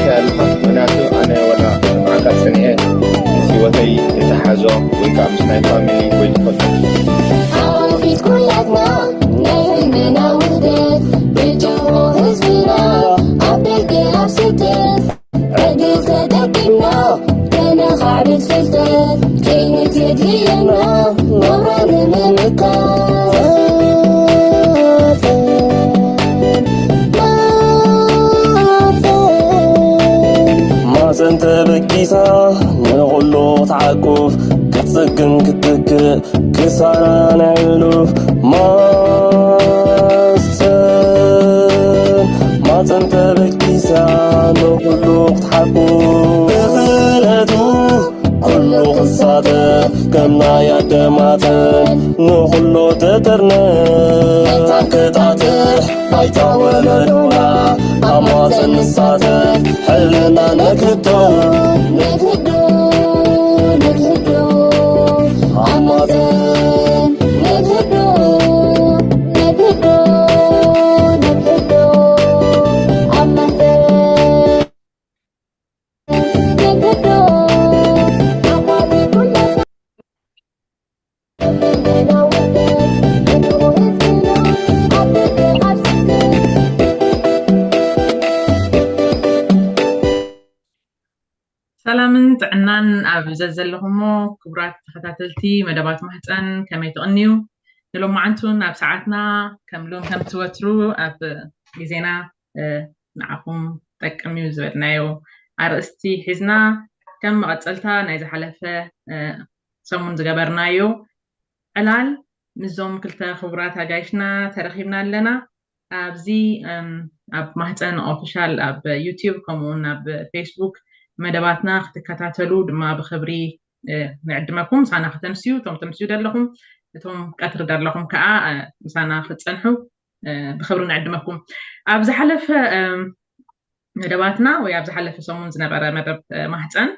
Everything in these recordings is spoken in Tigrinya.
ያሉኻ ምክንያቱ ኣነ ወላ መዓካ ጸኒኤ ምስ ህይወተይ የተሓዞ ወይ ከዓ ምስ ናይ ፋሚሊ ወይ ትፈልጦ ኣፊት ኩላትና ናይ ህልምና ውህደት ብጭሮ ህዝብና ኣብ ደገ ኣብ ስደት ዕድል ተጠቂምና ከነኻዕብት ፍልጠት ከይንት የድልየና ናብራ ንምምካት ማፀን ተበጊሳ ንኹሉ ክትዓቁፍ ክትፅግን ክትትክእ ክሳራ ናይ ሕሉፍ ማፀን ማፀን ተበጊሳ ንኹሉ ክትሓቁፍ ብኽእለቱ ኩሉ ክሳተፍ ከም ናይ ኣደማተን ንኹሉ ትጥርነፍ መታን ክጣጥሕ ባይታ ወለዶና ኣብ ማፀን ንሳተፍ ሕልና ነክቶ ነግህዶ ነግህዶ ኣብ ማፀን ነግህዶ ነግህዶ ነግህዶ ኣብ ማፀን ነግህዶ ኣባቢ ኩላትና ሰላምን ጥዕናን ኣብ ዘዘለኹሞ ክቡራት ተኸታተልቲ መደባት ማህፀን ከመይ ትቕንዩ? ንሎማዓንቱን ኣብ ሰዓትና ከም ሎም ከም ትወትሩ ኣብ ግዜና ንዓኹም ጠቅም እዩ ዝበልናዮ ኣርእስቲ ሒዝና ከም መቐፀልታ ናይ ዝሓለፈ ሰሙን ዝገበርናዮ ዕላል ምስዞም ክልተ ክቡራት ኣጋይሽና ተረኺብና ኣለና። ኣብዚ ኣብ ማህፀን ኦፊሻል ኣብ ዩቲዩብ ከምኡውን ኣብ ፌስቡክ መደባትና ክትከታተሉ ድማ ብክብሪ ንዕድመኩም። ምሳና ከተምስዩ፣ እቶም ተምስዩ ዘለኹም፣ እቶም ቀትሪ ዘለኹም ከዓ ምሳና ክትፀንሑ ብክብሪ ንዕድመኩም። ኣብ ዝሓለፈ መደባትና ወይ ኣብ ዝሓለፈ ሰሙን ዝነበረ መደብ ማህፀን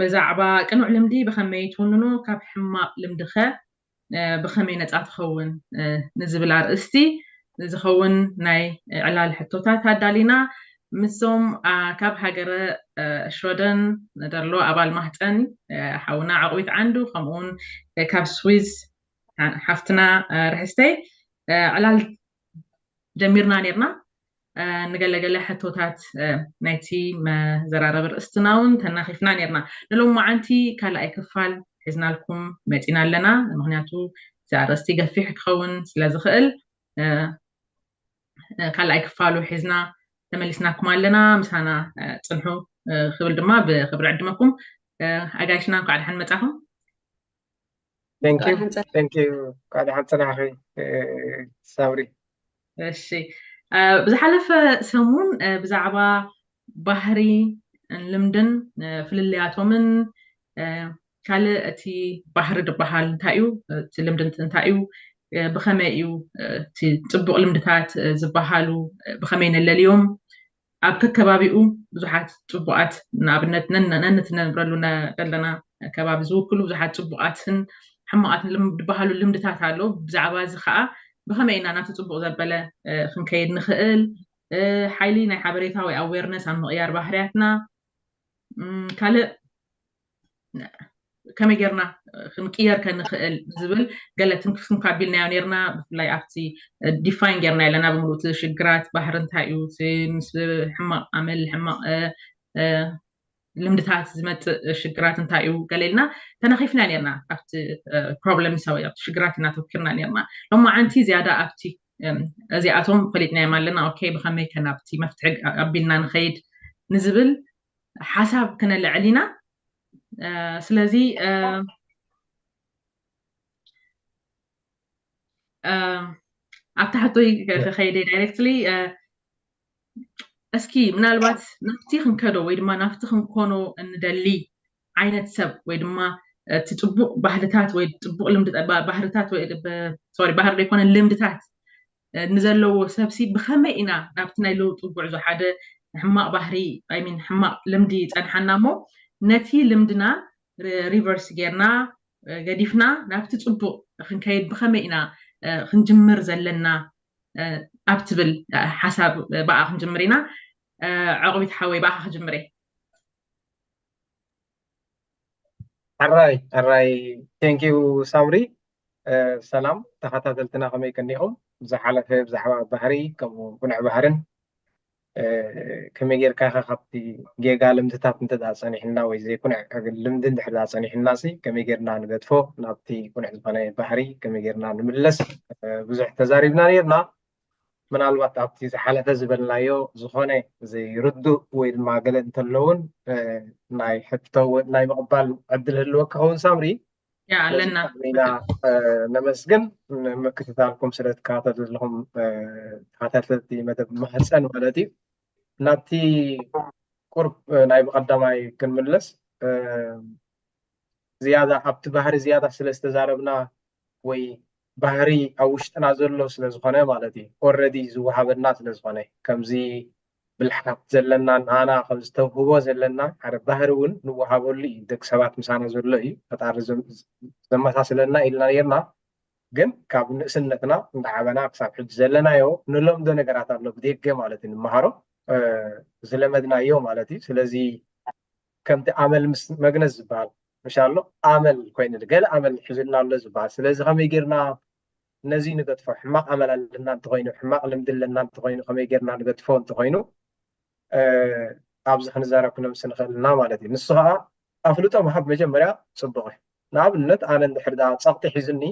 ብዛዕባ ቅኑዕ ልምዲ ብከመይ ትውንኖ፣ ካብ ሕማቕ ልምድኸ ብኸመይ ነፃ ትኸውን ንዝብል ኣርእስቲ ዝኸውን ናይ ዕላል ሕቶታት ኣዳሊና ምስዞም ካብ ሃገረ ሽወደን ዘሎ ኣባል ማህፀን ሓውና ዓቑቢት ዓንዱ ከምኡውን ካብ ስዊዝ ሓፍትና ርሕስተይ ዕላል ጀሚርና ነርና። ንገለገለ ሕቶታት ናይቲ መዘራረቢ ርእስትና እውን ተናኺፍና ነርና። ንሎማዓንቲ ካልኣይ ክፋል ሒዝናልኩም መፂና ኣለና። ምክንያቱ እዚ ኣርእስቲ ገፊሕ ክኸውን ስለ ዝኽእል ካልኣይ ክፋሉ ሒዝና ተመሊስናኩም ኣለና። ምሳና ፅንሑ ክብል ድማ ብክብሪ ዕድመኩም። ኣጋይሽና እንኳዕ ደሓን መፃኹም። Thank you. Thank you. እንኳዕ ደሓን ፀናሕኺ ሳብሪ። እሺ፣ ብዝሓለፈ ሰሙን ብዛዕባ ባህሪ ልምድን ፍልልያቶምን ካልእ እቲ ባህሪ ዝበሃል እንታይ እዩ፣ እቲ ልምዲ እንታይ እዩ፣ ብኸመይ እዩ እቲ ፅቡቕ ልምድታት ዝበሃሉ ብኸመይ ነለልዮም፣ ኣብ ከከባቢኡ ብዙሓት ፅቡቓት ንኣብነት ነንትነብረሉ ዘለና ከባቢ ዝውክሉ ብዙሓት ፅቡቓትን ሕማቓትን ዝበሃሉ ልምድታት ኣለዉ። ብዛዕባ እዚ ከዓ ብኸመይ ኢና ናቲ ፅቡቕ ዘበለ ክንከይድ ንኽእል፣ ሓይሊ ናይ ሓበሬታ ወይ ኣዌርነስ ኣብ ምቕያር ባህርያትና ካልእ ከመይ ጌርና ክንቅየር ከንኽእል ዝብል ገለ ትንክፍ ትንክፍ ኣቢልናዮ ነርና። ብፍላይ ኣብቲ ዲፋይን ጌርና ኣለና ብምሉእ እቲ ሽግራት ባህሪ እንታይ እዩ፣ ምስ ሕማቕ ኣመል ሕማቕ ልምድታት ዝመፅእ ሽግራት እንታይ እዩ ገለ ኢልና ተነኺፍና ነርና። ኣብቲ ፕሮብለምስ ወይ ኣብቲ ሽግራት ኢና ተኪርና ነርና። ሎማዓንቲ ዝያዳ ኣብቲ እዚኣቶም ፈሊጥናዮም ኣለና። ኦኬ፣ ብኸመይ ከ ናብቲ መፍትሒ ኣቢልና ንኸይድ ንዝብል ሓሳብ ክነልዕል ኢና። ስለዚ ኣብታ ሕቶይ ከኸይደ ዳይሬክትሊ እስኪ ምናልባት ናብቲ ክንከዶ ወይ ድማ ናብቲ ክንኮኖ እንደሊ ዓይነት ሰብ ወይ ድማ እቲ ፅቡቕ ባህልታት ወይ ፅቡቕ ልምዲ ባህርታት ወይ ሶሪ ባህሪ ዘይኮነ ልምድታት ንዘለዎ ሰብሲ ብኸመይ ኢና ናብቲ ናይ ለውጢ ጉዕዞ ሓደ ሕማቕ ባህሪ ሚን ሕማቕ ልምዲ ይፀንሓና እሞ ነቲ ልምድና ሪቨርስ ጌርና ገዲፍና ናብቲ ፅቡቕ ክንከይድ ብኸመይ ኢና ክንጅምር ዘለና ኣብ ትብል ሓሳብ ብኣ ክንጅምር ኢና። ዕቑቢት ሓወይ፣ ብኣኻ ክጅምር እየ። ሕራይ ሕራይ። ቴንኪዩ ሳምሪ። ሰላም ተኸታተልትና፣ ከመይ ቀኒኹም? ዝሓለፈ ብዛዕባ ባህሪ ከምኡ እውን ኩነዕ ባህርን ከመይ ጌርካ ኢኻ ካብቲ ጌጋ ልምድታት እንተ ጸኒሕና ወይ ዘይኩነዕ ልምዲ እንድሕር ጸኒሕና ሲ ከመይ ጌርና ንገድፎ፣ ናብቲ ኩነዕ ዝኾነ ባህሪ ከመይ ጌርና ንምለስ ብዙሕ ተዛሪብና ነርና። ምናልባት ኣብቲ ዝሓለፈ ዝበልናዮ ዝኾነ ዘይርዱእ ወይ ድማ ገለ እንተለውን ናይ ሕቶ ናይ ምቕባል ዕድል ህልወ ክኸውን ሳምሪ ኣለና ኢና ነመስግን። ምክትታልኩም ስለ ትከታተሉ ዘለኹም ተኸታተልቲ መደብ ማህፀን ማለት እዩ። ናብቲ ቁርብ ናይ ብቐዳማይ ክንምለስ ዝያዳ ኣብቲ ባህሪ ዝያዳ ስለ ዝተዛረብና ወይ ባህሪ ኣብ ውሽጥና ዘሎ ስለ ዝኾነ ማለት እዩ። ኦረዲ ዝወሃበና ስለ ዝኾነ ከምዚ ብልሓት ዘለና ንኣና ከም ዝተውህቦ ዘለና ሓደ ባህሪ እውን ንወሃበሉ እዩ። ደቂ ሰባት ምሳና ዘሎ እዩ ፈጣሪ ዘመሳስለና ኢልና ነርና። ግን ካብ ንእስነትና እንዳዓበና ክሳብ ሕጂ ዘለናዮ ንለምዶ ነገራት ኣሎ ብደገ ማለት እዩ። ንመሃሮ ዝለመድናዮ ማለት እዩ። ስለዚ ከምቲ ኣመል ምስ መግነዝ ዝበሃል ምሻ ኣሎ ኣመል ኮይኑ ገለ ኣመል ሒዙልና ኣሎ ዝበሃል። ስለዚ ከመይ ጌርና ነዚ ንገጥፎ? ሕማቕ ኣመል ኣለና እንተኮይኑ፣ ሕማቕ ልምዲ ኣለና እንተኮይኑ፣ ከመይ ጌርና ንገጥፎ እንተኮይኑ ኣብዚ ክንዛረብ ክነምስ ንኽእል ኢና ማለት እዩ። ንሱ ከዓ ኣፍልጦ ምሃብ መጀመርያ ፅቡቕ እዩ። ንኣብነት ኣነ እንድሕር ዳ ፀቕጢ ሒዙኒ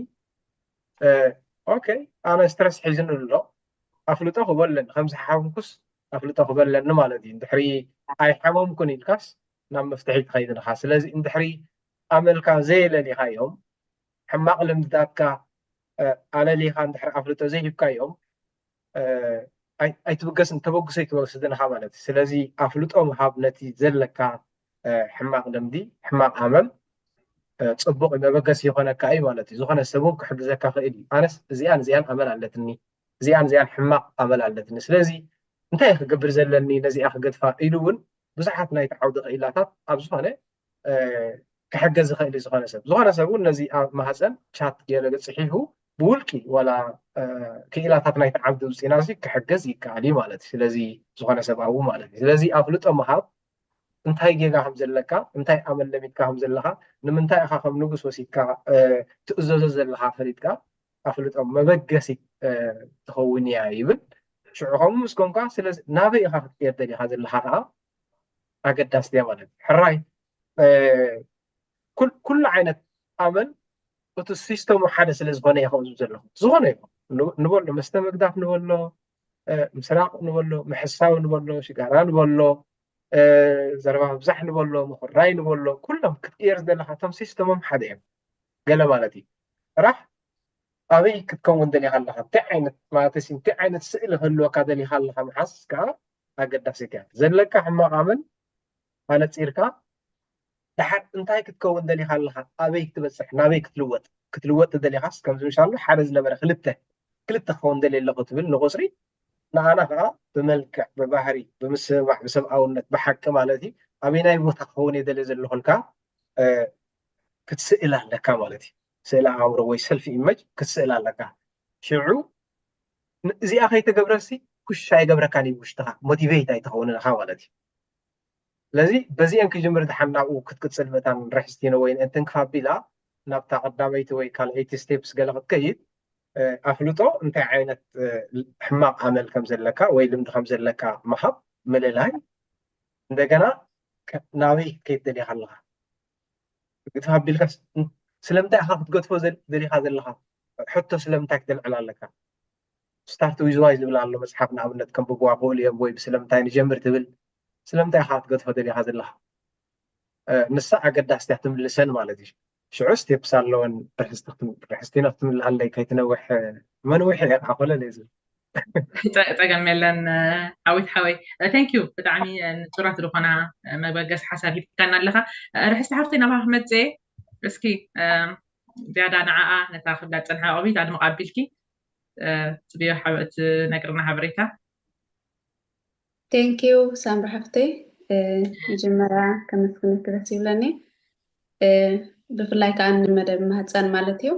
ኦኬ ኣነ ስትረስ ሒዙኒ ኣሎ ኣፍልጦ ክበለኒ ከምዚ ሓምኩስ ኣፍልጦ ክበለኒ ማለት እዩ። እንድሕሪ ኣይሓመምኩን ኢልካስ ናብ መፍትሒ ትኸይድ ኢኻ። ስለዚ እንድሕሪ ኣመልካ ዘየለሊኻዮም ሕማቕ ልምድታትካ ኣለሊኻ እንድሕሪ ኣፍልጦ ዘይሂብካዮም ኣይትብገስን ተበግሶ ኣይትወስድን ኢኻ ማለት እዩ። ስለዚ ኣፍልጦ ምሃብ ነቲ ዘለካ ሕማቕ ልምዲ ሕማቕ ኣመል ፅቡቕ መበገሲ ይኾነካ እዩ ማለት እዩ። ዝኾነ ሰብ እውን ክሕግዘካ ክእል እዩ። ኣነስ እዚኣን እዚኣን ኣመል ኣለትኒ፣ እዚኣን እዚኣን ሕማቕ ኣመል ኣለትኒ፣ ስለዚ እንታይ ክገብር ዘለኒ ነዚኣ ክገድፋ ኢሉ እውን ብዙሓት ናይቲ ዓውዲ ክኢላታት ኣብ ዝኾነ ክሕገዝ ዝኽእል እዩ። ዝኾነ ሰብ ዝኾነ ሰብ እውን ነዚ ኣብ ማህፀን ቻት ገለ ፅሒፉ ብውልቂ ዋላ ክኢላታት ናይቲ ዓውዲ ውፅኢና እዚ ክሕገዝ ይከኣል እዩ ማለት እዩ። ስለዚ ዝኾነ ሰብ ኣብኡ ማለት እዩ። ስለዚ ኣፍልጦ ምሃብ እንታይ ጌጋ ከም ዘለካ እንታይ ኣመል ለሚድካ ከም ዘለካ ንምንታይ ኢኻ ከም ንጉስ ወሲድካ ትእዘዞ ዘለካ ፈሊጥካ ኣፍልጦ መበገሲት ትኸውን እያ ይብል። ሽዑ ከምኡ ምስ ኮንካ ስለዚ ናበይ ኢኻ ክትቅየር ደሊኻ ዘለኻ ከዓ ኣገዳስቲ እያ ማለት እዩ። ሕራይ ኩሉ ዓይነት ኣመል እቲ ሲስተሙ ሓደ ስለ ዝኾነ እየ ከምኡ ዘለኹ። ዝኾነ ይኹን ንበሎ መስተ ምግዳፍ ንበሎ ምስራቕ ንበሎ ምሕሳው ንበሎ ሽጋራ ንበሎ ዘረባ ምብዛሕ ንበሎ ምኹራይ ንበሎ ኩሎም ክትቅየር ዝደለኻ እቶም ሲስተሞም ሓደ እዮም። ገለ ማለት እዩ ጥራሕ ኣበይ ክትከውን ደሊኻ ኣለኻ እንታይ ዓይነት ማለት እንታይ ዓይነት ስእሊ ክህልወካ ደሊኻ ኣለኻ ምሓዝ ከዓ ኣገዳሲት እያ። ዘለካ ሕማቕ ኣመል ኣነፂርካ ደሓር እንታይ ክትከውን ደሊኻ ኣለኻ ኣበይ ክትበፅሕ ናበይ ክትልወጥ ክትልወጥ ደሊኻስ ከምዚ ምሻሉ ሓደ ዝነበረ ክልተ ክልተ ክኸውን ደልየ ኣለኹ ትብል ንቁፅሪ ንኣና ከዓ ብመልክዕ ብባህሪ ብምስምማዕ ብሰብኣውነት ብሓቂ ማለት እዩ ኣበይ ናይ ቦታ ክኸውን እየ ደልየ ዘለኹ ኢልካ ክትስእል ኣለካ ማለት እዩ። ስእሊ ኣእምሮ ወይ ሰልፊ ኢመጅ ክትስእል ኣለካ። ሽዑ እዚኣ ከይተገብረሲ ኩሽ ኣይገብረካን እዩ ውሽጥኻ ሞቲቬት ኣይትኸውን ኢኻ ማለት እዩ። ስለዚ በዚአን ክጅምር ድሓን ናብኡ ክትቅፅል መታን ርሕስቲነ ወይ ንእንትን ክፋቢላ ናብታ ቀዳመይቲ ወይ ካልኣይቲ ስቴፕስ ገለ ክትከይድ ኣፍልጦ እንታይ ዓይነት ሕማቕ ኣመል ከም ዘለካ ወይ ልምዲ ከም ዘለካ ምሃብ ምልላይ እንደገና ናበይ ክትከይድ ደሊኻ ኣለኻ ክትሃብ ቢልካ ስለምንታይ ኢኻ ክትገድፎ ደሊኻ ዘለኻ ሕቶ ስለምንታይ ክተልዕል ኣለካ? ስታርት ዊዝ ዋይ ዝብል ኣሎ መፅሓፍ ንኣብነት ከንብብዋ ክእሉ እዮም ወይ ብስለምንታይ ንጀምር ትብል ስለምንታይ ኢኻ ክትገድፎ ደሊኻ ዘለኻ ንሳ ኣገዳስቲ እያ ትምልሰን ማለት እዩ። ሽዑ ስቴፕስ ኣለወን ርሕስቲ ክትምልኣለይ ከይትነውሕ መንውሒ እየ ከዓ ኮለል እየ ዝብል ፀገም የለን። ዓዊት ሓወይ ቴንክ ዩ ብጣዕሚ ንፁራት ዝኾና መበገስ ሓሳብ ሂብካና ኣለኻ። ርሕስቲ ሓፍተይ ናባኻ ክመፅእ እየ እስኪ ዝያዳ ንዓኣ ነታ ክብላ ዝፀንሓ ዕቕቢት ኣድምቕ ኣቢልኪ ትብዮ ትነግርና ሓበሬታ። ቴንክ ዩ ሳምሪ ሓፍተይ። መጀመርያ ከመስግነኪ ደስ ይብለኒ ብፍላይ ከዓ ንመደብ ማህፀን ማለት እዩ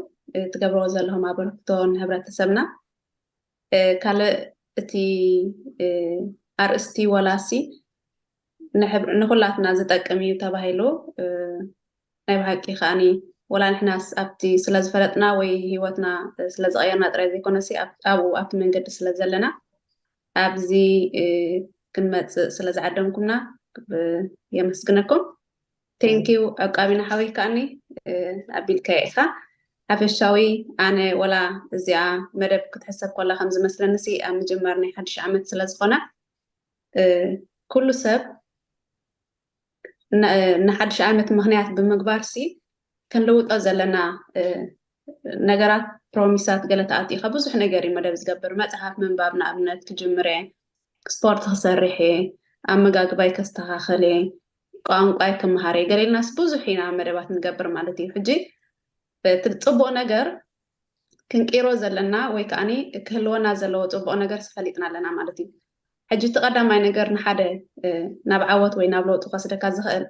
ትገብርዎ ዘለኹም ኣበርክቶ ንህብረተሰብና ካልእ እቲ ኣርእስቲ ዋላሲ ንሕብ- ንኹላትና ዝጠቅም እዩ ተባሂሉ፣ እ፣ ናይ ብሓቂ ከዓኒ ወላ ንሕናስ ኣብቲ ስለ ዝፈለጥና ወይ ህይወትና ስለ ዝቐየርና ጥራይ ዘይኮነሲ ኣብ- ኣብኡ ኣብቲ መንገዲ ስለ ዘለና ኣብዚ፣ እ፣ ክንመጽእ ስለ ዝዓደምኩምና፣ እ፣ የመስግነኩም። ቴንኪዩ። ዕቃቢና ሓወይ ከዓኒ፣ እ፣ ኣቢልካዮ ኢኻ። ሓፈሻዊ ኣነ ወላ እዚኣ መደብ ክትሕሰብ ከላ ከም ዝመስለኒ ሲ ኣብ ምጅማር ናይ ሓድሽ ዓመት ስለ ዝኾነ፣ እ፣ ኩሉ ሰብ ን- ንሓድሽ ዓመት ምኽንያት ብምግባር ሲ ክንልውጦ ዘለና፣ እ፣ ነገራት፣ ፕሮሚሳት፣ ገለ ተኣቲኻ ብዙሕ ነገር እዩ መደብ ዝገብር። መጽሓፍ ምንባብ ንኣብነት ክጅምር እየ፣ ስፖርት ክሰርሕ እየ፣ ኣመጋግባይ ከስተኻኸል እየ፣ ቋንቋይ ክመሃር እየ፣ ገለ ኢልናስ ብዙሕ ኢና መደባት ንገብር ማለት እዩ። ሕጂ እቲ ጽቡቕ ነገር ክንቅይሮ ዘለና ወይ ከዓኒ ክህልወና ዘለዎ ጽቡቕ ነገር ፈሊጥና ኣለና ማለት እዩ። ሕጂ እቲ ቀዳማይ ነገር ንሓደ፣ እ፣ ናብ ዓወት ወይ ናብ ለውጢ ክወስደካ ዝኽእል፣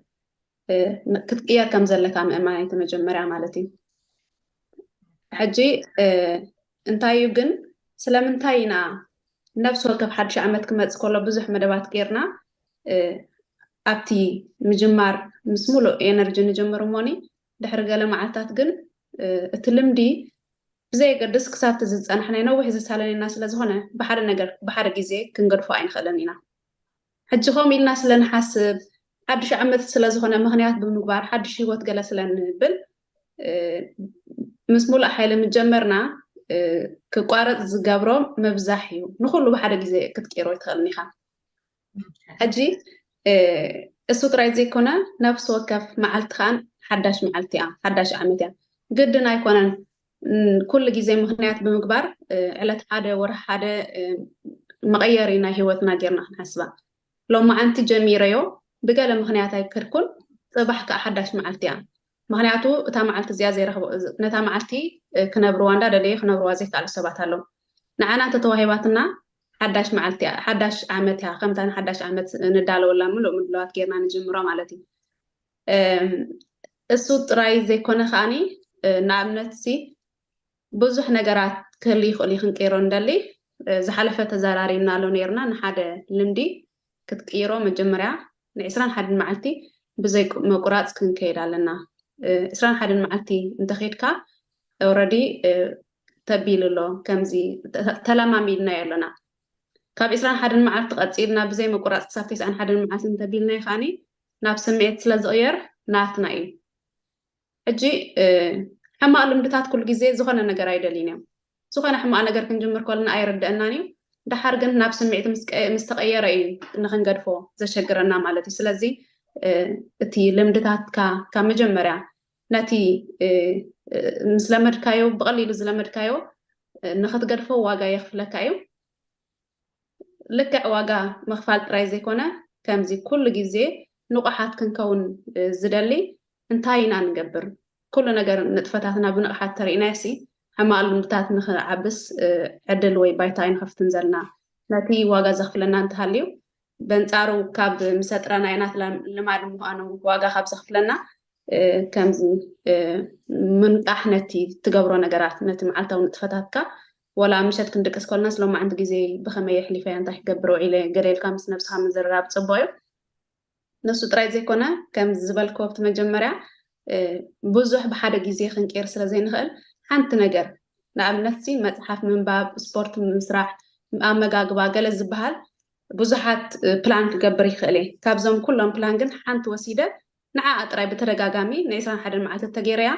እ፣ ን- ክትቅየር ከም ዘለካ ምእማን እቲ መጀመርያ ማለት እዩ። ሕጂ፣ እ፣ እንታይ እዩ ግን፣ ስለምንታይ ኢና ነፍሲ ወከፍ ሓድሽ ዓመት ክመጽእ ከሎ ብዙሕ መደባት ጌርና፣ እ፣ ኣብቲ ምጅማር ምስ ሙሉእ ኤነርጂ ንጅምር እሞኒ፣ ድሕሪ ገለ መዓልታት ግን፣ እ፣ እቲ ልምዲ ብዘየገድስ ክሳብ እቲ ዝጸናሕናዮ ነዊሕ ዝሳለነና ስለ ዝኾነ፣ ብሓደ ነገር ብሓደ ግዜ ክንገድፎ ኣይንኽእልን ኢና። ሕጂ ከምኡ ኢልና ስለ ንሓስብ፣ ሓድሽ ዓመት ስለ ዝኾነ ምኽንያት ብምግባር ሓድሽ ህይወት ገለ ስለ ንብል፣ እ፣ ምስ ሙሉእ ሓይሊ ምጀመርና፣ እ፣ ክቋረጽ ዝገብሮ ምብዛሕ እዩ። ንኹሉ ብሓደ ግዜ ክትቅይሮ ኣይትኽእልን ኢኻ። ሕጂ፣ እ፣ እሱ ጥራይ ዘይኮነ፣ ነፍሲ ወከፍ መዓልቲ ከኣ ሓዳሽ መዓልቲ እያ፣ ሓዳሽ ዓመት እያ። ግድን ኣይኮነን፣ ን- ኩሉ ግዜ ምኽንያት ብምግባር፣ እ፣ ዕለት ሓደ፣ ወርሒ ሓደ፣ እ፣ መቐየሪ ናይ ህይወትና ጌርና ክንሓስባ። ሎማዓንቲ ጀሚረዮ ብገለ ምኽንያት ኣይክድኩን፣ ጽባሕ ከኣ ሓዳሽ መዓልቲ እያ። ምኽንያቱ እታ መዓልቲ እዚኣ ዘይረኽቦ፣ ነታ መዓልቲ፣ እ፣ ክነብርዋ እንዳደለየ ክነብርዋ ዘይከኣሉ ሰባት ኣለዉ። ንዓና እንተተዋሂባትና ሓዳሽ መዓልቲ እያ፣ ሓዳሽ ዓመት እያ። ከምታ ንሓዳሽ ዓመት ንዳለወላ ምሉእ ምድላዋት ጌርና ንጅምሮ ማለት እዩ። እም፣ እሱ ጥራይ ዘይኮነ ከኣኒ፣ እ፣ ንኣብነት ሲ ብዙሕ ነገራት ክህሉ ይኽእል እዩ ክንቀይሮ እንደሊ። እ፣ ዝሓለፈ ተዘራሪብናሉ ነይርና፣ ንሓደ ልምዲ ክትቅይሮ መጀመርያ ንዕስራን ሓደን መዓልቲ ብዘይ ቁ- ምቁራጽ ክንከይድ ኣለና። እ፣ ዕስራን ሓደን መዓልቲ እንተኸይድካ፣ ኦልረዲ፣ እ፣ ተቢሉ ኣሎ። ከምዚ ተ- ተለማሚድናዮ ኣለና። ካብ ዕስራን ሓደን መዓልቲ ቀጺልና ብዘይ ምቁራጽ ክሳብ ተስዓን ሓደን መዓልቲ እንተቢልናዮ ከኣኒ ናብ ስምዒት ስለ ዝቕየር ናትና እዩ። ሕጂ፣ እ፣ ሕማቕ ልምድታት ኩሉ ግዜ ዝኾነ ነገር ኣይደልዩን እዮም። ዝኾነ ሕማቕ ነገር ክንጅምር ከለና ኣይርድአናን እዩ። ደሓር ግን ናብ ስምዒት ምስ ቀ- ምስ ተቐየረ እዩ ንኽንገድፎ ዘሸግረና ማለት እዩ። ስለዚ፣ እ፣ እቲ ልምድታትካ ካብ መጀመርያ ነቲ፣ እ፣ እ፣ ምስ ለመድካዮ፣ ብቐሊሉ ዝለመድካዮ፣ እ፣ ንኽትገድፎ ዋጋ የኽፍለካ እዩ። ልክዕ ዋጋ ምኽፋል ጥራይ ዘይኮነ፣ ከምዚ ኩሉ ግዜ ንቑሓት ክንከውን፣ እ፣ ዝደሊ እንታይ ኢና ንገብር? ኩሉ ነገር ንጥፈታትና ብንቕሓት ተሪእናዮሲ፣ ሕማቕ ልምድታት ንኽዓብስ፣ እ፣ ዕድል ወይ ባይታ ኣይንኸፍትን ዘለና። ነቲ ዋጋ ዘኽፍለና እንተሃልዩ፣ በንጻሩ ካብ ምሰጥረናዮ ናት ላ- ልማድ ምዃኑ ዋጋ ካብ ዘኽፍለና፣ እ፣ ከምዚ፣ እ፣ ምንቃሕ ነቲ ትገብሮ ነገራት፣ ነቲ መዓልታዊ ንጥፈታትካ፣ ወላ ምሸት ክንድቅስ ከሎናስ ሎማዓንቲ ግዜ ብኸመይ የሕሊፈያ፣ እንታይ ክገብር ውዒለ፣ ገለ ኢልካ ምስ ነብስኻ ምዝርራብ ጽቡቕ እዩ። ንሱ ጥራይ ዘይኮነ፣ ከም ዝበልክዎ ኣብቲ መጀመርያ፣ እ፣ ብዙሕ ብሓደ ግዜ ክንቀይር ስለ ዘይንኽእል፣ ሓንቲ ነገር፣ ንኣብነትሲ መጽሓፍ ምንባብ፣ ስፖርት ምስራሕ፣ ኣመጋግባ፣ ገለ ዝበሃል ብዙሓት፣ እ፣ ፕላን ክገብር ይኽእል እየ። ካብዞም ኩሎም ፕላን ግን ሓንቲ ወሲደ ንዓኣ ጥራይ ብተደጋጋሚ ንዕስራን ሓደን መዓልቲ ተገይረያ፣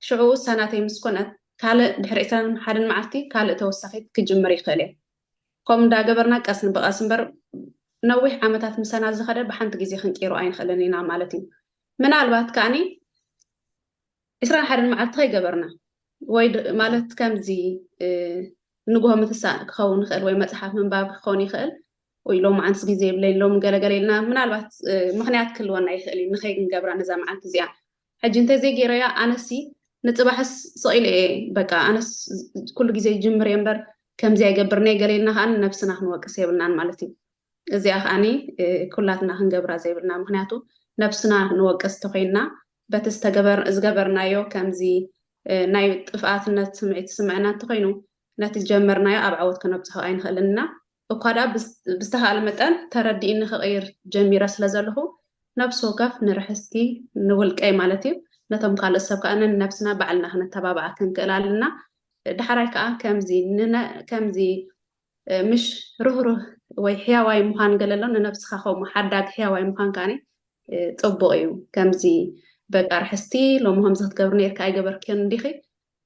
ሽዑ እሳ ናተይ ምስ ኮነት፣ ካልእ ድሕሪ ዕስራን ሓደን መዓልቲ ካልእ ተወሳኺት ክጅምር ይኽእል እየ። ከምኡ እንዳገበርና ቀስ ብቐስ እምበር፣ ነዊሕ ዓመታት ምሳና ዝኸደ ብሓንቲ ግዜ ክንቅይሮ ኣይንኽእልን ኢና ማለት እዩ። ምናልባት ከኣኒ ዕስራን ሓደን መዓልቲ ከይገበርና፣ ወይ ድ- ማለት ከምዚ፣ እ፣ ንግሆ ምትሳእ ክኸውን ይኽእል፣ ወይ መጽሓፍ ምንባብ ክኸውን ይኽእል፣ ወይ ሎማዓንስ ግዜ የብለይን፣ ሎሚ ገለገለ ኢልና ምናልባት፣ እ፣ ምኽንያት ክህልወና ይኽእል እዩ ንኸይንገብራ ነዛ መዓልቲ እዚኣ። ሕጂ እንተዘይገይረያ ኣነሲ ንጽባሕስ ስቕ ኢለ እየ፣ በቃ ኣነስ ኩሉ ግዜ ይጅምር እየ እምበር ከምዚ ኣይገብርን እየ ገለ ኢልና ከኣ ነብስና ክንወቅስ የብልናን ማለት እዩ። እዚኣ ከኣኒ፣ እ፣ ኩላትና ክንገብራ ዘይብልና፣ ምኽንያቱ ነብስና ንወቅስ ተኾይንና በቲ ዝተገበር- ዝገበርናዮ ከምዚ፣ እ፣ ናይ ጥፍኣትነት ስምዒት ዝስምዐና እንተኾይኑ ነቲ ዝጀመርናዮ ኣብ ዓወት ከነብጽሖ ኣይንኽእልን ኢና። እኳ ደኣ ብስ- ብዝተኻእለ መጠን ተረዲእኒ ክቕይር ጀሚረ ስለ ዘለኹ፣ ነብሲ ወከፍ ንርሕስቲ፣ ንውልቀይ ማለት እዩ፣ ነቶም ካልእ ሰብ ከኣ ንነብስና ባዕልና ክነተባብዓ ክንክእል ኣለና። ዳሕራይ ከኣ ከምዚ ንነ- ከምዚ እ፣ ምሽ ርህሩህ ወይ ሕያዋይ ምዃን ገለ ኣሎ፣ ንነብስኻ ከምኡ ሓዳግ ሕያዋይ ምዃን ከኣ ጽቡቕ እዩ። ከምዚ በቃ ርሕስቲ ሎሚ ከምዚ ክትገብሪ ነርካ ኣይገበርክዮን እንዲኺ፣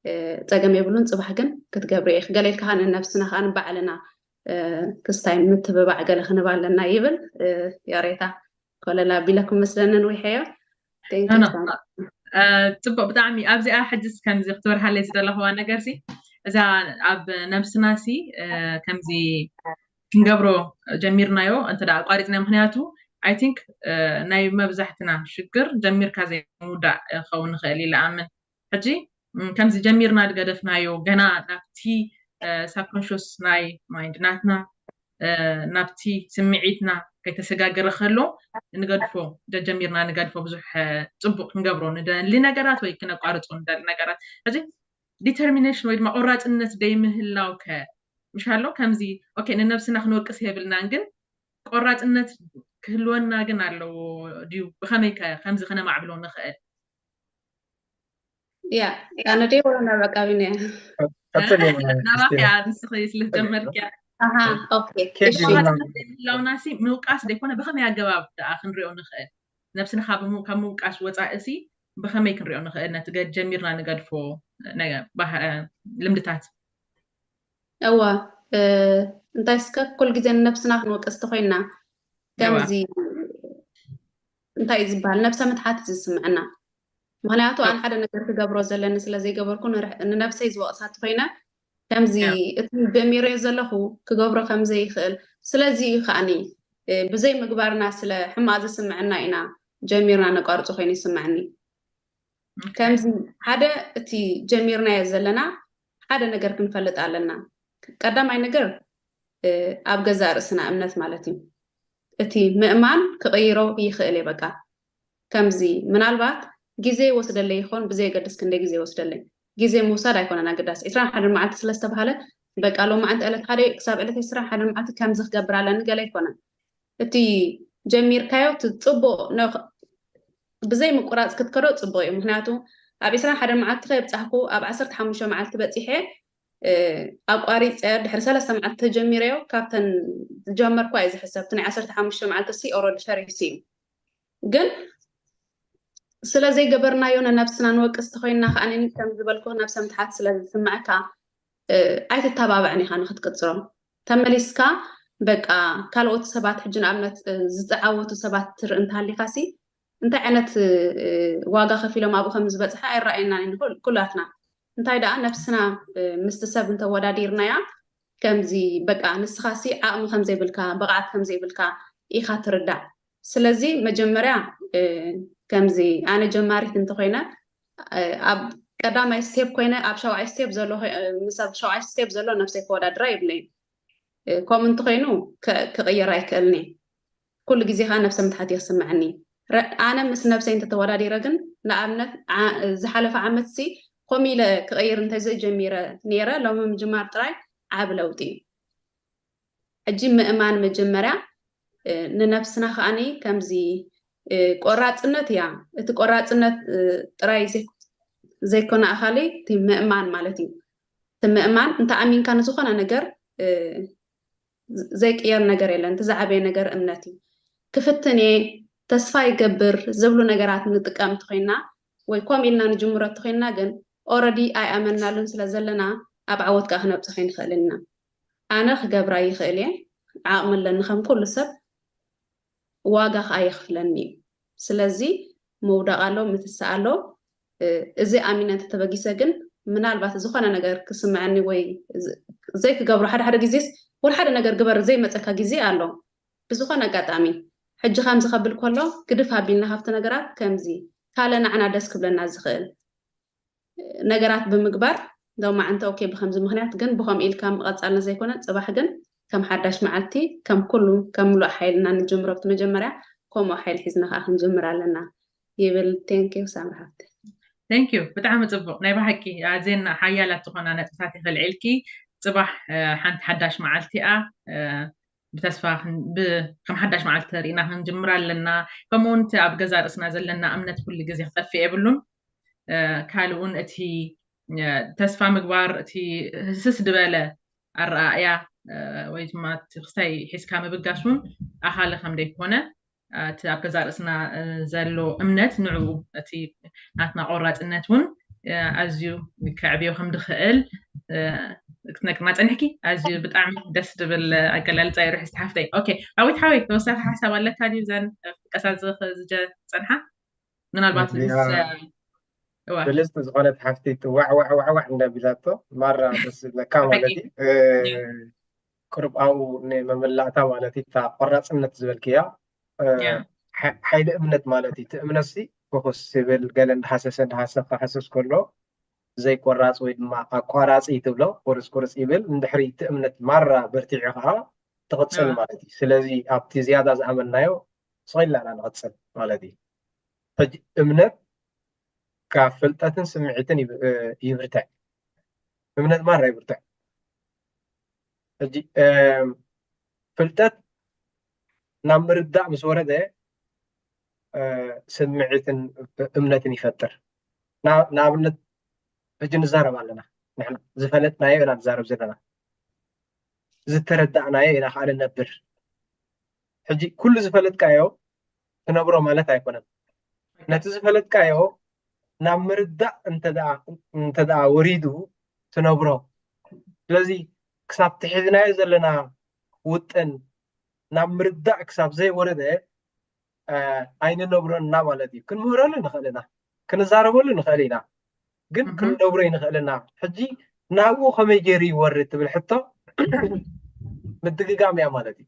እ፣ ጸገም የብሉን፣ ጽባሕ ግን ክትገብሪ ኢኺ። ገለ ኢልካ ከኣ ንነብስና ከኣ ንባዕልና እ፣ ክስታይ ምትብባዕ ገለ ክንባ ኣለና ይብል። እ፣ ያሬታ ኮለል ኣቢለ ክመስለንን ውሕዮ። Thank you ኖ፣ so much። እ፣ ጽቡቕ ብጣዕሚ። ኣብዚኣ ሕጅስ ከምዚ ክትበርሃለይ ዝደለኽዋ ነገር ሲ፣ እዛ ኣብ ነብስና ሲ እ፣ ከምዚ ክንገብሮ ጀሚርናዮ እንተ ደኣ ኣቋሪጽና፣ ምኽንያቱ I think እ፣ ናይ መብዛሕትና ሽግር ጀሚርካ ዘይምውዳእ ክኸውን ይኽእል ኢለ ኣምን። ሕጂ ም፣ ከምዚ ጀሚርና ዝገደፍናዮ ገና ናብቲ ሳብኮንሽስ ናይ ማይንድ ናትና እ፣ ናብቲ ስምዒትና ከይተሰጋገረ ከሎ ንገድፎ፣ ጀጀሚርና ንገድፎ። ብዙሕ እ፣ ጽቡቕ ክንገብሮ ንደሊ ነገራት ወይ ክነቋርጾ ንደሊ ነገራት። ሕጂ ዲተርሚኔሽን ወይ ድማ ቆራጽነት ደይምህላው ከ ምሽ ኣሎ? ከምዚ ኦኬ ንነብስና ክንወቅስ የብልናን፣ ግን ቆራጽነት ክህልወና ግን ኣለዎ ድዩ? ብኸመይ ከ ከምዚ ከነማዕብሎ ንኽእል? ያ ኣነ ድየ ወላ ናብ ዕቃቢን እያ? ቀጥል ናባኺ እያ ንስኺ ስለ ዝጀመርክያ። ኣሃ ኦኬ ኬድ እሺ ይብላና። ቆራጽነት ዘይምህላውና ሲ ምውቃስ ዘይኮነ ብኸመይ ኣገባብ ደኣ ክንሪኦ ንኽእል? ነብስና ካብ ምው- ካብ ምውቃስ ወጻኢ ሲ ብኸመይ ክንሪኦ ንኽእል? ነቲ ገ- ጀሚርና ንገድፎ ነገ- ባህ- ልምድታት። እዋ እ፣ እንታይ እስከ ኩል ግዜ ንነብስና ክንወቅስ ተኮይና እዋ ከምዚ እንታይ እዩ ዝበሃል ነብሰ ምትሓት እዩ ዝስምዐና። ምክንያቱ ኣነ ሓደ ነገር ክገብሮ ዘለኒ ስለ ዘይገበርኩ ንርሕ- ንነብሰይ ዝወቅሳ ተኮይነ ከምዚ ያ እቲ ጀሚረዮ ዘለኹ ክገብሮ ከም ዘይኽእል ስለዚ እዩ ከዓኒ እ፣ ብዘይ ምግባርና ስለ ሕማቅ ዝስምዐና ኢና ጀሚርና ነቋርጾ ኮይኑ ይስምዐኒ። ኦኬ ከምዚ ሓደ እቲ ጀሚርናዮ ዘለና ሓደ ነገር ክንፈልጥ ኣለና። ቀዳማይ ነገር እ፣ ኣብ ገዛእ ርእስና እምነት ማለት እዩ። እቲ ምእማን ክቕይሮ ይኽእል እየ። በቃ ከምዚ ምናልባት ግዜ ይወስደለይ ይኸውን፣ ብዘየገድስ ክንደይ ግዜ ይወስደለይ። ግዜ ምውሳድ ኣይኮነን ኣገዳሲ። ዕስራን ሓደን መዓልቲ ስለ ዝተባህለ በቃ ሎማዓንቲ ዕለት ሓደ ክሳብ ዕለት ዕስራን ሓደን መዓልቲ ከምዚ ክገብር ኣለኒ ገለ ኣይኮነን። እቲ ጀሚርካዮ እቲ ጽቡቕ ነ- ብዘይ ምቁራጽ ክትከዶ ጽቡቕ እዩ። ምክንያቱ ኣብ ዕስራን ሓደን መዓልቲ ከየብጻሕኩ ኣብ ዓሰርተ ሓሙሽተ መዓልቲ በጺሐ እ፣ ኣቋሪጸ ድሕሪ ሰለስተ መዓልቲ ተጀሚረዮ ካብተን ዝጀመርኳ እዩ ዝሕሰብ። እቲ ናይ ዓሰርተ ሓሙሽተ መዓልቲ ሲ ኦረዲ ፈሪሱ እዩ። ግን ስለ ዘይገበርናዮ ንነብስና ንወቅስ ተኮይንና ከኣ ከም ዝበልኩ ነብሰ ምትሓት ስለ ዝስምዐካ እ፣ ኣይትተባብዕን ኢኻ ንክትቅጽሮ። ተመሊስካ በቃ ካልኦት ሰባት ሕጂ ንኣብነት እ፣ ዝተዓወቱ ሰባት ትርኢ እንተሃሊኻ ሲ እንታይ ዓይነት እ፣ ዋጋ ከፊሎም ኣብኡ ከም ዝበጽሐ ኣይረኣየናን እዩ ንኩል- ኩላትና። እንታይ ደኣ ነብስና እ፣ ምስቲ ሰብ እንተወዳዲርናያ ከምዚ በቃ ንስኻ ሲ ዓቕሚ ከም ዘይብልካ ብቕዓት ከም ዘይብልካ ኢኻ ትርዳእ። ስለዚ መጀመርያ እ፣ ከምዚ ኣነ ጀማሪት እንተኮይነ እ፣ ኣብ ቀዳማይ ስቴፕ ኮይነ ኣብ ሸውዓይ ስቴፕ ዘሎ ኮይ- እ፣ ምስ ኣብ ሸውዓይ ስቴፕ ዘሎ ነብሰይ ከወዳድራ ይብለይ። እ፣ ከምኡ እንተኮይኑ ከ- ክቕይር ኣይክእልኒ። ኩሉ ግዜ ከዓ ነብሰ ምትሓት እየ ክስምዐኒ። ረ- ኣነ ምስ ነብሰይ እንተተወዳዲረ ግን ንኣብነት ዓ- ዝሓለፈ ዓመት ሲ ከምኡ ኢለ ክቕይር እንተዘይጀሚረ ነይረ ሎሚ ምጅማር ጥራይ ዓቢ ለውጢ እዩ። ሕጂ ምእማን መጀመርያ እ፣ ንነብስና ከዓኒ ከምዚ እ፣ ቆራጽነት እያ። እቲ ቆራጽነት እ፣ ጥራይ ዘይ- ዘይኮነ ኣኻሊ እቲ ምእማን ማለት እዩ። እቲ ምእማን እንተ ኣሚንካ ንዝኾነ ነገር እ፣ ዘይቅየር ነገር የለን። እቲ ዝዓበየ ነገር እምነት እዩ። ክፍትን እየ፣ ተስፋ ይገብር ዝብሉ ነገራት ንጥቀም እንተኮይና ወይ ከምኡ ኢልና ንጅምሮ እንተኮይና ግን ኦረዲ ኣይኣመንናሉን ስለ ዘለና ኣብ ዓወት ከዓ ክነብፅሖ ኣይንኽእልን ኢና። ኣነ ክገብራ ይኽእል እየ፣ ዓቕሚ ኣለኒ ከም ኩሉ ሰብ፣ ዋጋ ከዓ የኽፍለኒ እዩ። ስለዚ ምውዳቕ ኣሎ፣ ምትሳእ ኣሎ። እ፣ እዚ ኣሚነ እንተተበጊሰ ግን ምናልባት ዝኾነ ነገር ክስምዐኒ ወይ ዝ- ዘይክገብሮ ሓደ ሓደ ግዜስ ወላ ሓደ ነገር ግበር ዘይመፀካ ግዜ ኣሎ። ብዝኾነ ኣጋጣሚ ሕጂ ከምዚ ከብል ከሎ ግድፍ ኣቢልና ካብቲ ነገራት ከምዚ ካልእ ንዓና ደስ ክብለና ዝኽእል ነገራት ብምግባር ሎማዓንቲ ኦኬ ብከምዚ ምክንያት ግን ብከምኡ ኢልካ ምቐፃልና ዘይኮነ ፅባሕ ግን ከም ሓዳሽ መዓልቲ ከም ኩሉ ከም ምሉእ ሓይልና ንጀምሮ ኣብቲ መጀመርያ ከምኡ ሓይሊ ሒዝና ከዓ ክንጀምር ኣለና ይብል። Thank you ሳምሪ ሓፍተይ። Thank you ብጣዕሚ ፅቡቕ ናይ ብሓቂ ኣዜና ሓያላት ዝኾና ነጥብታት ይኸልዒልኪ ጽባሕ ሓንቲ ሓዳሽ መዓልቲ እያ። ብተስፋ ከም ሓዳሽ መዓልቲ ርኢና ክንጅምር ኣለና። ከምኡ እውን ኣብ ገዛ ርእስና ዘለና እምነት ኩሉ ግዜ ክጠፍእ የብሉን። ካልእ እውን እቲ ተስፋ ምግባር፣ እቲ ህስስ ዝበለ ኣረኣእያ ወይ ድማ ክስታይ ሒዝካ ምብጋስ እውን ኣኻሊ ከም ደይኮነ፣ እቲ ኣብ ገዛ ርእስና ዘሎ እምነት ንዕኡ እቲ ናትና ቆራፅነት እውን ኣዝዩ ከዕብዮ ከም ድኽእል ክትነግርና ፀኒሕኪ። ኣዝዩ ብጣዕሚ ደስ ዝብል ኣገላልፃ እዩ ርሕስቲ ሓፍተይ። ኦኬ፣ ዳዊት ሓወይ፣ ተወሳኺ ሓሳብ ኣለካ ድዩ? እዘን ቀሳዚ ዝፀንሓ ምናልባት ብልፅቲ ዝኾነት ሓፍቲ ዋዕ ዋዕ ዋዕ ዋዕ እንዳቢላቶ ማራ ደስ ዝብለካ ማለት እዩ። ቅሩብ ኣብኡ ንመመላእታ ማለት እዩ፣ እታ ቆራፅነት ዝበልክያ ሓይሊ እምነት ማለት እዩ። እቲ እምነትሲ ፍኹስ ይብል፣ ገለ እንዳሃሰሰ እንዳሃሰካ ሃሰስ ከሎ ዘይቆራፅ ወይ ድማ ኣቋራፂ ትብሎ፣ ቁርፅ ቁርፅ ይብል። እንድሕሪ እቲ እምነት ማራ በርቲዑ ከዓ ትቕፅል ማለት እዩ። ስለዚ ኣብቲ ዝያዳ ዝኣመንናዮ ስቕ ኢልና ኢና ንቕፅል ማለት እዩ። ሕጂ እምነት ካብ ፍልጠትን ስምዒትን ይብርትዕ። እምነት ማራ ይብርትዕ። ሕጂ ፍልጠት ናብ ምርዳእ ምስ ወረደ ስምዒትን እምነትን ይፈጥር። ንኣብነት ሕጂ ንዛረብ ኣለና፣ ንሕና ዝፈለጥናዮ ኢና ንዛረብ ዘለና፣ ዝተረዳእናዮ ኢና ከዓ ንነብር። ሕጂ ኩሉ ዝፈለጥካዮ ትነብሮ ማለት ኣይኮነን። ነቲ ዝፈለጥካዮ ናብ ምርዳእ እንተደኣ ወሪዱ ትነብሮ። ስለዚ ክሳብ ትሒዝናዮ ዘለና ውጥን ናብ ምርዳእ ክሳብ ዘይወረደ ኣይንነብሮን እና ማለት እዩ። ክንምህረሉ ንኽእል ኢና፣ ክንዛረበሉ ንኽእል ኢና፣ ግን ክንነብሮ ይንኽእል ኢና። ሕጂ ናብኡ ከመይ ገይሩ ይወርድ ትብል ሕቶ ምድግጋም እያ ማለት እዩ፣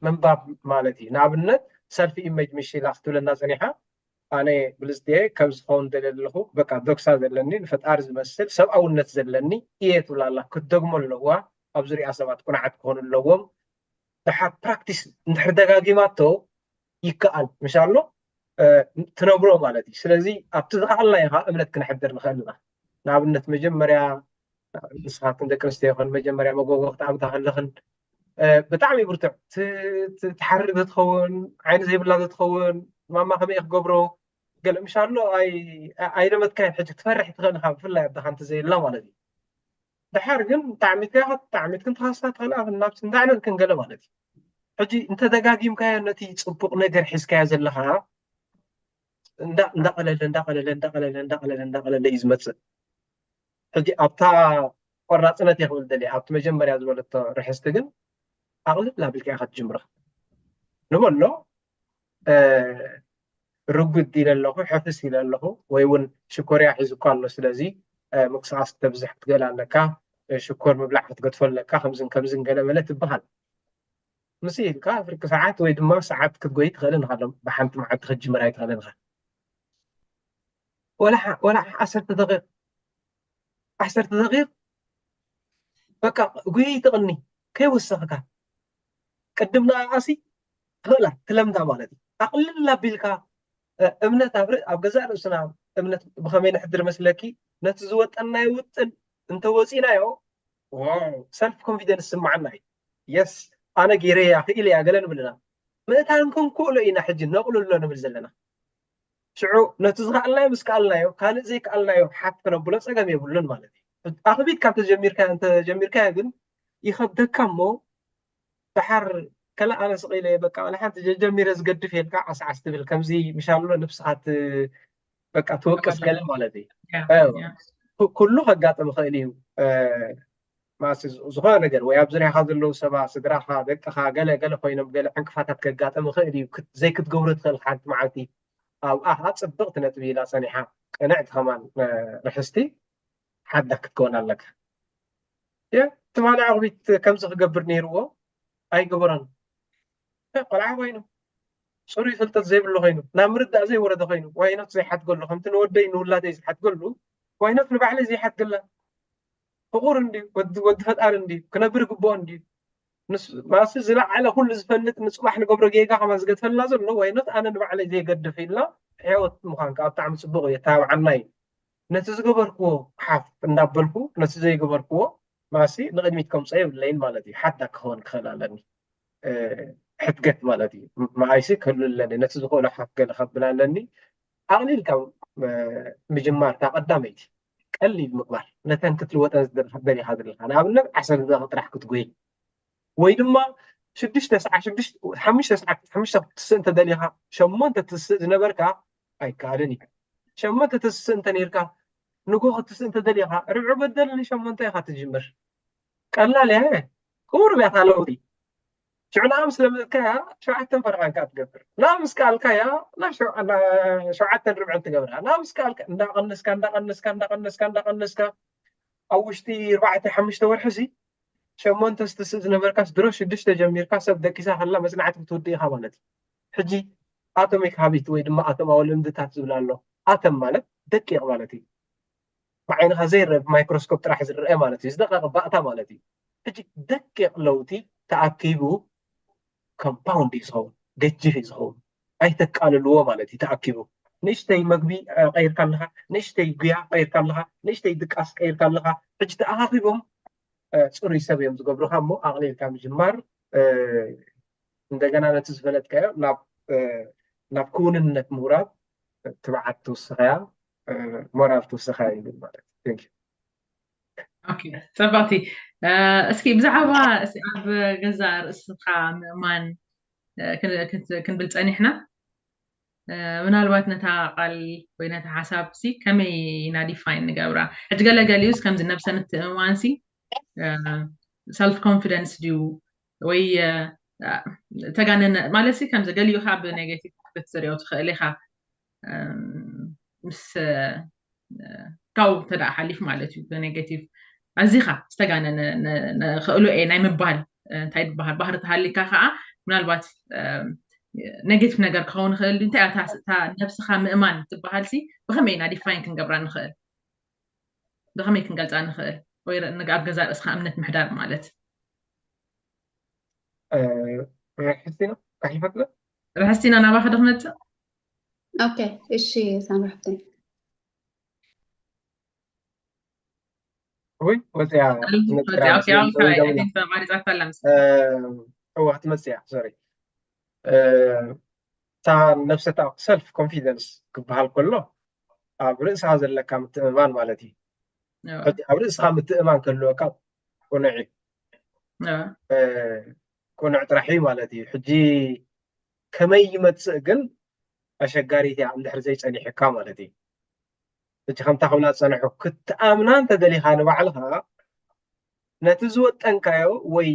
ምንባብ ማለት እዩ። ንኣብነት ሰልፊ ኢመጅ ምሽ ኢላ ክትብለና ፀኒሓ፣ ኣነ ብልፅትየ ከም ዝኸውን ደለ ኣለኹ፣ በቃ ዶክሳ ዘለኒ፣ ንፈጣሪ ዝመስል ሰብኣውነት ዘለኒ እየ ትብል ኣላ። ክትደግሞ ኣለዋ፣ ኣብ ዙሪኣ ሰባት ቁንዓት ክኾኑ ኣለዎም። ድሓር ፕራክቲስ እንድሕር ደጋጊማቶ ይከኣል ምሻሎ ትነብሮ ማለት እዩ። ስለዚ ኣብቲ ዝኸኣልናዮ ከዓ እምነት ክነሕድር ንኽእል ኢና። ንኣብነት መጀመርያ ንስኻትኩም ደቂ ኣንስትዮ ይኹን መጀመርያ መጎጎ ክትኣምታ ከለኽን ብጣዕሚ ብርቱዕ ትሓርር ተትኸውን ዓይኒ ዘይብላ ተትኸውን ማማ ከመይ ክገብሮ ገለ ምሻሎ ኣይለመድካዮን ሕጂ ክትፈርሕ ትኽእል ኢኻ ብፍላይ ኣደኻ እንተዘየላ ማለት እዩ። ድሓር ግን ጣዕሚትካ ኢኻ ጣዕሚትክን ትኻስታ ትኽእላ ናብ እንታይ ዓይነት ክንገለ ማለት እዩ። ሕጂ እንተደጋጊምካዮ ነቲ ፅቡቕ ነገር ሒዝካዮ ዘለኻ እንዳቐለለ እንዳቐለለ እንዳቐለለ እንዳቐለለ እንዳቐለለ እዩ ዝመፅእ። ሕጂ ኣብታ ቆራፅነት እየ ክብል ደልየ ኣብቲ መጀመርያ ዝበለቶ ርሕስቲ ግን ኣቕልል ኣቢልካ ኢኻ ትጅምሮ ንበሎ። ርጉድ ኢለ ኣለኹ፣ ሕፍስ ኢለ ኣለኹ፣ ወይ እውን ሽኮርያ ሒዙካ ኣሎ፣ ስለዚ ምንቅስቃስ ክተብዝሕ ክትገል ኣለካ፣ ሽኮር ምብላዕ ክትገድፎ ኣለካ፣ ከምዝን ከምዝን ገለ መለ ትበሃል። ምስ ኢልካ ፍርቂ ሰዓት ወይ ድማ ሰዓት ክትጎይ ትኽእልን ኢኻ፣ ብሓንቲ መዓልቲ ክትጅምር ኣይትኽእልን ኢኻ። ወላ ዓሰርተ ደቂቕ ዓሰርተ ደቂቕ በቃ ጉየይ ትቕኒ ከይወሰኽካ ቅድም ንኣኣሲ ትኽእላ ትለምዳ ማለት እዩ። ኣቕልል ኣቢልካ እምነት ኣብ ገዛእ ርእስና እምነት ብኸመይ ነሕድር መስለኪ? ነቲ ዝወጠናዮ ውጥን እንተወፂናዮ ሰልፍ ኮንፊደንስ ስማዓና እዩ። የስ ኣነ ገይረያ ክኢለያ ገለ ንብልና ምእታን ክንክእሎ ኢና ሕጂ ነቕልሎ ንብል ዘለና። ሽዑ ነቲ ዝኸኣልናዮ ምስ ከኣልናዮ ካልእ ዘይከኣልናዮ ሓፍ ክነብሎ ፀገም የብሉን ማለት እዩ። ኣኽቢድካ እንተጀሚርካዮ ግን ይኸብደካ እሞ ደሓር ከላ ኣነ ስቕ ኢለ በቃ ዋላ ሓንቲ ጀጀሚረ ዝገድፍ የልካ ዓስዓስ ትብል ከምዚ ምሻሎ ንብስኻ በቃ ትወቅስ ገለ ማለት እዩ። ኩሉ ከጋጥም ይኽእል እዩ። ማስ ዝኾነ ነገር ወይ ኣብ ዙሪያኻ ዘለዉ ሰባት ስድራኻ ደቅኻ ገለ ገለ ኮይኖም ገለ ዕንቅፋታት ከጋጥም ይኽእል እዩ። ዘይክትገብሮ ትኽእል ሓንቲ መዓልቲ ኣብኣ ከዓ ፅብቕቲ ነጥቢ ኢላ ፀኒሓ ቅንዕቲ ከማን ርሕስቲ ሓዳ ክትከውን ኣለካ። ትማሊ ኣቕቢት ከምዚ ክገብር ነይርዎ ኣይገበሮን። ቆልዓ ኮይኑ ፅሩይ ፍልጠት ዘይብሉ ኮይኑ ናብ ምርዳእ ዘይወረደ ኮይኑ ዋይኖት ዘይሓድገሉ ከምቲ ንወደይ ንውላደይ ዝሓድገሉ ዋይኖት ንባዕለይ ዘይሓድገላ ፍቑር እንድዩ ወዲ ፈጣሪ እንድዩ ክነብር ግብኦ እንድዩ ማሲ ዝለዓለ ኩሉ ዝፈልጥ ንፅባሕ ንገብሮ ጌጋ ከማን ዝገድፈልና ዘሎ ዋይኖት ኣነ ንባዕለይ ዘይገድፍ ኢልና ሕያወት ምዃን ከዓ ብጣዕሚ ፅቡቅ እዩ የተባብዓና እዩ። ነቲ ዝገበርክዎ ሓፍ እንዳበልኩ ነቲ ዘይገበርክዎ ማሲ ንቕድሚት ከምፀ የብለይን ማለት እዩ። ሓዳ ክኸውን ክኽእል ኣለኒ። ሕትገት ማለት እዩ። መዓይሲ ክህሉ ኣለኒ፣ ነቲ ዝኽእሎ ሓፍ ገለ ከብል ኣለኒ። ኣቕሊልካ ምጅማር፣ እታ ቀዳመይቲ ቀሊል ምግባር፣ ነተን ክትልወጠን ደሊኻ ዘለኻ፣ ንኣብነት ዓሰርተ ደቂቕ ጥራሕ ክትጎይ፣ ወይ ድማ ሽዱሽተ ሰዓት፣ ሓሙሽተ ሰዓት፣ ሓሙሽተ ክትስእ እንተደሊኻ፣ ሸሞንተ ትስእ ዝነበርካ ኣይከኣልን እዩ። ሸሞንተ ትስእ እንተ ነርካ፣ ንጎ ክትስእ እንተደሊኻ፣ ርብዒ በደል ንሸሞንተ ኢኻ ትጅምር። ቀላል እያ፣ ቁሩብ እያ እታ ለውጢ። ሽዑ ንኣ ምስ ለመድካያ ሸውዓተን ፈረቓን ከኣ ትገብር። ንኣ ምስ ከኣልካያ ናብ ሸው-፣ ናብ ሸውዓተን ርብዕን ትገብራ። ንኣ ምስ ከኣልካ እንዳቐነስካ፣ እንዳቐነስካ፣ እንዳቐነስካ፣ እንዳቐነስካ፣ ኣብ ውሽጢ ኣርባዕተ ሓሙሽተ ወርሒ ሲ ሸሞንተ ስትስእ ዝነበርካስ ድሮ ሽዱሽተ ጀሚርካ ሰብ ደቂሳ ከላ መጽናዕቲ ክትውድእ ኢኻ ማለት እዩ። ሕጂ ኣቶሚክ ሃቢት ወይ ድማ ኣቶማዊ ልምድታት ዝብል ኣሎ። ኣተም ማለት ደቂቕ ማለት እዩ። ብዓይንኻ ዘይረአ ብማይክሮስኮፕ ጥራሕ ዝረአ ማለት እዩ። ዝደቀቐ ባእታ ማለት እዩ። ሕጂ ደቂቕ ለውጢ ተኣኪቡ ኮምፓውንድ እዩ ዝኸውን፣ ገጅፍ እዩ ዝኸውን። ኣይተቃልልዎ ማለት እዩ። ተኣኪቡ ንእሽተይ መግቢ እ፣ ቀይርካ ኣለኻ፣ ንእሽተይ ጉያ ቀይርካ ኣለኻ፣ ንእሽተይ ድቃስ ቀይርካ ኣለኻ። ሕጂ ተኣኻኺቦም እ፣ ጽሩይ ሰብ እዮም ዝገብሩኻ እሞ ኣቕሊልካ ምጅማር እ፣ እንደገና ነቲ ዝፈለጥካዮ ናብ እ፣ ናብ ክውንነት ምውራድ ትብዓት ትውስኸያ እ፣ ሞራል ትውስኸያ ይብል ማለት እዩ። Thank you። ኦኬ፣ ጽብቕቲ። እ፣ እስኪ ብዛዕባ እስኪ ኣብ ገዛ ርእስኻ ምእማን እ፣ ክን- ክን- ክንብል ጸኒሕና። እ፣ ምናልባት ነታ ቃል ወይ ነታ ሓሳብ ሲ ከመይ ኢና ዲፋይን ንገብራ? ሕጂ ገለ ገሊኡስ ከምዚ ነብሰ ምትእምማን ሲ ሰልፍ ኮንፊደንስ ድዩ ወይ እ፣ ተጋነነ ማለት ሲ ከምዚ ገሊኡ ካብ ኔጌቲቭ ክትሪኦ ትኽእል ኢኻ። እም፣ ምስ እ፣ ካብኡ እንተ ደኣ ሓሊፍ ማለት እዩ ብኔጌቲቭ ኣዚኻ ዝተጋነነ ን- ን- ክእሎ እየ ናይ ምባል እ፣ እንታይ ዝበሃል ባህሪ ተሃሊካ ከዓ ምናልባት እ፣ ኔጌቲቭ ነገር ክኸውን ይኽእል ድዩ? እንታይ እያ እታ እታ ነብስኻ ምእማን ትበሃል ሲ ብኸመይ ኢና ዲፋይን ክንገብራ ንኽእል? ብኸመይ ክንገልፃ ንኽእል? ወይ ር- ንግ- ኣብ ገዛ ርእስኻ እምነት ምሕዳር ማለት እ፣ ርሕስቲና ኣሕሊፈትለ ርሕስቲና ናባኻ ዶ ክመፅእ? ኦኬ፣ እሺ ሳምራሕተይ። ወይ ወፅያ ክትመፅእ መፅያ ኢኻ ኦኬ ኣሁን መሰለኒ፣ ወይ ከላይ ደው ኢላ። ተቋሪፃታ ኣላ ምስ እ፣ እዋ ክትመፅእ እያ፣ ሶሪ። እ፣ እታ ነብሰታ ሰልፍ ኮንፊደንስ ክበሃል ከሎ ኣብ ርእስኻ ዘለካ ምትእምማን ማለት እዩ። ሕጂ ኣብ ርእስኻ ምትእምማን ክህልወካ ቁኑዕ እዩ። እ፣ ቁኑዕ ጥራሕ እዩ ማለት እዩ። ሕጂ ከመይ ይመፅእ ግን ኣሸጋሪት እያ እንድሕር ዘይፀኒሕካ ማለት እዩ። ሕጂ ከምታ ክብላ ዝፀንሑ ክትኣምና እንተደሊኻ ንባዕልኻ ነቲ ዝወጠንካዮ ወይ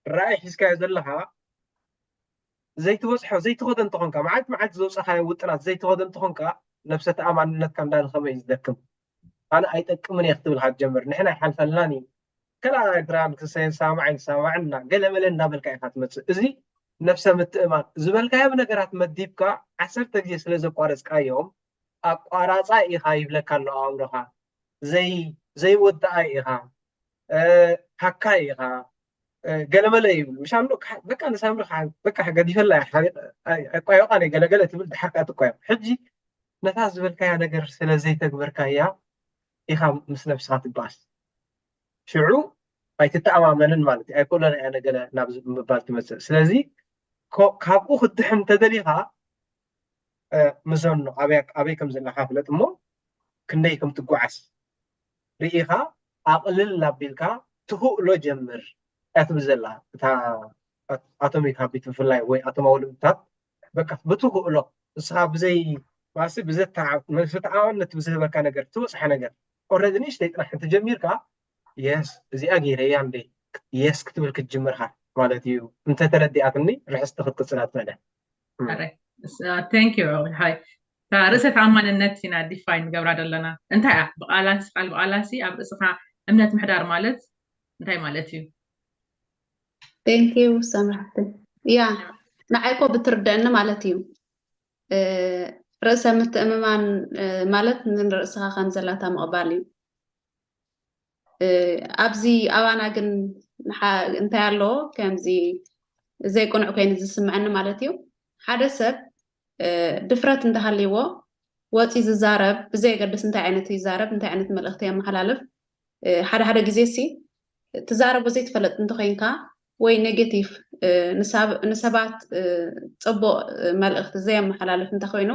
ራእይ ሒዝካዮ ዘለኻ ዘይትበፅሖ ዘይትኸዶ እንተኾንካ፣ መዓልቲ መዓልቲ ዘውፀኻዮ ውጥናት ዘይትኸዶ እንተኾንካ ነብሰ ተኣማንነትካ እንዳድኸመ እዩ ዝደክም። ኣነ ኣይጠቅምን እየ ክትብል ኢኻ ትጀምር። ንሕና ኣይሓልፈልናን እዩ። ከላ ግራን ክሰ ሰማዕን ሰማዕና ገለመለ እንዳበልካ ኢኻ ትመፅእ። እዚ ነብሰ ምትእማን ዝበልካዮም ነገራት መዲብካ ዓሰርተ ግዜ ስለ ዘቋረፅካዮም ኣቋራፃይ ኢኻ ይብለካ ኣሎ ኣእምሮኻ። ዘይ ዘይወዳኣይ ኢኻ፣ እ፣ ሃካይ ኢኻ፣ እ፣ ገለመለ ይብል። ምሻ ኣሎ በቃ ንሳምሪ ከዓ በቃ ገዲፈላ እያ፣ ሓሪቕ፣ ኣይ- ኣይቋየቋን እየ ገለገለ ትብል፣ ድሓር ከዓ ትቋየቕ። ሕጂ ነታ ዝበልካያ ነገር ስለ ዘይተግበርካያ ኢኻ ምስ ነብስኻ ትበኣስ። ሽዑ ኣይትተኣማመንን ማለት እዩ። ኣይኮነን እያ ነገለ ናብ ምባል ትመፅእ። ስለዚ ኮ- ካብኡ ክትድሕን እንተደሊኻ እ፣ ምዘኖ ኣበይ ኣበይ ከም ዘለኻ ፍለጥ እሞ ክንደይ ከም ትጓዓዝ ርኢኻ ኣቕልል ኣቢልካ ትኽእሎ ጀምር እያ ትብል ዘላ እታ ኣት- ኣቶሚክ ሃቢት ብፍላይ ወይ ኣቶማዊ ልምድታት በቃ ብትኽእሎ ንስኻ ብዘይ ማሲ ብዘተዓ- መተዓዋንነት ብዝህበካ ነገር ትበፅሐ ነገር ኦረዲ ንእሽተይ ጥራሕ እንተጀሚርካ የስ እዚኣ ገይረያ እንደ የስ ክትብል ክትጅምርካ ማለት እዩ እንተተረዲኣትኒ ርሕስቲ ክትቅፅላ ትኽእል እያ Correct. Thank you ሓይ እታ ርእሰ ተኣማንነት ኢና ዲፋይን ንገብራ ዘለና እንታይ እያ ብቃላት ቃል ብቃላት ሲ ኣብ ርእስኻ እምነት ምሕዳር ማለት እንታይ ማለት እዩ Thank you ሳምራሕቲ። ያ ንዓይ እኮ ብትርደአኒ ማለት እዩ እ፣ ርእሰ ምትእምማን እ፣ ማለት ንርእስኻ ከም ዘላታ ምቕባል እዩ እ፣ ኣብዚ ኣባና ግን ንሓ- እንታይ ኣሎ ከምዚ ዘይቅኑዕ ኮይኑ ዝስምዐኒ ማለት እዩ ሓደ ሰብ እ፣ ድፍረት እንተሃልይዎ ወፂ ዝዛረብ ብዘየገድስ እንታይ ዓይነት ይዛረብ እንታይ ዓይነት መልእክቲ የመሓላልፍ እ፣ ሓደ ሓደ ግዜ ሲ ትዛረቦ ዘይትፈልጥ እንተኮይንካ ወይ ኔጌቲቭ ንሰባት ፅቡቅ መልእክቲ ዘየመሓላልፍ እንተኮይኑ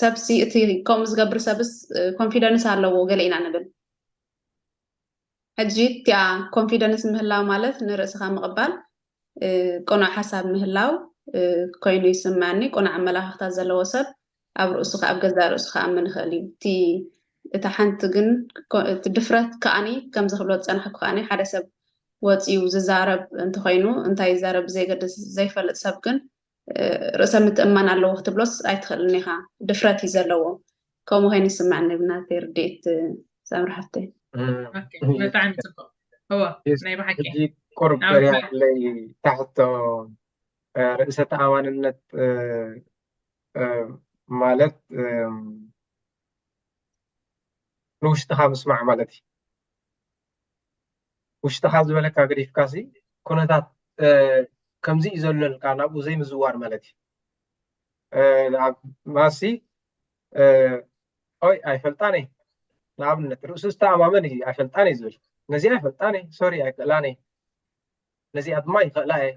ሰብሲ እቲ ከምኡ ዝገብር ሰብስ ኮንፊደንስ ኣለዎ ገለ ኢና ንብል። ሕጂ እቲኣ ኮንፊደንስ ምህላው ማለት ንርእስኻ ምቕባል ቅኑዕ ሓሳብ ምህላው ኮይኑ ይስምዐኒ። ቅኑዕ ኣመላኻኽታ ዘለዎ ሰብ ኣብ ርእሱ ኣብ ገዛእ ርእሱ ክኣምን ይኽእል እዩ። እቲ እታ ሓንቲ ግን እቲ ድፍረት ከኣኒ ከምዚ ክብሎ ዝጸናሕኩ ከኣኒ ሓደ ሰብ ወፂኡ ዝዛረብ እንተኮይኑ እንታይ ይዛረብ ብዘይገድስ ዘይፈልጥ ሰብ ግን ርእሰ ምትእማን ኣለዎ ክትብሎስ ኣይትኽእልን ኢኻ። ድፍረት እዩ ዘለዎ። ከምኡ ኮይኑ ይስምዐኒ ብናተይ ርድኢት ሳምሪ ሓፍተይ። ብጣዕሚ ፅቡቅ። እወ ናይ ብሓቂ ሕጂ ቁሩብ በሪሃለይ ታሕቶ ርእሰ ተኣማንነት ማለት ንውሽጥኻ ምስማዕ ማለት እዩ። ውሽጥኻ ዝበለካ ገዲፍካ ሲ ኩነታት ከምዚ እዩ ዘሎልካ ናብኡ ዘይምዝዋር ማለት እዩ። ማሲ ኦይ ኣይፈልጣን እየ ንኣብነት ርእሱ ዝተኣማመን እዩ ኣይፈልጣን እየ ዝብል ነዚ ኣይፈልጣን እየ ሶሪ ኣይክእላን እየ ነዚኣ ድማ ይኽእላ እየ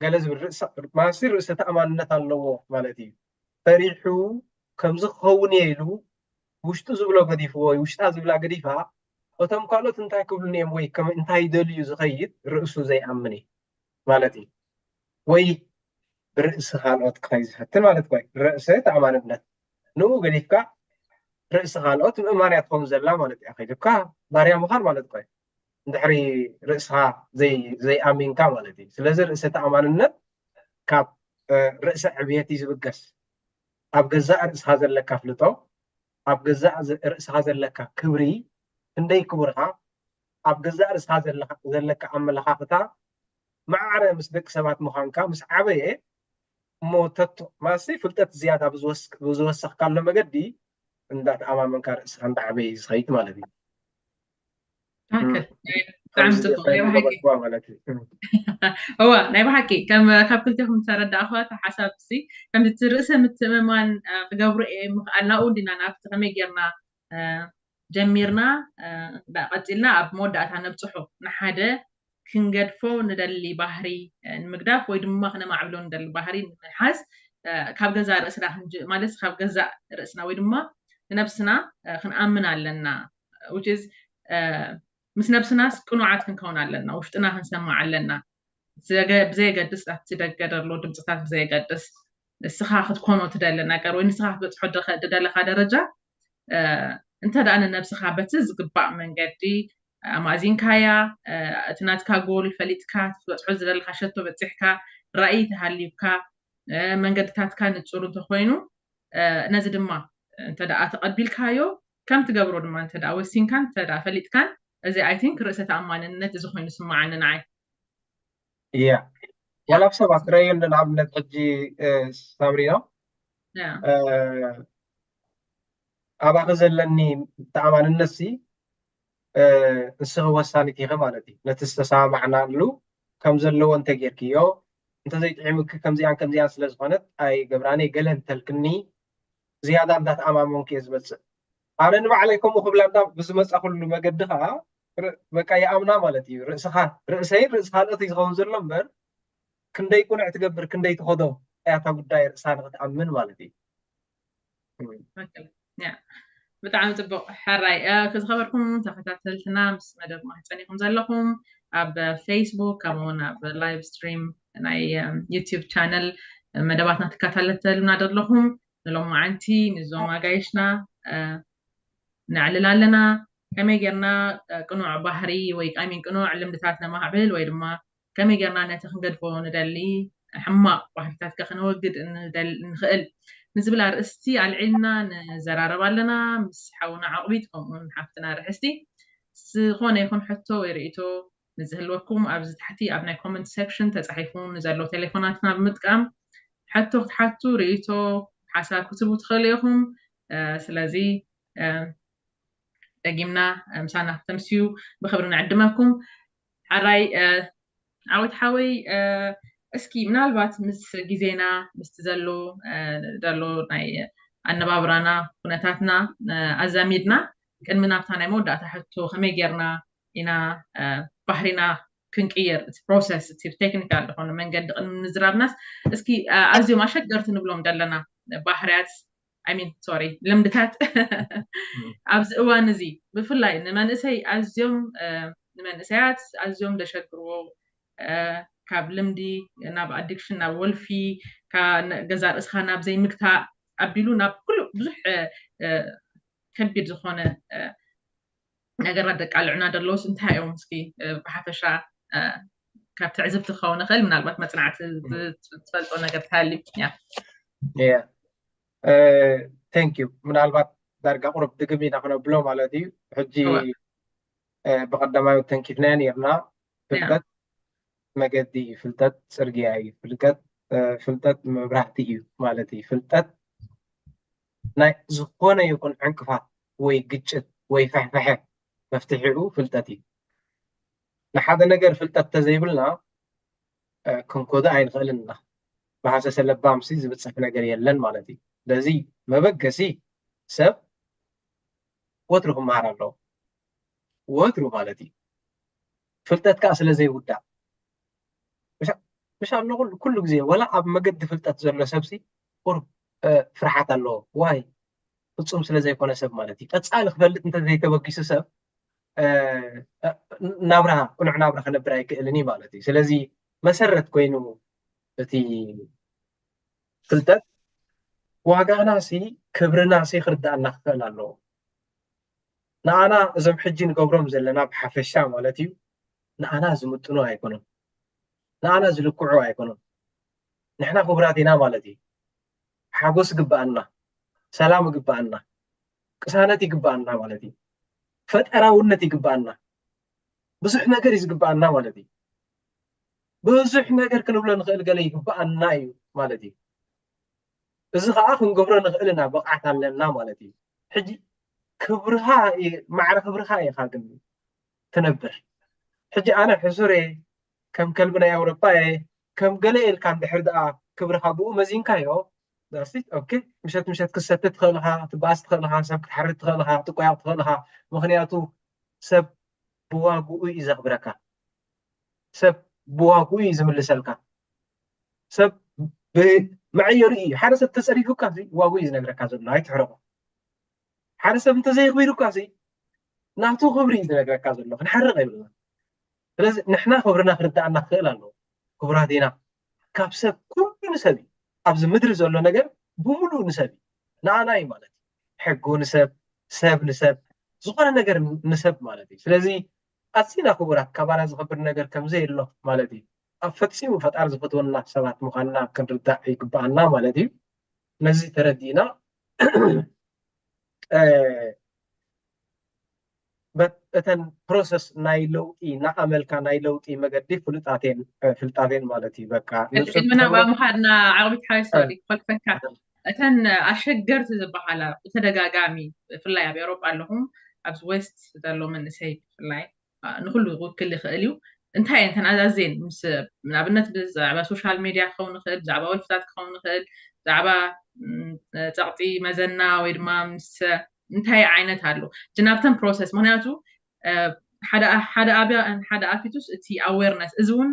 ገለ ዝብል ማሲ ርእሰ ተኣማንነት ኣለዎ ማለት እዩ። ፈሪሑ ከምዚ ክኸውን እየ ኢሉ ውሽጡ ዝብሎ ገዲፍዎ ወይ ውሽጣ ዝብላ ገዲፋ እቶም ካልኦት እንታይ ክብሉኒ እዮም ወይ እንታይ ይደልዩ ዝኸይድ ርእሱ ዘይኣምን እዩ ማለት እዩ። ወይ ብርእሲ ካልኦት ክኸይ ዝፈትን ማለት ኮይ ርእሰ ተኣማንነት ንኡ ገዲፍካ ርእሲ ካልኦት ምእማን እያ ትኸውን ዘላ ማለት እያ። ከይድካ ባርያ ምዃን ማለት ኮይ እንድሕሪ ርእስኻ ዘይኣሚንካ ማለት እዩ። ስለዚ ርእሰ ተኣማንነት ካብ ርእሰ ዕብየት እዩ ዝብገስ። ኣብ ገዛእ ርእስኻ ዘለካ ኣፍልጦ፣ ኣብ ገዛእ ርእስኻ ዘለካ ክብሪ፣ ክንደይ ክቡር ኢኻ፣ ኣብ ገዛእ ርእስኻ ዘለካ ኣመለኻኽታ ማዕረ ምስ ደቂ ሰባት ምዃንካ ምስ ዓበየ እሞ ተቶ ማሲ ፍልጠት ዝያዳ ብዝወሰኽካሎ መገዲ እንዳተኣማመንካ ርእስኻ እንዳዓበየ እዩ ዝኸይድ ማለት እዩ። ብጣዕሚ ፅቡቅ ናይ ብሓቂ እዋ ናይ ብሓቂ ካብ ክልቴኹም ዝተረዳእኹ እቲ ሓሳብ ሲ ከምቲ ርእሰ ምትእምማን ክገብሩ እየ ምኽኣል ናብኡ እንዲና ናብቲ ከመይ ጌርና ጀሚርና ቀፂልና ኣብ መወዳእታ ነብፅሖ ንሓደ ክንገድፎ ንደሊ ባህሪ ንምግዳፍ ወይ ድማ ክነማዕብሎ ንደሊ ባህሪ ንምሓዝ ካብ ገዛእ ርእስና ማለት ካብ ገዛእ ርእስና ወይ ድማ ንነብስና ክንኣምን ኣለና። Which is ምስ ነብስናስ ቅኑዓት ክንከውን ኣለና፣ ውሽጥና ክንሰማዕ ኣለና። ብዘየገድስ ኣብቲ ደገ ደሎ ድምፅታት ብዘየገድስ ንስኻ ክትኮኖ ትደሊ ነገር ወይ ንስኻ ክትበፅሖ ትደለካ ደረጃ እንተ ደኣ ንነብስኻ በቲ ዝግባእ መንገዲ ኣማእዚንካያ እቲ ናትካ ጎል ፈሊጥካ ትበፅሖ ዝደለካ ሸቶ በፂሕካ ራእይ ተሃልዩካ መንገድታትካ ንፁር እንተኮይኑ ነዚ ድማ እንተ ደኣ ተቐቢልካዮ ከም ትገብሮ ድማ እንተ ደኣ ወሲንካን እንተ ደኣ ፈሊጥካን እዚ I think ርእሰ ተኣማንነት እዚ ኮይኑ ስምዓኒ ንዓይ። እያ ዋላ ብሰባት ክረኣየሉ ንኣብነት ሕጂ ሳምሪኖ ኣባኺ ዘለኒ ተኣማንነት ሲ ንስኺ ወሳኒት ኢኺ ማለት እዩ። ነቲ ዝተሰማማዕናሉ ከም ዘለዎ እንተጌርክዮ እንተዘይጥዒሙኪ ከምዚኣን ከምዚኣን ስለ ዝኾነት ኣይገብራን እየ ገለ እንተልክኒ ዝያዳ እንዳተኣማመንኩ እየ ዝመፅእ። ኣነ ንባዕለይ ከምኡ ክብላ እንዳ ብዝመፃ ኩሉ መገዲ ከዓ በቃ ይኣምና ማለት እዩ። ርእስኻ ርእሰይን ርእሲ ካልኦት እዩ ዝኸውን ዘሎ እምበር ክንደይ ቁኑዕ ትገብር ክንደይ ትኸዶ እያታ ጉዳይ ርእሳ ንክትኣምን ማለት እዩ። ብጣዕሚ ፅቡቅ ሕራይ ዝኸበርኩም ተኸታተልትና ምስ መደብና ትፀኒኹም ዘለኹም ኣብ ፌስቡክ ከምኡውን ኣብ ላይቭ ስትሪም ናይ ዩቲዩብ ቻነል መደባትና ትከታተሉና ዘለኹም ንሎማዓንቲ ንዞም ኣጋይሽና ነዕልል ኣለና። ከመይ ጌርና ቅኑዕ ባህሪ ወይ ቃሚን ቅኑዕ ልምድታት ነማዕብል ወይ ድማ ከመይ ጌርና ነቲ ክንገድፎ ንደሊ ሕማቕ ባህርታት ከ ክነወግድ ንኽእል ንዝብል ኣርእስቲ ኣልዒልና ንዘራረብ ኣለና ምስ ሓውና ዓቕቢት ከምኡውን ሓፍትና ርሕስቲ። ዝኾነ ይኹን ሕቶ ወይ ርእይቶ ንዝህልወኩም ኣብዚ ታሕቲ ኣብ ናይ ኮመንት ሴክሽን ተፃሒፉ ንዘሎ ቴሌፎናትና ብምጥቃም ሕቶ ክትሓቱ ርእይቶ ሓሳብ ክትህቡ ትኽእሉ ኢኹም። ስለዚ ደጊምና ምሳና ክተምስዩ ብክብሪ ንዕድመኩም። ሓራይ ዓወት ሓወይ እስኪ ምናልባት ምስ ግዜና ምስቲ ዘሎ ዘሎ ናይ ኣነባብራና ኩነታትና ኣዛሚድና ቅድሚ ናብታ ናይ መወዳእታ ሕቶ ከመይ ጌርና ኢና ባህሪና ክንቅየር እቲ ፕሮሰስ እቲ ቴክኒካል ዝኾነ መንገዲ ቅድሚ ምዝራብናስ እስኪ ኣዝዮም ኣሸገርቲ ንብሎም ዘለና ባህርያት ሚን ሶሪ ልምድታት ኣብዚ እዋን እዚ ብፍላይ ንመንእሰይ ኣዝዮም ንመንእሰያት ኣዝዮም ዘሸግርዎ ካብ ልምዲ ናብ ኣዲክሽን ናብ ወልፊ ገዛ ርእስኻ ናብ ዘይምግታእ ኣቢሉ ናብ ኩሉ ብዙሕ ከቢድ ዝኾነ ነገራት ደቃልዑና ዘለውስ እንታይ እዮም? እስኪ ብሓፈሻ ካብ ትዕዝብቲ ክኸውን ይኽእል፣ ምናልባት መፅናዕቲ ዝፈልጦ ነገር ተሃልዩ። Thank you። ምናልባት ዳርጋ ቁሩብ ድግም ኢና ክነብሎ ማለት እዩ። ሕጂ ብቐዳማይ ተንኪፍናዮ ነርና። ፍልጠት መገዲ እዩ፣ ፍልጠት ፅርግያ እዩ፣ ፍልጠት ፍልጠት መብራህቲ እዩ ማለት እዩ። ፍልጠት ናይ ዝኾነ ይኹን ዕንቅፋት ወይ ግጭት ወይ ፍሕፍሐ መፍትሒኡ ፍልጠት እዩ። ንሓደ ነገር ፍልጠት ተዘይብልና ክንኮዶ ኣይንኽእልን ኢና። ብሃሰሰ ለባምሲ ዝብፅሕ ነገር የለን ማለት እዩ። ስለዚ መበገሲ ሰብ ወትሩ ክመሃር ኣለዎ። ወትሩ ማለት እዩ። ፍልጠት ከዓ ስለ ዘይውዳእ ምሽ ኣሎ ኩሉ ግዜ ወላ ኣብ መገዲ ፍልጠት ዘሎ ሰብሲ ቁሩብ ፍርሓት ኣለዎ። ዋይ ፍፁም ስለ ዘይኮነ ሰብ ማለት እዩ። ቀፃሊ ክፈልጥ እንተዘይተበጊሱ ሰብ ናብራ ቅኑዕ ናብራ ክነብር ኣይክእልን እዩ ማለት እዩ። ስለዚ መሰረት ኮይኑ እቲ ፍልጠት ዋጋና ሲ ክብርና ሲ ክርዳእና ክኽእል ኣለዎ። ንኣና እዞም ሕጂ ንገብሮም ዘለና ብሓፈሻ ማለት እዩ ንኣና ዝምጥኑ ኣይኮኑን፣ ንኣና ዝልክዑ ኣይኮኑን። ንሕና ክቡራት ኢና ማለት እዩ። ሓጎስ ይግበኣና፣ ሰላም ይግበኣና፣ ቅሳነት ይግበኣና ማለት እዩ። ፈጠራውነት ይግበኣና፣ ብዙሕ ነገር እዩ ዝግበኣና ማለት እዩ። ብዙሕ ነገር ክንብሎ ንኽእል ገለ ይግበኣና እዩ ማለት እዩ። እዚ ከዓ ክንገብሮ ንኽእል ኢና፣ ብቕዓት ኣለና ማለት እዩ። ሕጂ ክብርኻ ማዕረ ክብርኻ ኢኻ ግን ትነብር። ሕጂ ኣነ ሕሱር እየ፣ ከም ከልቢ ናይ ኣውሮጳ እየ፣ ከም ገለ ኢልካ እንድሕር ደኣ ክብርኻ ብኡ መዚንካዮ ዳስቲት ኦኬ። ምሸት ምሸት ክትሰቲ ትኽእል ኢኻ፣ ትበኣስ ትኽእል ኢኻ፣ ሰብ ክትሓርድ ትኽእል ኢኻ፣ ትቆያቕ ትኽእል ኢኻ። ምኽንያቱ ሰብ ብዋግኡ እዩ ዘኽብረካ። ሰብ ብዋግኡ እዩ ዝምልሰልካ። ሰብ ብመዐየሩ እዩ። ሓደ ሰብ ተፀሪፉካ ዋግኡ እዩ ዝነግረካ ዘሎ፣ ኣይትሕረቆ። ሓደ ሰብ እንተዘይኽቢሩካ ሲ ናቱ ክብሪ እዩ ዝነግረካ ዘሎ፣ ክንሓርቕ የብልና። ስለዚ ንሕና ክብርና ክርዳእና ክኽእል ኣለዎ። ክቡራት ኢና። ካብ ሰብ ኩሉ ንሰብ እዩ። ኣብዚ ምድሪ ዘሎ ነገር ብምሉእ ንሰብ እዩ። ንኣና እዩ ማለት እዩ። ሕጉ ንሰብ፣ ሰብ ንሰብ፣ ዝኾነ ነገር ንሰብ ማለት እዩ። ስለዚ ኣዝና ክቡራት፣ ካባና ዝኸብር ነገር ከምዘየሎ ማለት እዩ። ኣብ ፈጺሙ ፈጣሪ ዝፈትወና ሰባት ምዃንና ክንርዳእ ይግባኣና ማለት እዩ። ነዚ ተረዲእና እተን ፕሮሰስ ናይ ለውጢ ናኣመልካ ናይ ለውጢ መገዲ ፍሉጣቴን ፍልጣቴን ማለት እዩ። በቃ ቅድሚ ናብኣ ምኻድና ዓቕቢት ሓይሶ ሪክ ፈልፈካ እተን ኣሸገርቲ ዝበሃላ ብተደጋጋሚ ብፍላይ ኣብ ኤውሮጳ ኣለኹም ኣብዚ ዌስት ዘሎ መንእሰይ ብፍላይ ንኩሉ ክውክል ይኽእል እዩ። እንታይ እየን ተናዛዜን ምስ ንኣብነት ብዛዕባ ሶሻል ሜድያ ክኸውን ይኽእል፣ ብዛዕባ ወልፍታት ክኸውን ይኽእል፣ ብዛዕባ ጸቕጢ መዘና ወይ ድማ ምስ እንታይ ዓይነት ኣሎ እቲ ናብተን ፕሮሰስ ምክንያቱ ሓደ ሓደ ኣብያ ሓደ ኣፊቱስ እቲ ኣዌርነስ እዚ እውን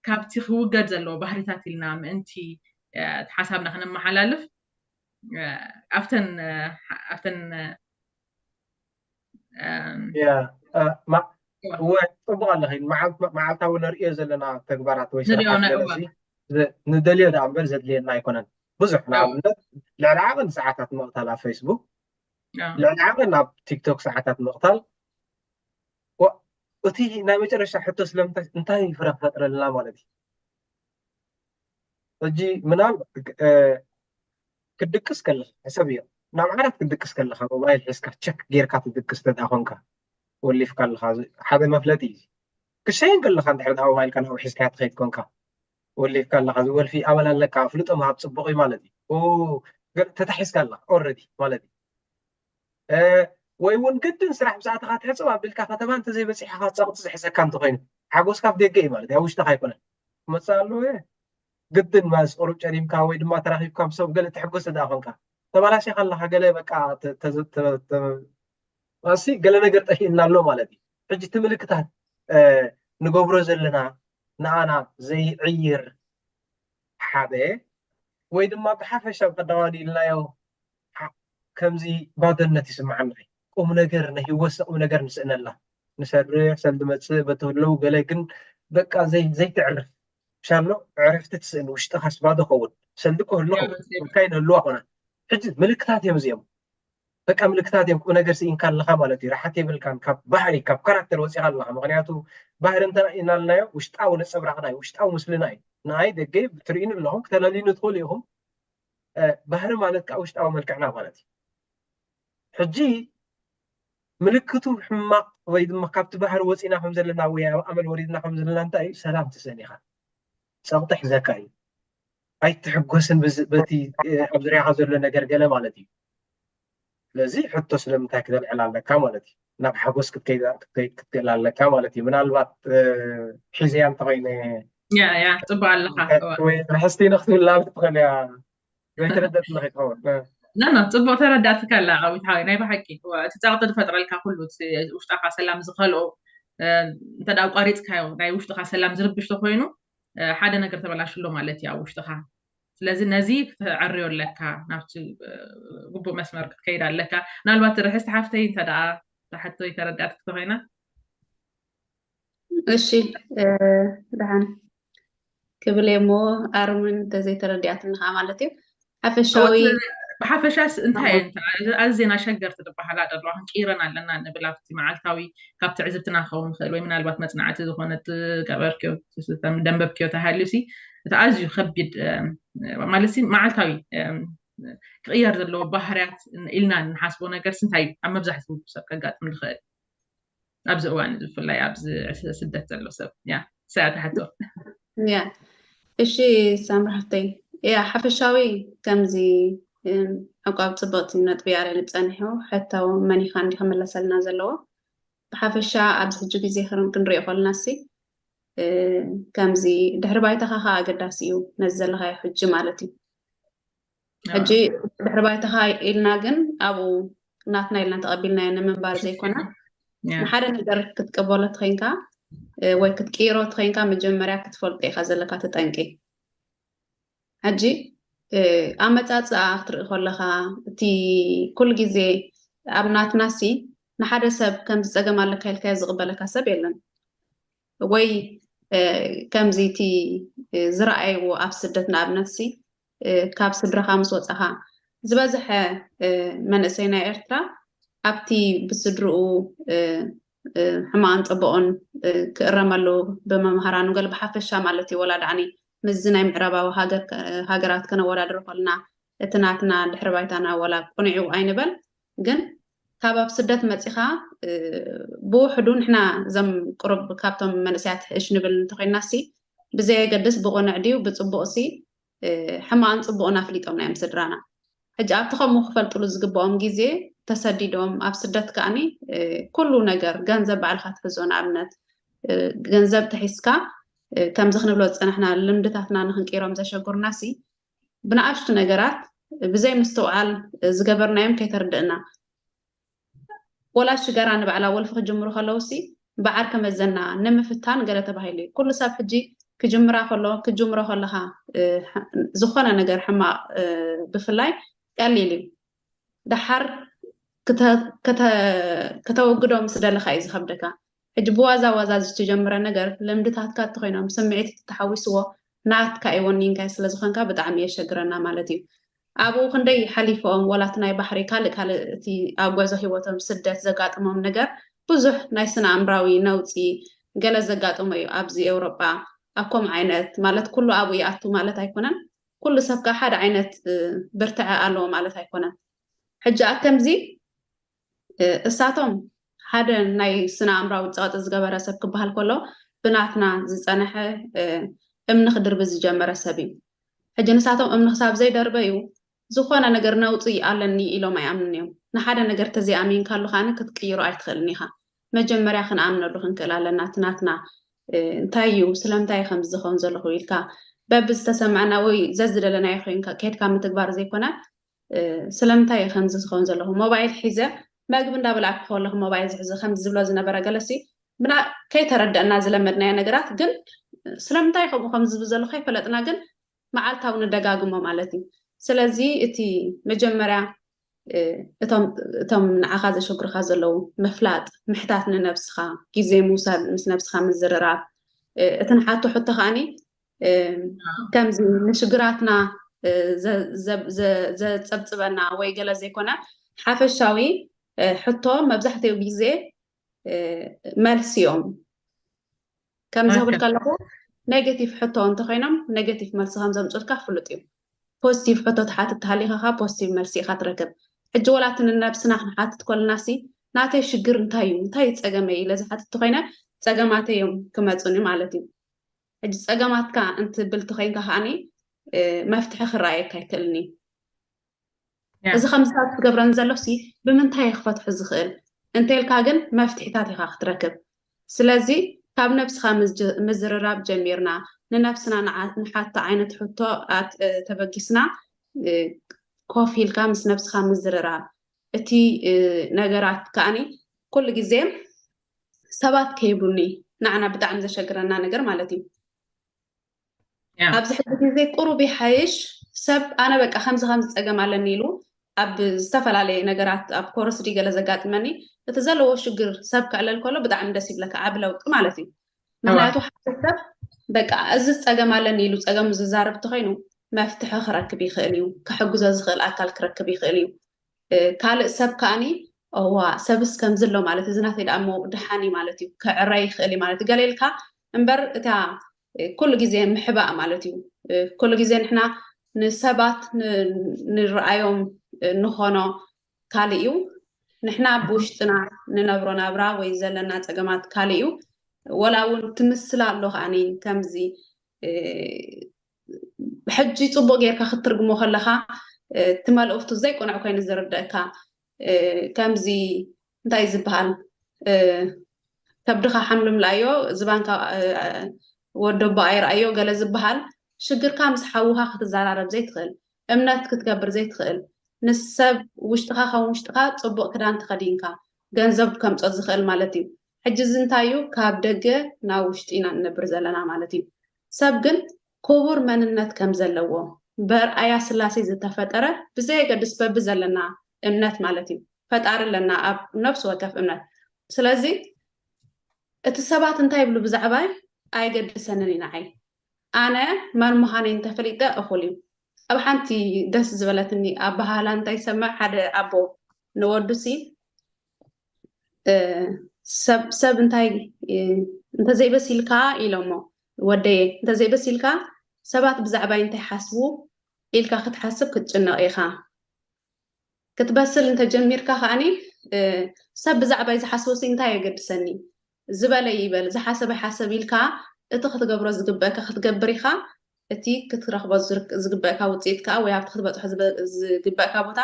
ካብቲ ክውገድ ዘለዎ ባህሪታት ኢልና ምእንቲ ሓሳብና ክነመሓላልፍ ኣብተን ኣብተን እወ ፅቡቅ ኣለኺ። መዓልታዊ ነርእዮ ዘለና ተግባራት ወይ ስራሓት ንደልዮ ዳ እምበር ዘድልየና ኣይኮነን። ብዙሕ ንኣብነት ልዕሊ ዓቐን ሰዓታት ምቕታል ኣብ ፌስቡክ፣ ልዕሊ ዓቐን ኣብ ቲክቶክ ሰዓታት ምቕታል። እቲ ናይ መጨረሻ ሕቶ ስለምንታይ እንታይ ፍረ ክፈጥረልና ማለት እዩ? ሕጂ ምናል ክትድቅስ ከለካ ሕሰብ እዮ ናብ ዓራት ክትድቅስ ከለካ ሞባይል ሒዝካ ቸክ ጌርካ ትድቅስ ተዳ ኮንካ ወሊፍካ ኣለካ ሓደ መፍለጢ እዩ። ክሸይን ከለካ እንድሕር ዳ ሞባይልካ ናብኡ ሒዝካ ትኸይድ ኮንካ ወሊፍካ ኣለካ ዝወልፊ ኣመል ኣለካ ኣፍልጦ ምሃብ ፅቡቅ እዩ ማለት እዩ። ተታሒዝካ ኣለካ ኦረዲ ማለት እዩ። ወይ እውን ግድን ስራሕ ምስ ኣተኻ ትሕፅብ ኣቢልካ ከተማ እንተዘይበፂሕኻ ፀቕጢ ዝሕዘካ እንተኮይኑ ሓጎስካ ኣብ ደገ እዩ ማለት እዩ፣ ኣብ ውሽጥኻ ኣይኮነን። ክመፅእ ኣለዎ ግድን ማለት ቁሩብ ጨሪምካ ወይ ድማ ተራኺብካ ምስ ሰብ ገለ ትሕጎስ ተደኣ ኮንካ ተባላሽኻ ኣለኻ ገለ በቃ ሲ ገለ ነገር ጠፊእና ኣሎ ማለት እዩ። ሕጂ እቲ ምልክታት ንገብሮ ዘለና ንኣና ዘይዕይር ሓደ ወይ ድማ ብሓፈሻ ቀዳማዲ ኢልናዮ ከምዚ ባዶነት ይስምዓና። ቁም ነገር ናይ ህይወት ቁም ነገር ንስእነላ ንሰርሕ ሰልዲ መፅእ በተህለው ገለ ግን በቃ ዘይትዕርፍ ሻሎ ዕረፍቲ ትስእን ውሽጥኻስ ባዶ ኸውን ሰልዲ ክህሉ ኸውን እንታይ ንህልዋ ኾና ሕጂ ምልክታት እዮም እዚኦም በቃ ምልክታት እዮም ቁም ነገር ስኢንካ ኣለኻ ማለት እዩ ራሓት የብልካን ካብ ባህሪ ካብ ካራክተር ወፂኻ ኣለኻ ምክንያቱ ባህሪ እንተ ኢናልናዮ ውሽጣዊ ነፀብራቕና እዩ ውሽጣዊ ምስልና እዩ ንኣይ ደገ ትርእዩን ኣለኹም ክተለልዩኒ ትኽእሉ ኢኹም ባህሪ ማለት ከዓ ውሽጣዊ መልክዕና ማለት እዩ ሕጂ ምልክቱ ሕማቕ ወይ ድማ ካብቲ ባህሪ ወፂና ከም ዘለና ወይ ኣብ ኣመል ወሪድና ከም ዘለና እንታይ እዩ ሰላም ትሰኒኻ ፀቕጢ ሕዘካ እዩ ኣይትሕጎስን በቲ ኣብ ዙሪያኻ ዘሎ ነገር ገለ ማለት እዩ ስለዚ ሕቶ ስለምንታይ ክተልዕል ኣለካ ማለት እዩ ናብ ሓጎስ ክትከይድ ኣለካ ማለት እዩ ምናልባት ሒዘያ እንተኮይነ ያ ያ ፅቡቅ ኣለካ ወይ ትሕዝቲ ንክትብል ትኽእል እያ ዘይተረደት ኣለኺ ትኸውን ና ና ፅቡቅ ተረዳእትካ ኣላ ዓዊት ሓወይ ናይ ብሓቂ እቲ ፀቕጢ ዝፈጥረልካ ኩሉ ውሽጣካ ሰላም ዝኸልኦ እንተ ኣቋሪፅካዮ ናይ ውሽጥካ ሰላም ዝርብሽ ተኮይኑ ሓደ ነገር ተበላሽሎ ማለት እዩ ኣብ ውሽጥካ ስለዚ ነዚ ክትዕርዮ ኣለካ ናብቲ ግቡእ መስመር ክትከይድ ኣለካ ምናልባት ርሕስቲ ሓፍተይ እንተ ደኣ ተሓቶ ተረዳእትክ ተኮይና እሺ ደሓን ክብል እየ እሞ ኣርምን እንተዘይተረዲኣትኒ ከዓ ማለት እዩ ሓፈሻዊ ብሓፈሻስ እንታይ ኣዝና ሸገርቲ ዝበሃላ ዘለዋ ክንቅይረን ኣለና ንብል ኣብቲ መዓልታዊ ካብ ትዕዝብትና ክኸውን ይኽእል ወይ ምናልባት መፅናዕቲ ዝኾነ ገበርክዮ ደንበብክዮ ተሃልዩ ሲ እቲ ኣዝዩ ከቢድ ማለት ሲ መዓልታዊ ክቕየር ዘለዎ ባህርያት ኢልና ንሓስቦ ነገር ሲ እንታይ እዩ ኣብ መብዛሕትኡ ሰብ ከጋጥም ዝኽእል ኣብዚ እዋን እዚ ብፍላይ ኣብዚ ስደት ዘሎ ሰብ ያ ሰያ ትሓቶ ያ እሺ ሳምራሕተይ ያ ሓፈሻዊ ከምዚ ዕቋብ ፅብቕቲ ነጥቢ ኣረ ንፀኒሑ ሕቶ መኒኻ እንዲ ክምለሰልና ዘለዎ ብሓፈሻ ኣብዚ ሕጂ ግዜ ክርን ክንሪኦ ከለና ሲ ከምዚ ድሕሪ ባይታኻ ከዓ ኣገዳሲ እዩ ነዚ ዘለካዮ ሕጂ ማለት እዩ ሕጂ ድሕሪ ባይታኻ ኢልና ግን ኣብኡ ናትና ኢልና ተቐቢልናዮ ንምንባር ዘይኮነ ንሓደ ነገር ክትቀበሎ ትኸይንካ ወይ ክትቅይሮ ትኸይንካ መጀመርያ ክትፈልጦ ኢኻ ዘለካ ተጠንቂ ሕጂ ኣመፃፅኣ ክትርኢ ከለካ እቲ ኩሉ ግዜ ኣብ ናትና ሲ ንሓደ ሰብ ከም ዝፀገም ኣለካ ኢልካዮ ዝቕበለካ ሰብ የለን ወይ ከምዚ እቲ ዝረኣይዎ ኣብ ስደት ንኣብነት ሲ ካብ ስድራኻ ምስ ወፃኻ ዝበዝሐ መንእሰይ ናይ ኤርትራ ኣብቲ ብስድርኡ ሕማቕን ፅቡቕን ክእረመሉ ብመምሃራኑ ገለ ብሓፈሻ ማለት እዩ ወላ ዳዕኒ ምስዚ ናይ ምዕራባዊ ሃገራት ከነወዳድሮ ከለና እቲ ናትና ድሕሪ ባይታና ወላ ቁኑዕ እዩ ኣይንበል ግን ካብ ኣብ ስደት መፂኻ ብውሕዱ ንሕና እዞም ቅሩብ ካብቶም መንእሰያት ሕእሽ ንብል እንተኮይና ሲ ብዘየገድስ ብቁንዕ ድዩ ብፅቡቕ ሲ ሕማቕን ፅቡቕን ኣፍሊጦምና እዮም ስድራና ሕጂ ኣብቲ ከምኡ ክፈልጥሉ ዝግብኦም ግዜ ተሰዲዶም ኣብ ስደት ከኣኒ ኩሉ ነገር ገንዘብ ባዕልካ ትሕዞ ንኣብነት ገንዘብ ተሒዝካ ከምዚ ክንብሎ ዝፀናሕና ልምድታትና ንክንቀይሮም ዘሸጉርና ሲ ብንኣሽቱ ነገራት ብዘይ ምስትውዓል ዝገበርናዮም ከይተርድእና ወላ ሽጋራ ንባዕላ ወልፊ ክጅምሩ ከለውሲ ብዓርከ መዘና ንምፍታን ገለ ተባሂሉ እዩ ኩሉ ሰብ ሕጂ ክጅምራ ከሎ ክጅምሮ ከለካ ዝኾነ ነገር ሕማቕ ብፍላይ ቀሊል እዩ ደሓር ከተወግዶ ምስ ደለካ እዩ ዝከብደካ ሕጂ ብዋዛ ዋዛ ዝተጀመረ ነገር ልምድታትካ እንተኮይኖም ስምዒት ተሓዊስዎ ናትካ እዩ ወኒንካ ስለዝኮንካ ብጣዕሚ የሸግረና ማለት እዩ ኣብኡ ክንደይ ሓሊፎም ወላ እቲ ናይ ባሕሪ ካልእ ካልእ እቲ ኣብ ጎዕዞ ሂወቶም ስደት ዘጋጥሞም ነገር ብዙሕ ናይ ስነ ኣእምራዊ ነውፂ ገለ ዘጋጥሞ እዩ ኣብዚ ኤውሮጳ ኣብ ከምኡ ዓይነት ማለት ኩሉ ኣብኡ ይኣቱ ማለት ኣይኮነን ኩሉ ሰብ ከዓ ሓደ ዓይነት ብርትዐ ኣለዎ ማለት ኣይኮነን ሕጂ ኣከምዚ እሳቶም ሓደ ናይ ስነ ኣእምራዊ ፀቕጢ ዝገበረ ሰብ ክበሃል ከሎ ብናትና ዝፀነሐ እምኒ ክድርቢ ዝጀመረ ሰብ እዩ ሕጂ ንሳቶም እምኒ ክሳብ ዘይደርበዩ ዝኾነ ነገር ነውፂ ኣለኒ ኢሎም ኣይኣምንን እዮም ንሓደ ነገር ተዘይኣሚንካሉ ከዓኒ ክትቅይሮ ኣይትኽእልን ኢኻ መጀመርያ ክንኣምነሉ ክንክእል ኣለና እቲ ናትና እንታይ እዩ ስለምንታይ ከም ዝኸውን ዘለኹ ኢልካ በቢ ዝተሰማዕና ወይ ዘዝደለናዮ ኮይንካ ከድካ ምትግባር ዘይኮነ ስለምንታይ እዩ ከምዚ ዝኸውን ዘለኹ ሞባይል ሒዘ መግቢ እንዳበላዕኩ ከለኹ ሞባይል ዝሕዘ ከምዚ ዝብሎ ዝነበረ ገለሲ ብና ከይተረደእና ዝለመድናዮ ነገራት ግን ስለምንታይ ከምኡ ከም ዝብል ዘሎ ከይፈለጥና ግን መዓልታዊ ንደጋግሞ ማለት እዩ። ስለዚ እቲ መጀመርያ እቶም ንዓኻ ዘሸግሩካ ዘለዉ ምፍላጥ፣ ምሕታት፣ ንነብስኻ ግዜ ምውሳድ፣ ምስ ነብስኻ ምዝርራብ፣ እቲ ንሓቶ ሕቶ ከዓኒ ከምዚ ንሽግራትና ዘጸብጽበና ወይ ገለ ዘይኮነ ሓፈሻዊ ሕቶ መብዛሕትኡ ግዜ መልሲ እዮም። ከም ዝብልካ ኣለኹ፣ ኔጌቲቭ ሕቶ እንተኮይኖም ኔጌቲቭ መልሲ ከም ዘምፅልካ ፍሉጥ እዩ። ፖዚቲቭ ሕቶ ትሓትት ተሃሊኻ ከዓ ፖዚቲቭ መልሲ ኢኻ ትረክብ። ሕጂ ወላ እቲ ንነብስና ክንሓትት ከለና ሲ ናተይ ሽግር እንታይ እዩ፣ እንታይ እዩ ፀገመይ ኢለ ዝሓትት ተኮይነ ፀገማተይ እዮም ክመፁኒ ማለት እዩ። ሕጂ ፀገማትካ እንትብል ተኮይንካ ከዓኒ መፍትሒ ክረኣየካ ኣይክእልን እዩ። እዚ ከምዚ ትገብረን ዘሎሲ ብምንታይ ክፈትሑ ዝኽእል እንተልካ ግን መፍትሒታት ኢኻ ክትረክብ። ስለዚ ካብ ነብስኻ ምዝርራብ ጀሚርና ንነብስና ንሓቶ ዓይነት ሕቶ ተበጊስና ኮፍ ኢልካ ምስ ነብስኻ ምዝርራብ እቲ ነገራት ከዓኒ ኩሉ ግዜ ሰባት ከይብሉኒ ንዓና ብጣዕሚ ዘሸግረና ነገር ማለት እዩ። ኣብዚ ሕዚ ግዜ ቁሩብ ይሓይሽ ሰብ ኣነ በቃ ከምዚ ከምዚ ፀገም ኣለኒ ኢሉ ኣብ ዝተፈላለየ ነገራት ኣብ ኮርስ ድዩ ገለ ዘጋጥመኒ እቲ ዘለዎ ሽግር ሰብ ከዕለል ከሎ ብጣዕሚ ደስ ይብለካ ዓቢ ለውጢ ማለት እዩ። ምክንያቱ ሓደ ሰብ በቃ እዚ ፀገም ኣለኒ ኢሉ ፀገሙ ዝዛረብ እንተኮይኑ መፍትሒ ክረክብ ይኽእል እዩ። ክሕግዞ ዝኽእል ኣካል ክረክብ ይኽእል እዩ። ካልእ ሰብ ከዓኒ እዋ ሰብስ ከምዚ ኣሎ ማለት እዚ ናተይ ደኣ እሞ ደሓን እዩ ማለት እዩ ክዕረ ይኽእል እዩ ማለት እዩ ገለ ኢልካ እምበር እታ ኩሉ ግዜ ምሕባእ ማለት እዩ። ኩሉ ግዜ ንሕና ንሰባት ንረኣዮም ንኾኖ ካልእ እዩ። ንሕና ብውሽጥና ንነብሮ ናብራ ወይ ዘለና ፀገማት ካልእ እዩ። ወላ እውን ትምስላ ኣሎ ከዓኒ ከምዚ ሕጂ ፅቡቅ ጌርካ ክትትርግሞ ከለካ እቲ መልእክቱ ዘይቅኑዕ ኮይኑ ዝርደእካ ከምዚ እንታይ ዝበሃል ከብድኻ ሓምልም ለኣዮ ዝባንካ ወደቦ ኣይረኣዮ ገለ ዝበሃል ሽግርካ ምስ ሓውካ ክትዘራረብ ዘይትኽእል እምነት ክትገብር ዘይትኽእል ንሰብ ውሽጥኻ ከም ውሽጥኻ ፅቡቅ ክዳን ተኸዲንካ ገንዘብ ከምፆ ዝኽእል ማለት እዩ። ሕጂ እዚ እንታይ እዩ ካብ ደገ ናብ ውሽጢ ኢና ንነብር ዘለና ማለት እዩ። ሰብ ግን ክቡር መንነት ከም ዘለዎ በርኣያ ስላሴ ዝተፈጠረ ብዘየገድስ በቢ ዘለና እምነት ማለት እዩ ፈጣሪ ኣለና ኣብ ነፍሲ ወከፍ እምነት። ስለዚ እቲ ሰባት እንታይ ይብሉ ብዛዕባይ ኣይገድሰንን እዩ ንዓይ። ኣነ መን ምዃነይ እንተፈሊጠ እኹል እዩ። ኣብ ሓንቲ ደስ ዝበለትኒ ኣበሃህላ እንታይ ይሰምዕ ሓደ ኣቦ ንወዱሲ ሰብ ሰብ እንታይ እንተዘይበሲልካ ኢሎሞ ወደየ እንተዘይበሲልካ ሰባት ብዛዕባይ እንታይ ሓስቡ ኢልካ ክትሓስብ ክትጭነቕ ኢኻ። ክትበስል እንተጀሚርካ ከዓኒ ሰብ ብዛዕባይ ዝሓስቦ ሲ እንታይ የገድሰኒ ዝበለ ይበል ዝሓሰበ ሓሰብ ኢልካ እቲ ክትገብሮ ዝግበእካ ክትገብር ኢኻ። እቲ ክትረኽቦ ዝግበእካ ውፅኢት ከዓ ወይ ኣብቲ ክትበፅሖ ዝግበእካ ቦታ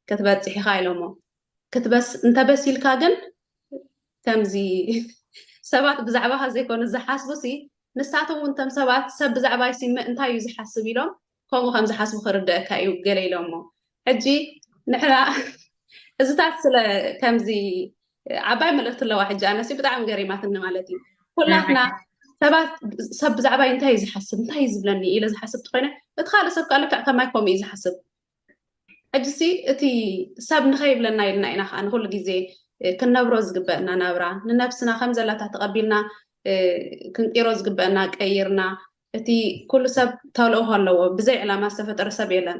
ክትበፅሕ ኢኻ ኢሎሞ። ክትበስ እንተበሲልካ ግን ከምዚ ሰባት ብዛዕባኻ ዘይኮነ ዝሓስቡ ሲ ንሳቶም እውን እቶም ሰባት ሰብ ብዛዕባ ይሲምዕ እንታይ እዩ ዝሓስብ ኢሎም ከምኡ ከም ዝሓስቡ ክርደእካ እዩ ገለ ኢሎሞ። ሕጂ ንሕና እዚታት ስለ ከምዚ ዓባይ መልእክቲ ኣለዋ። ሕጂ ኣነሲ ብጣዕሚ ገሪማትኒ ማለት እዩ። ኩላትና ሰባት ሰብ ብዛዕባ እንታይ እዩ ዝሓስብ እንታይ እዩ ዝብለኒ ኢለ ዝሓስብ ትኮይነ እቲ ካልእ ሰብ ከዓ ልክዕ ከማይ ከምኡ እዩ ዝሓስብ። ሕጂሲ እቲ ሰብ ንኸይብለና ኢልና ኢና ከዓ ንኩሉ ግዜ ክንነብሮ ዝግበእና ናብራ ንነብስና ከም ዘላታ ተቐቢልና ክንቂሮ ዝግበእና ቀይርና እቲ ኩሉ ሰብ ተልእኮ ኣለዎ። ብዘይ ዕላማ ዝተፈጠረ ሰብ የለን።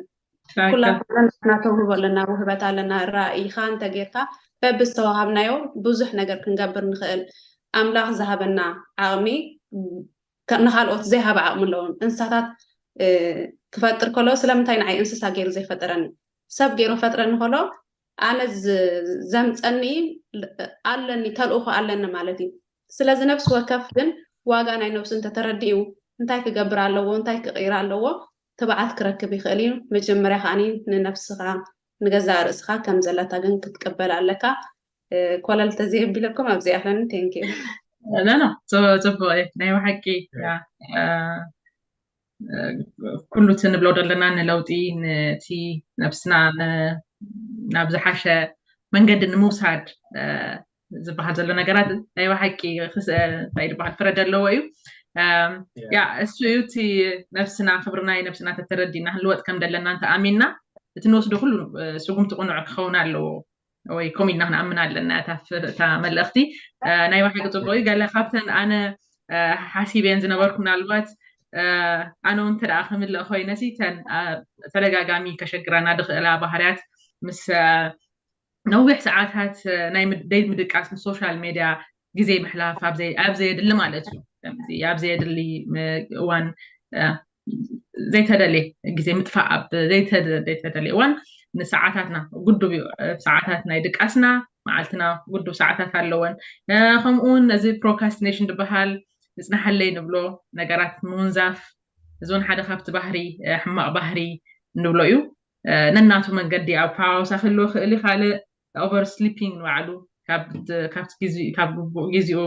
ኩላትና ተውህቦ ኣለና፣ ውህበት ኣለና። ራእይኻ እንተጌርካ በብዝተዋሃብናዮ ብዙሕ ነገር ክንገብር ንኽእል። ኣምላኽ ዝሃበና ዓቕሚ ንኻልኦት ዘይሃበ ዓቕሚ ኣለዎም። እንስሳታት ክፈጥር ከሎ ስለምንታይ ንዓይ እንስሳ ገይሩ ዘይፈጠረኒ? ሰብ ገይሩ ፈጥረኒ ከሎ ኣነ ዘምፀኒ ኣለኒ ተልእኮ ኣለኒ ማለት እዩ። ስለዚ ነብሲ ወከፍ ግን ዋጋ ናይ ነብሱ እንተተረዲኡ እንታይ ክገብር ኣለዎ እንታይ ክቕይር ኣለዎ ትብዓት ክረክብ ይኽእል እዩ። መጀመርያ ከዓኒ ንነብስኻ ንገዛእ ርእስኻ ከም ዘለታ ግን ክትቅበል ኣለካ። ኮለል ተዘይቢለኩም ኣብዚኣ ኣለኒ። Thank you። ኖ ኖ፣ ጽቡቕ እዩ ናይ ብሓቂ። ኩሉ እቲ ንብሎ ዘለና ንለውጢ፣ ነቲ ነብስና ናብ ዝሓሸ መንገዲ ንምውሳድ ዝበሃል ዘሎ ነገራት ናይ ብሓቂ እንታይ ዝበሃል ፍረ ዘለዎ እዩ። ያ እሱ እዩ እቲ ነብስና ክብሪ ናይ ነብስና ተተረዲና ክንልወጥ ከም ዘለና እንተኣሚንና እቲ ንወስዶ ኩሉ ስጉምቲ ቅኑዕ ክኸውን ኣለዎ ወይ ከምኡ ኢልና ክንኣምን ኣለና። እታ መልእኽቲ ናይ ብሓቂ ፅቡቅ እዩ። ገለ ካብተን ኣነ ሓሲበን ዝነበርኩ ምናልባት ኣነ እውን እንተ ከምልእ ኮይነ ሲ ተን ተደጋጋሚ ከሸግረና ዝኽእላ ባህርያት ምስ ነዊሕ ሰዓታት ናይ ደይ ምድቃስ ምስ ሶሻል ሜድያ ግዜ ምሕላፍ ኣብ ዘየድሊ ማለት እዩ። ኣብ ዘየድሊ እዋን ዘይተደልየ ግዜ ምጥፋእ ኣብ ዘይተደልየ እዋን ንሰዓታትና ግዱብ እዩ። ሰዓታት ናይ ድቃስና መዓልትና ግዱብ ሰዓታት ኣለወን። ከምኡውን ነዚ ፕሮካስቲኔሽን ዝበሃል ንፅናሓለይ ንብሎ ነገራት ምውንዛፍ እዚ እውን ሓደ ካብቲ ባህሪ ሕማቕ ባህሪ ንብሎ እዩ። ነናቱ መንገዲ ኣብ ፓውሳ ክህልዎ ክእል ካልእ ኦቨር ስሊፒንግ ንባዕሉ ካብ ግቡእ ግዜኡ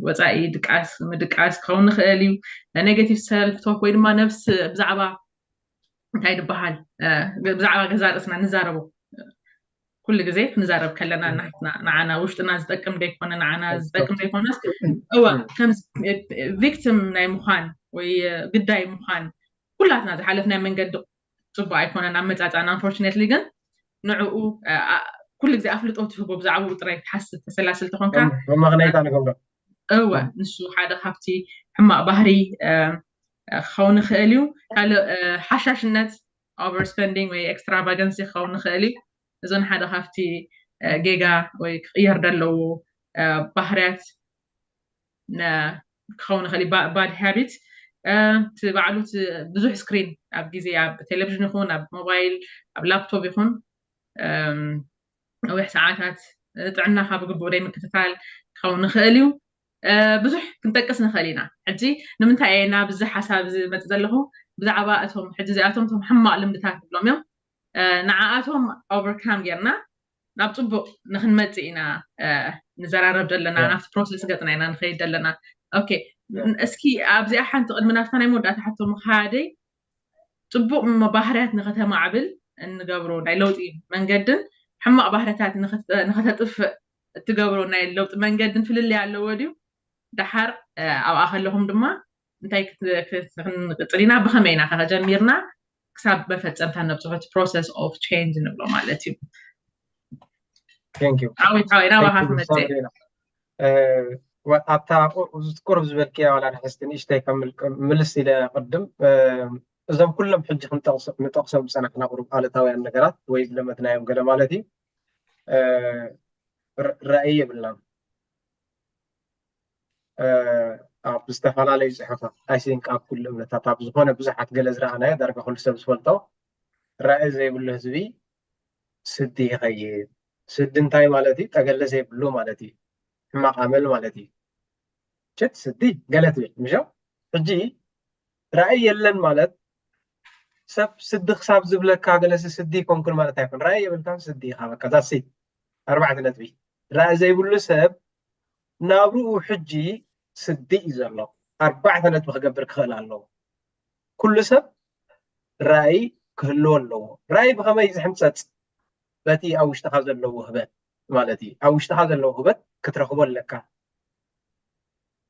ወፃኢ ድቃስ ምድቃስ ክኸውን ንክእል እዩ። ኔጋቲቭ ሰልፍ ቶክ ወይ ድማ ነብስ ብዛዕባ እንታይ ዝበሃል ብዛዕባ ገዛ ርእስና ንዛረቦ ኩሉ ግዜ ክንዛረብ ከለና ናትና ንዓና ውሽጥና ዝጠቅም ዘይኮነ ንዓና ዝጠቅም ዘይኮነስ እዋ ከም ቪክቲም ናይ ምዃን ወይ ግዳይ ምዃን ኩላትና ዝሓለፍናይ መንገዲ ፅቡቅ ኣይኮነን ኣመፃፅኣና። ኣንፎርችነትሊ ግን ንዕኡ ኩሉ ግዜ ኣፍልጦ ትህቦ ብዛዕባኡ ጥራይ ትሓስብ ተሰላስል ተኾንካ መመኽነይታ ንገብሮ እወ ንሱ ሓደ ካብቲ ሕማቅ ባህሪ ክኸውን ይኽእል እዩ። ካልእ ሓሻሽነት ኦቨር ስፐንዲንግ ወይ ኤክስትራቫገንሲ ክኸውን ይኽእል እዩ። እዞን ሓደ ካብቲ ጌጋ ወይ ክቅየር ዘለዎ ባህርያት ክኸውን ይኽእል እዩ። ባድ ሃቢት እቲ ባዕሉ ብዙሕ ስክሪን ኣብ ግዜ ኣብ ቴሌቪዥን ይኹን ኣብ ሞባይል ኣብ ላፕቶፕ ይኹን ነዊሕ ሰዓታት ጥዕናኻ ብግቡእ ዘይምክትታል ክኸውን ይኽእል እዩ። ብዙሕ ክንጠቅስ ንኽእል ኢና። ሕጂ ንምንታይ እየ ናብዚ ሓሳብ ዝመፅእ ዘለኹ? ብዛዕባ እቶም ሕጂ እዚኣቶም እቶም ሕማቕ ልምድታት ንብሎም እዮም። ንዓኣቶም ኦቨርካም ጌርና ናብ ፅቡቅ ንክንመፅእ ኢና ንዘራረብ ዘለና፣ ናብቲ ፕሮሰስ ገፅና ኢና ንኸይድ ዘለና። ኦኬ፣ እስኪ ኣብዚኣ ሓንቲ ቅድሚ ናብታ ናይ መወዳእታ ሕቶ ምኻደይ ፅቡቅ ባህርያት ንከተማዕብል እንገብሮ ናይ ለውጢ መንገድን ሕማቅ ባህርያታት ንከተጥፍእ እትገብሮ ናይ ለውጢ መንገድን ፍልልይ ኣለዎ ድዩ? ደሓር ኣብኣ ከለኹም ድማ እንታይ ክንቅፅል ኢና? ብኸመይ ኢና ከጀሚርና ክሳብ መፈፀምታ ነብፅሖ ፕሮሰስ ኦፍ ቼንጅ ንብሎ ማለት እዩ። ዓወት ሓወይ ናባኻ ክመፅእ ኣብታ ቁሩብ ዝበልክያ ዋላ ንሕስቲ ንእሽተይ ከም ምልስ ኢለ ቅድም እዞም ኩሎም ሕጂ ንጠቕሶም ዝፀናሕና ቁሩብ ኣሉታውያን ነገራት ወይ ዝለመድናዮም ገለ ማለት እዩ ራእይ የብልናን ኣብ ዝተፈላለዩ ፅሑፋት ኣይሲንክ ኣብ ኩሉ እምነታት ኣብ ዝኾነ ብዙሓት ገለ ዝረኣናዮ ዳርጋ ኩሉ ሰብ ዝፈልጦ ራእይ ዘይብሉ ህዝቢ ስዲ ይኸይድ። ስዲ እንታይ ማለት እዩ? ጠገለ ዘይብሉ ማለት እዩ። ሕማቕ ኣመል ማለት እዩ። ችት ስዲ ገለ ትብል ምሾ ሕጂ ራእይ የለን ማለት ሰብ ስዲ ክሳብ ዝብለካ ገለሲ ስዲ ይኮንኩን ማለት ኣይኮን። ራእይ የብልካን ስዲ ኢኻ በቃ that's it። ኣርባዕተ ነጥቢ። ራእይ ዘይብሉ ሰብ ናብርኡ ሕጂ ስዲ እዩ ዘሎ። ኣርባዕተ ነጥቢ ክገብር ክኽእል ኣለዎ። ኩሉ ሰብ ራእይ ክህልዎ ኣለዎ። ራእይ ብኸመይ ዝሕንፀፅ? በቲ ኣብ ውሽጥኻ ዘለዎ ህበት ማለት እዩ። ኣብ ውሽጥኻ ዘለዎ ህበት ክትረኽቦ ኣለካ።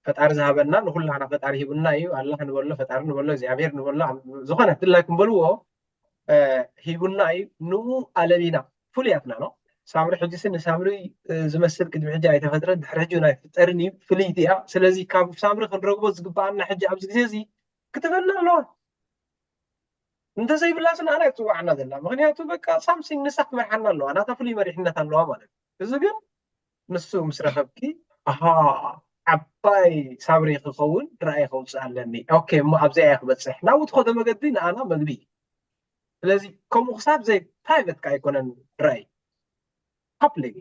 ፈጣሪ ዝሃበና ንኩላህና ፈጣሪ ሂቡና እዩ። ኣላህ ንበሎ፣ ፈጣሪ ንበሎ፣ እግዚኣብሔር ንበሎ፣ ዝኾነ ድላይኩም በልዎ ሂቡና እዩ። ንኡ ኣለሚና ፍሉያትና ነው። ሳምሪ ሕጂ ሲ ንሳምሪ ዝመስል ቅድሚ ሕጂ ኣይተፈጥረን፣ ድሕሪ ሕጂ እውን ኣይፍጠርን እዩ። ፍልይቲ እያ። ስለዚ ካብ ሳምሪ ክንረግቦ ዝግበኣና ሕጂ ኣብዚ ግዜ እዚ ክትበና ኣለዋ። እንተዘይብላ ስንኣና ትፅዋዕና ዘላ ምክንያቱ በቃ ሳምሲንግ ንሳ ክመርሓና ኣለዋ ናታ ፍሉይ መሪሕነት ኣለዋ ማለት እዩ። እዚ ግን ንሱ ምስ ረኸብኪ ኣሃ ዓባይ ሳብሪ ክኸውን ራእይ ከውፅእ ኣለኒ ኦኬ እሞ ኣብዚኣ እየ ክበፅሕ ናብኡ ትኸዶ መገዲ ንኣና መግቢ እዩ። ስለዚ ከምኡ ክሳብ ዘይ ፕራይቨትካ ኣይኮነን ራእይ ፓብሊክ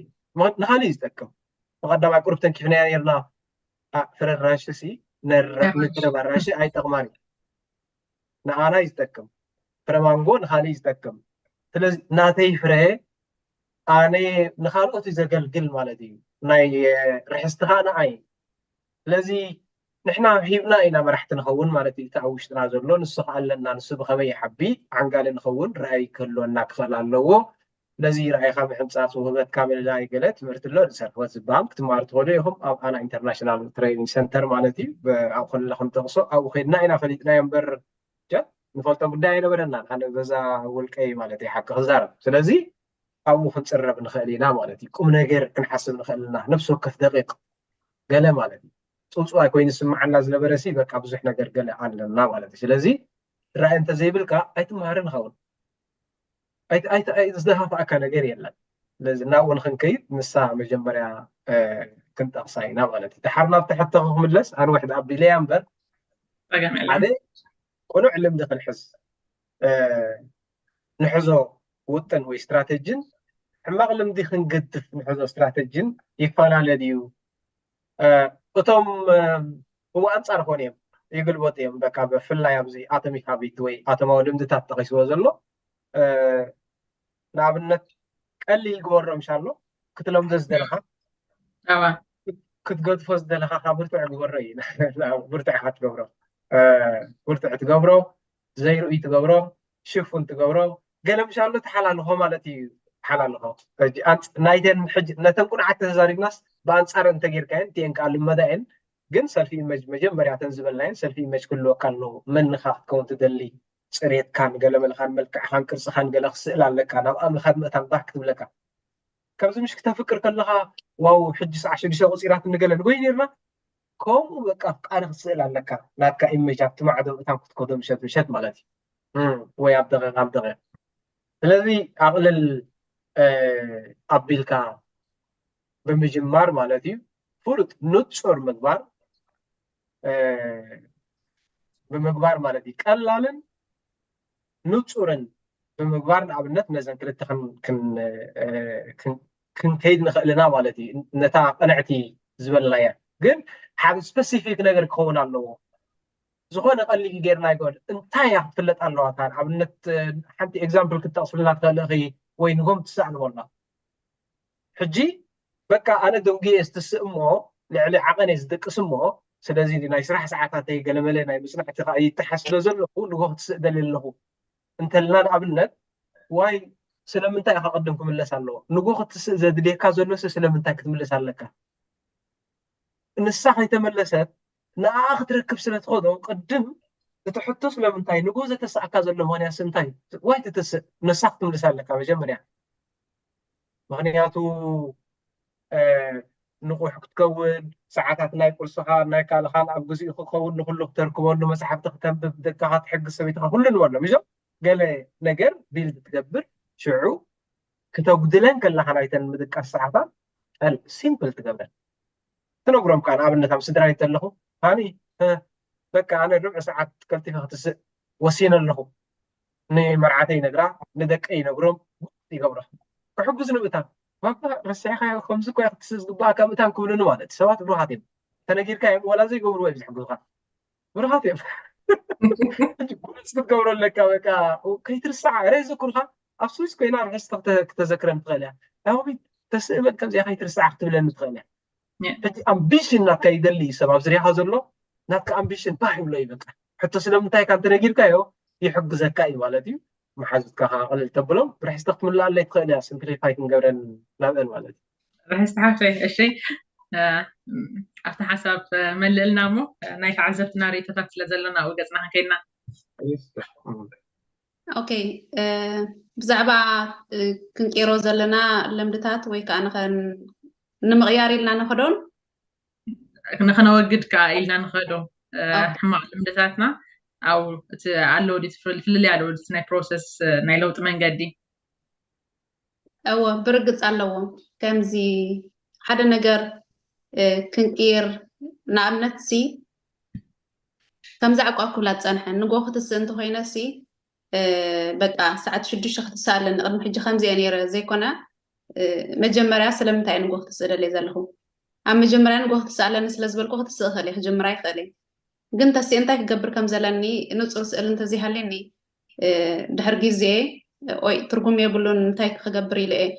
ንኻሊእ እዩ ዝጠቅም። ብቐዳማይ ቁሩብ ተንኪፍናያ ነርና ፍረ ራንሺ ሲ ንፍረ ባራንሺ ኣይጠቕማን እዩ ንኣና እዩ ዝጠቅም። ፍረ ማንጎ ንኻሊእ እዩ ዝጠቅም። ስለዚ ናተይ ፍረ ኣነ ንኻልኦት እዩ ዘገልግል ማለት እዩ። ናይ ርሕስትኻ ንዓይ። ስለዚ ንሕና ሂብና ኢና መራሕቲ ንኸውን ማለት እዩ። እቲ ኣብ ውሽጥና ዘሎ ንሱ ከዓ ኣለና። ንሱ ብኸመይ ይሓቢ ዓንጋሊ ንኸውን ራእይ ክህልወና ክኽእል ኣለዎ። ነዚ ራእይካ ምሕንፃፅ፣ ውህበትካ ምልላይ፣ ገለ ትምህርቲ ኣሎ። ሰርክበት ዝበሃል ክትመሃሩ ትኽእሉ ኢኹም ኣብ ኣና ኢንተርናሽናል ትሬኒንግ ሰንተር ማለት እዩ። ኣብኡ ከለና ክንጠቕሶ ኣብኡ ከድና ኢና ፈሊጥናዮ እምበር ንፈልጦ ጉዳይ ኣይነበረናን። ኣነ በዛ ውልቀይ ማለት ሓቂ ክዛረብ። ስለዚ ኣብኡ ክንፅረብ ንኽእል ኢና ማለት እዩ። ቁም ነገር ክንሓስብ ንኽእል ኢና። ነፍሲ ወከፍ ደቂቕ ገለ ማለት እዩ። ፅውፅዋይ ኮይኑ ዝስምዓና ዝነበረ ሲ በቃ ብዙሕ ነገር ገለ ኣለና ማለት እዩ። ስለዚ ራእይ እንተዘይብልካ ኣይትመሃርን ይኸውን። ዝደፋፍኣካ ነገር የለን። ስለዚ ናብኡ ንክንከይድ ንሳ መጀመርያ ክንጠቕሳ ኢና ማለት እዩ። ድሓር ናብ ትሕተኹ ክምለስ ኣነ ውሕድ ኣቢለያ እምበር ሓደ ቁኑዕ ልምዲ ክንሕዝ ንሕዞ ውጥን ወይ ስትራተጅን ሕማቕ ልምዲ ክንገድፍ ንሕዞ ስትራተጅን ይፈላለ ድዩ? እቶም እው ኣንፃር ኮን እዮም ይግልበጡ እዮም። በቃ ብፍላይ ኣብዚ ኣቶሚክ ሃቢት ወይ ኣቶማዊ ልምድታት ጠቂስዎ ዘሎ ንኣብነት ቀሊል ግበሮ ምሻሎ ክትለምዶ ዝደለካ ክትገድፎ ዝደለካ ካብ ብርቱዕ ግበሮ እዩ። ብርቱዕ ኢካ ትገብሮ ብርቱዕ ትገብሮ ዘይርእዩ ትገብሮ ሽፉን ትገብሮ ገለ ምሻሎ ተሓላልኾ ማለት እዩ። ተሓላልኾ ናይተን ሕጂ ነተን ቁንዓት ተዛሪብናስ ብኣንፃር እንተጌርካየን እቲኤን ከዓ ልመዳ እየን። ግን ሰልፊ ኢመጅ መጀመርያ ተን ዝበልናየን ሰልፊ ኢመጅ ክህልወካ ኣለዎ። መንኻ ክትከውን ትደሊ፣ ፅሬትካን ገለመልኻን መልክዕኻን ቅርፅኻን ገለ ክስእል ኣለካ። ናብ ኣእምኻት ምእታን ባህ ክትብለካ ከምዚ ምሽ ክተፍቅር ከለኻ ዋው ሕጂ ሰዓ ሽዱሽተ ቁፂራት እንገለ ንጎይ ነርና ከምኡ በቃ ኣፍቃሪ ክትስእል ኣለካ። ናትካ ኢመጅ ኣብቲ ማዕዶ ምእታን ክትከዶ ምሸት ምሸት ማለት እዩ ወይ ኣብ ደቂቕ ኣብ ደቂቕ። ስለዚ ኣቕልል ኣቢልካ ብምጅማር ማለት እዩ። ፍሉጥ ንፁር ምግባር ብምግባር ማለት እዩ። ቀላልን ንፁርን ብምግባር ንኣብነት ነዘን ክልተ ክንከይድ ንኽእልና ማለት እዩ። ነታ ቅንዕቲ ዝበልናያ ግን ሓደ ስፐሲፊክ ነገር ክኸውን ኣለዎ። ዝኾነ ቀሊል ጌርና ይገል እንታይ እያ ክትፍለጥ ኣለዋ? ንኣብነት ሓንቲ ኤግዛምፕል ክትጠቕስልና ትኽእል ወይ ንጎም ትሰኣል ወላ ሕጂ በቃ ኣነ ደንጉየ ዝትስእ እሞ ልዕሊ ዓቐነ ዝደቅስ እሞ ስለዚ ናይ ስራሕ ሰዓታተይ ገለመለ ናይ መፅናዕቲ ከዓ ይተሓስ ስለ ዘለኹ ንጎ ክትስእ ደሊ ኣለኹ እንተልና ንኣብነት ዋይ ስለምንታይ ኢኻ ቅድም ክምለስ ኣለዎ? ንጎ ክትስእ ዘድልየካ ዘሎ ስለምንታይ ክትምልስ ኣለካ? ንሳ ከይተመለሰት ንኣ ክትረክብ ስለ ትኸዶ ቅድም እቲ ሕቶ ስለምንታይ ንጎ ዘተሰኣካ ዘሎ ምክንያት ስምንታይ ዋይ ትትስእ ንሳ ክትምልስ ኣለካ መጀመርያ። ምክንያቱ ንቑሕ ክትከውን ሰዓታት ናይ ቁርስኻ ናይ ካልኻን ኣብ ግዚኡ ክኸውን ንኩሉ ክተርክበሉ መፅሓፍቲ ክተንብብ ደቅኻ ትሕግዝ ሰበይትኻ ኩሉ ንበሎ ምዞም ገለ ነገር ቢልድ ትገብር ሽዑ ክተጉድለን ከለኻ ናይተን ምድቃስ ሰዓታት ቀል ሲምፕል ትገብረን ትነግሮም ከዓ ንኣብነት ኣብ ስድራ ይተለኹ ሃኒ በቃ ኣነ ርብዒ ሰዓት ቀልጢፈ ክትስእ ወሲነ ኣለኹ ንመርዓተይ ነግራ ንደቀ ይነግሮም ይገብሮ ክሕግዝ ንምእታን ባባ ረሲዕካ ከምዚ እኮ ክትስእ ዝግባኣካ ምእታን ክብሉኒ ማለት ሰባት ብሩሃት እዮም ተነጊርካ እዮም ዋላ ዘይገብርዎ እዮም ዝሕግዙካ ብሩሃት እዮም ጉልስ ክትገብሮ ኣለካ በቃ ከይትርሳዕ ረ ዘኩርካ ኣብ ስዊስ ኮይና ርሕስቲ ክተዘክረን ትኽእል እያ ዳዊት ተስእበል ከምዚኣ ከይትርሳዕ ክትብለኒ ትኽእል እያ ሕጂ ኣምቢሽን ናትካ ይደሊ እዩ ሰብ ኣብ ዝርያኻ ዘሎ ናትካ ኣምቢሽን ባህ ይብሎ እዩ በቃ ሕቶ ስለምንታይ ካብ እንተነጊርካዮ ይሕግዘካ እዩ ማለት እዩ መሓዙትካ ከዓ ቅልል ተብሎም ርሕስቲ ክትምልኣለይ ትኽእል እያ ሲምፕሊፋይ ክንገብረን ናብአን ማለት እዩ ርሕስቲ ሓፍተይ እሺ ኣብቲ ሓሳብ መልእልና እሞ ናይ ተዓዘብትና ርእቶታት ስለ ዘለና ኣብኡ ገፅና ክንከይድና ኦኬ ብዛዕባ ክንቀይሮ ዘለና ልምድታት ወይ ከዓ ንምቕያር ኢልና ንኸዶን ንኸነወግድ ከዓ ኢልና ንኸዶ ሕማቕ ልምድታትና ኣብ እቲ ኣለዎ ፍልልይ ኣለዎ ናይ ፕሮሰስ ናይ ለውጢ መንገዲ እወ ብርግፅ ኣለዎ ከምዚ ሓደ ነገር ክንቅይር ንኣብነት ሲ ከምዚ ዓቋብ ክብላ ዝፀንሐ ንጎ ክትስእ እንተኮይነ ሲ በቃ ሰዓት ሽዱሽተ ክትስእ ኣለኒ ቅድሚ ሕጂ ከምዚ እየ ነይረ ዘይኮነ መጀመርያ ስለምንታይ እየ ንጎ ክትስእ ደልየ ዘለኹ ኣብ መጀመርያ ንጎ ክትስእ ኣለኒ ስለዝበልኩ ክትስእ እኽእል እየ ክጅምራ ይኽእል እየ ግን ተስእ እንታይ ክገብር ከም ዘለኒ ንፁር ስእል እንተዘይሃልየኒ ድሕር ግዜ ኦይ ትርጉም የብሉን እንታይ ክገብር ኢለ እየ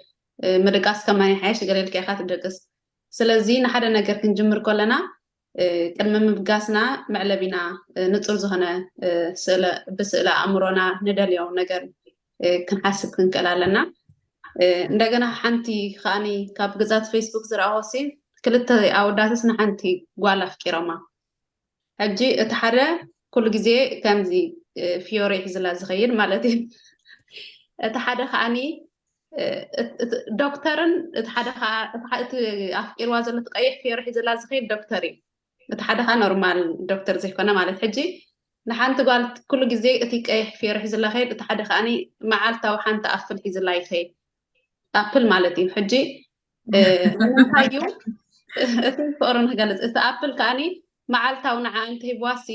ምድቃስ ከማን ሓየሽ ገለ ኢልካ ኢካ ትደቅስ ስለዚ ንሓደ ነገር ክንጅምር ከለና ቅድሚ ምብጋስና መዕለቢና ንፁር ዝኾነ ብስእለ ኣእምሮና ንደልዮ ነገር ክንሓስብ ክንክእል ኣለና እንደገና ሓንቲ ከዓኒ ካብ ገጻት ፌስቡክ ዝረኣኹ ሲ ክልተ ኣወዳትስ ንሓንቲ ጓል ኣፍቂሮማ። ሕጂ እቲ ሓደ ኩሉ ግዜ ከምዚ ፍዮሪ ሒዝላ ዝኸይድ ማለት እዩ። እቲ ሓደ ከዓኒ ዶክተርን እቲ ሓደ እቲ ኣፍቂርዋ ዘሎ ቀይሕ ፍዮሪ ሒዝላ ዝኸይድ ዶክተር እዩ። እቲ ሓደ ከዓ ኖርማል ዶክተር ዘይኮነ ማለት። ሕጂ ንሓንቲ ጓል ኩሉ ግዜ እቲ ቀይሕ ፍዮሪ ሒዝላ ከይድ፣ እቲ ሓደ ከዓ መዓልታዊ ሓንቲ ኣፕል ሒዝላ ይኸይድ። ኣፕል ማለት እዩ። ሕጂ ንምንታይ እዩ እቲ ፍቅሪ ንክገልፅ? እቲ ኣፕል ከዓ መዓልታዊ ንዓ እንተሂብዋሲ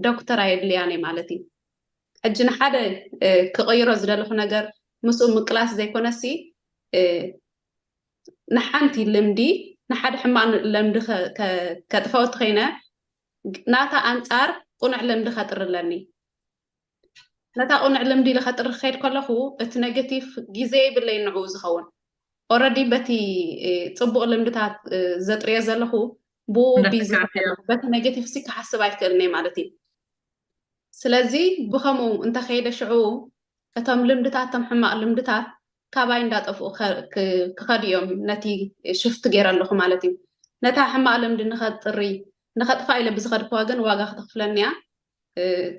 ዶክተር ኣየድልያን እዩ ማለት እዩ። ሕጂ ንሓደ ክቕይሮ ዝደለኹ ነገር ምስኡ ምቅላስ ዘይኮነሲ ንሓንቲ ልምዲ ንሓደ ሕማቕ ልምዲ ከጥፈኦ ተኸይነ ናታ ኣንጻር ቁኑዕ ልምዲ ከጥሪ ኣለኒ። ነታ ቁኑዕ ልምዲ ኢለ ከጥሪ ክኸይድ ከለኹ እቲ ኔጌቲቭ ግዜ የብለይ ንዕኡ ዝኸውን። ኦረዲ በቲ ፅቡቕ ልምድታት ዘጥርዮ ዘለኹ ብኡ ቢዚ በቲ ኔጌቲቭ ሲ ክሓስብ ኣይክእልን እየ ማለት እዩ። ስለዚ ብኸምኡ እንተኸይደ ሽዑ እቶም ልምድታት እቶም ሕማቕ ልምድታት ካባይ እንዳጠፍኡ ክኸዱ እዮም። ነቲ ሽፍት ገይረ ኣለኹ ማለት እዩ። ነታ ሕማቕ ልምዲ ንኸጥሪ ንኸጥፋ ኢለ ብዝኸድክዋ ግን ዋጋ ክተኽፍለኒ እያ።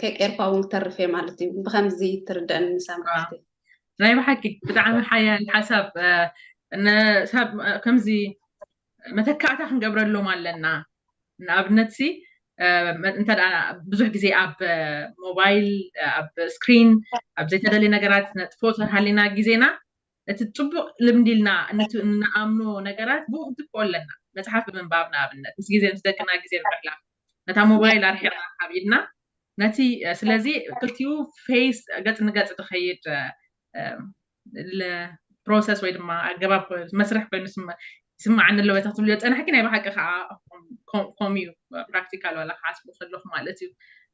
ከይቀርኳ እውን ክተርፍ እየ ማለት እዩ። ብኸምዚ ትርደአኒ ንሳምርቲ። ናይ ብሓቂ ብጣዕሚ ሓያል ሓሳብ። ሰብ ከምዚ መተካእታ ክንገብረሎም ኣለና። ንኣብነት ሲ እንተ ብዙሕ ግዜ ኣብ ሞባይል ኣብ ስክሪን ኣብ ዘይተደልየ ነገራት ነጥፎ ተሃሊና ግዜና እቲ ፅቡቅ ልምዲ ኢልና ንኣምኖ ነገራት ብኡ ክንትክኦ ኣለና። መፅሓፍ ብምንባብ ንኣብነት ምስ ግዜ ምስ ደቅና ግዜ ብምሕላፍ ነታ ሞባይል ኣርሒቕና ካብ ኢድና ነቲ ስለዚ ክልቲኡ ፌስ ገፅ ንገፅ ትኸይድ ፕሮሰስ ወይ ድማ ኣገባብ መስርሕ ኮይኑ ይስምዓኒ ኣለዎ። እታ ክትብልዮ ዝፀናሕኪ ናይ ብሓቂ ከዓ ከምኡ እዩ። ፕራክቲካል ዋላ ክሓስቦ ከለኹ ማለት እዩ።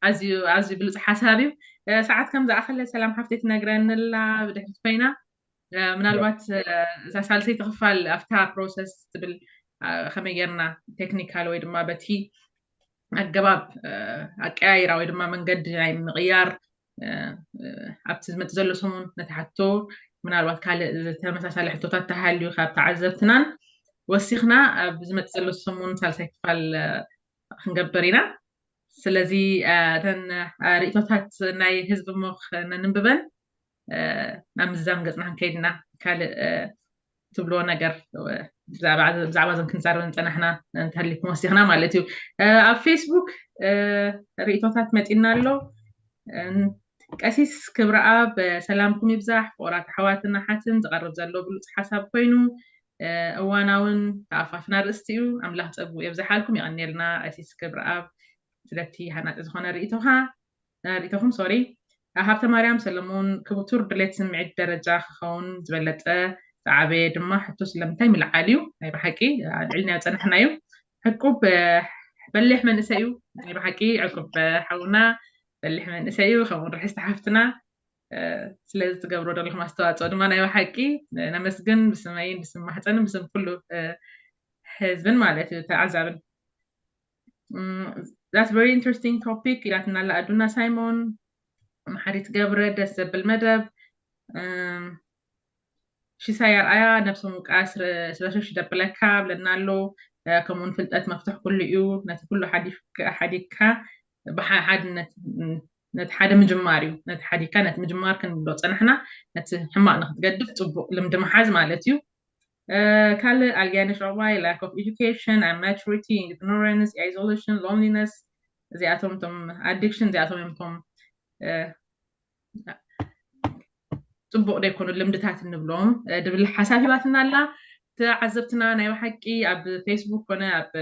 ኣዝዩ ኣዝዩ ብሉፅ ሓሳብ እዩ። ሰዓት ከም ዝኣኸለ ሰላም ሓፍተይ ትነግረኒ ኣላ ብድሕሪት ኮይና። ምናልባት እዛ ሳልሰይቲ ክፋል ኣብታ ፕሮሰስ ትብል ከመይ ጌርና ቴክኒካል ወይ ድማ በቲ ኣገባብ ኣቀያይራ ወይ ድማ መንገዲ ናይ ምቕያር ኣብቲ ዝመፅእ ዘሎ ሰሙን ነቲ ሕቶ ምናልባት ካልእ ተመሳሳሊ ሕቶታት ተሃልዩ ካብ ተዓዘብትናን ወሲኽና ኣብ ዝመፅእ ዘሎ ሰሙን ሳልሳይ ክፋል ክንገብር ኢና። ስለዚ እተን ርእቶታት ናይ ህዝቢ እሞ ነንብበን ናብ ምዝዛም ገፅና ክንከይድና ካልእ ትብልዎ ነገር ብዛዕባ እዞም ክንዛረብ ዝፀናሕና እንተሃሊኩም ወሲኽና ማለት እዩ። ኣብ ፌስቡክ ርእቶታት መፂና ኣሎ። ቀሲስ ክብረኣብ ሰላምኩም ይብዛሕ ፍቑራት ኣሕዋትን ኣሓትን፣ ዝቐርብ ዘሎ ብሉፅ ሓሳብ ኮይኑ እዋናውን ተኣፋፍን ኣርእስቲ እዩ። ኣምላኽ ፀጉኡ የብዝሓልኩም። የቐንየልና ቀሲስ ክብረኣብ ስለቲ ሃናፂ ዝኾነ ርእቶኻ ርእቶኹም ሶሪ። ሃብተ ማርያም ሰለሙን ክቡቱር ድሌት ስምዒት ደረጃ ክኸውን ዝበለፀ ዝዓበየ ድማ ሕቶ ስለምንታይ ምልዓል እዩ? ናይ ብሓቂ ልዕልና ዝፀናሕና እዩ። ዕቁብ በሊሕ መንእሰይ እዩ። ናይ ብሓቂ ዕቁብ ሓውና በሊሕ መንእሰይ እዩ። ከምኡ ርሕስቲ ሓፍትና ስለዚ ትገብሮ ዘለኹም ኣስተዋፅኦ ድማ ናይ ብሓቂ ነመስግን ብስመይን ብስም ማሕፀንን ብስም ኩሉ ህዝብን ማለት እዩ ተዓዛብን። That's very interesting topic ኢላትና ኣላ ኣዱና ሳይሞን። መሓሪት ገብረ ደስ ዘብል መደብ። ሽሳይ ኣርኣያ ነብሶም ውቃስ ስለሸሽ ደብለካ ብለና ኣሎ። ከምኡውን ፍልጠት መፍትሕ ኩሉ እዩ። ነቲ ኩሉ ሓዲግካ ብሓድነት ነቲ ሓደ ምጅማር እዩ። ነቲ ሓዲግካ ነቲ ምጅማር ክንብሎ ፀናሕና ነቲ ሕማቕ ንክትገድፍ ፅቡቅ ልምዲ ምሓዝ ማለት እዩ። ካልእ ኣልጋነሽ ዑቕባይ lack of education, immaturity, ignorance, isolation, loneliness እዚኣቶም እቶም ኣዲክሽን እዚኣቶም እዮም እቶም ፅቡቅ ዘይኮኑ ልምድታት እንብሎም ድብል ሓሳብ ሂባትና ኣላ። ተዓዘብትና ናይ ብሓቂ ኣብ ፌስቡክ ኮነ ኣብ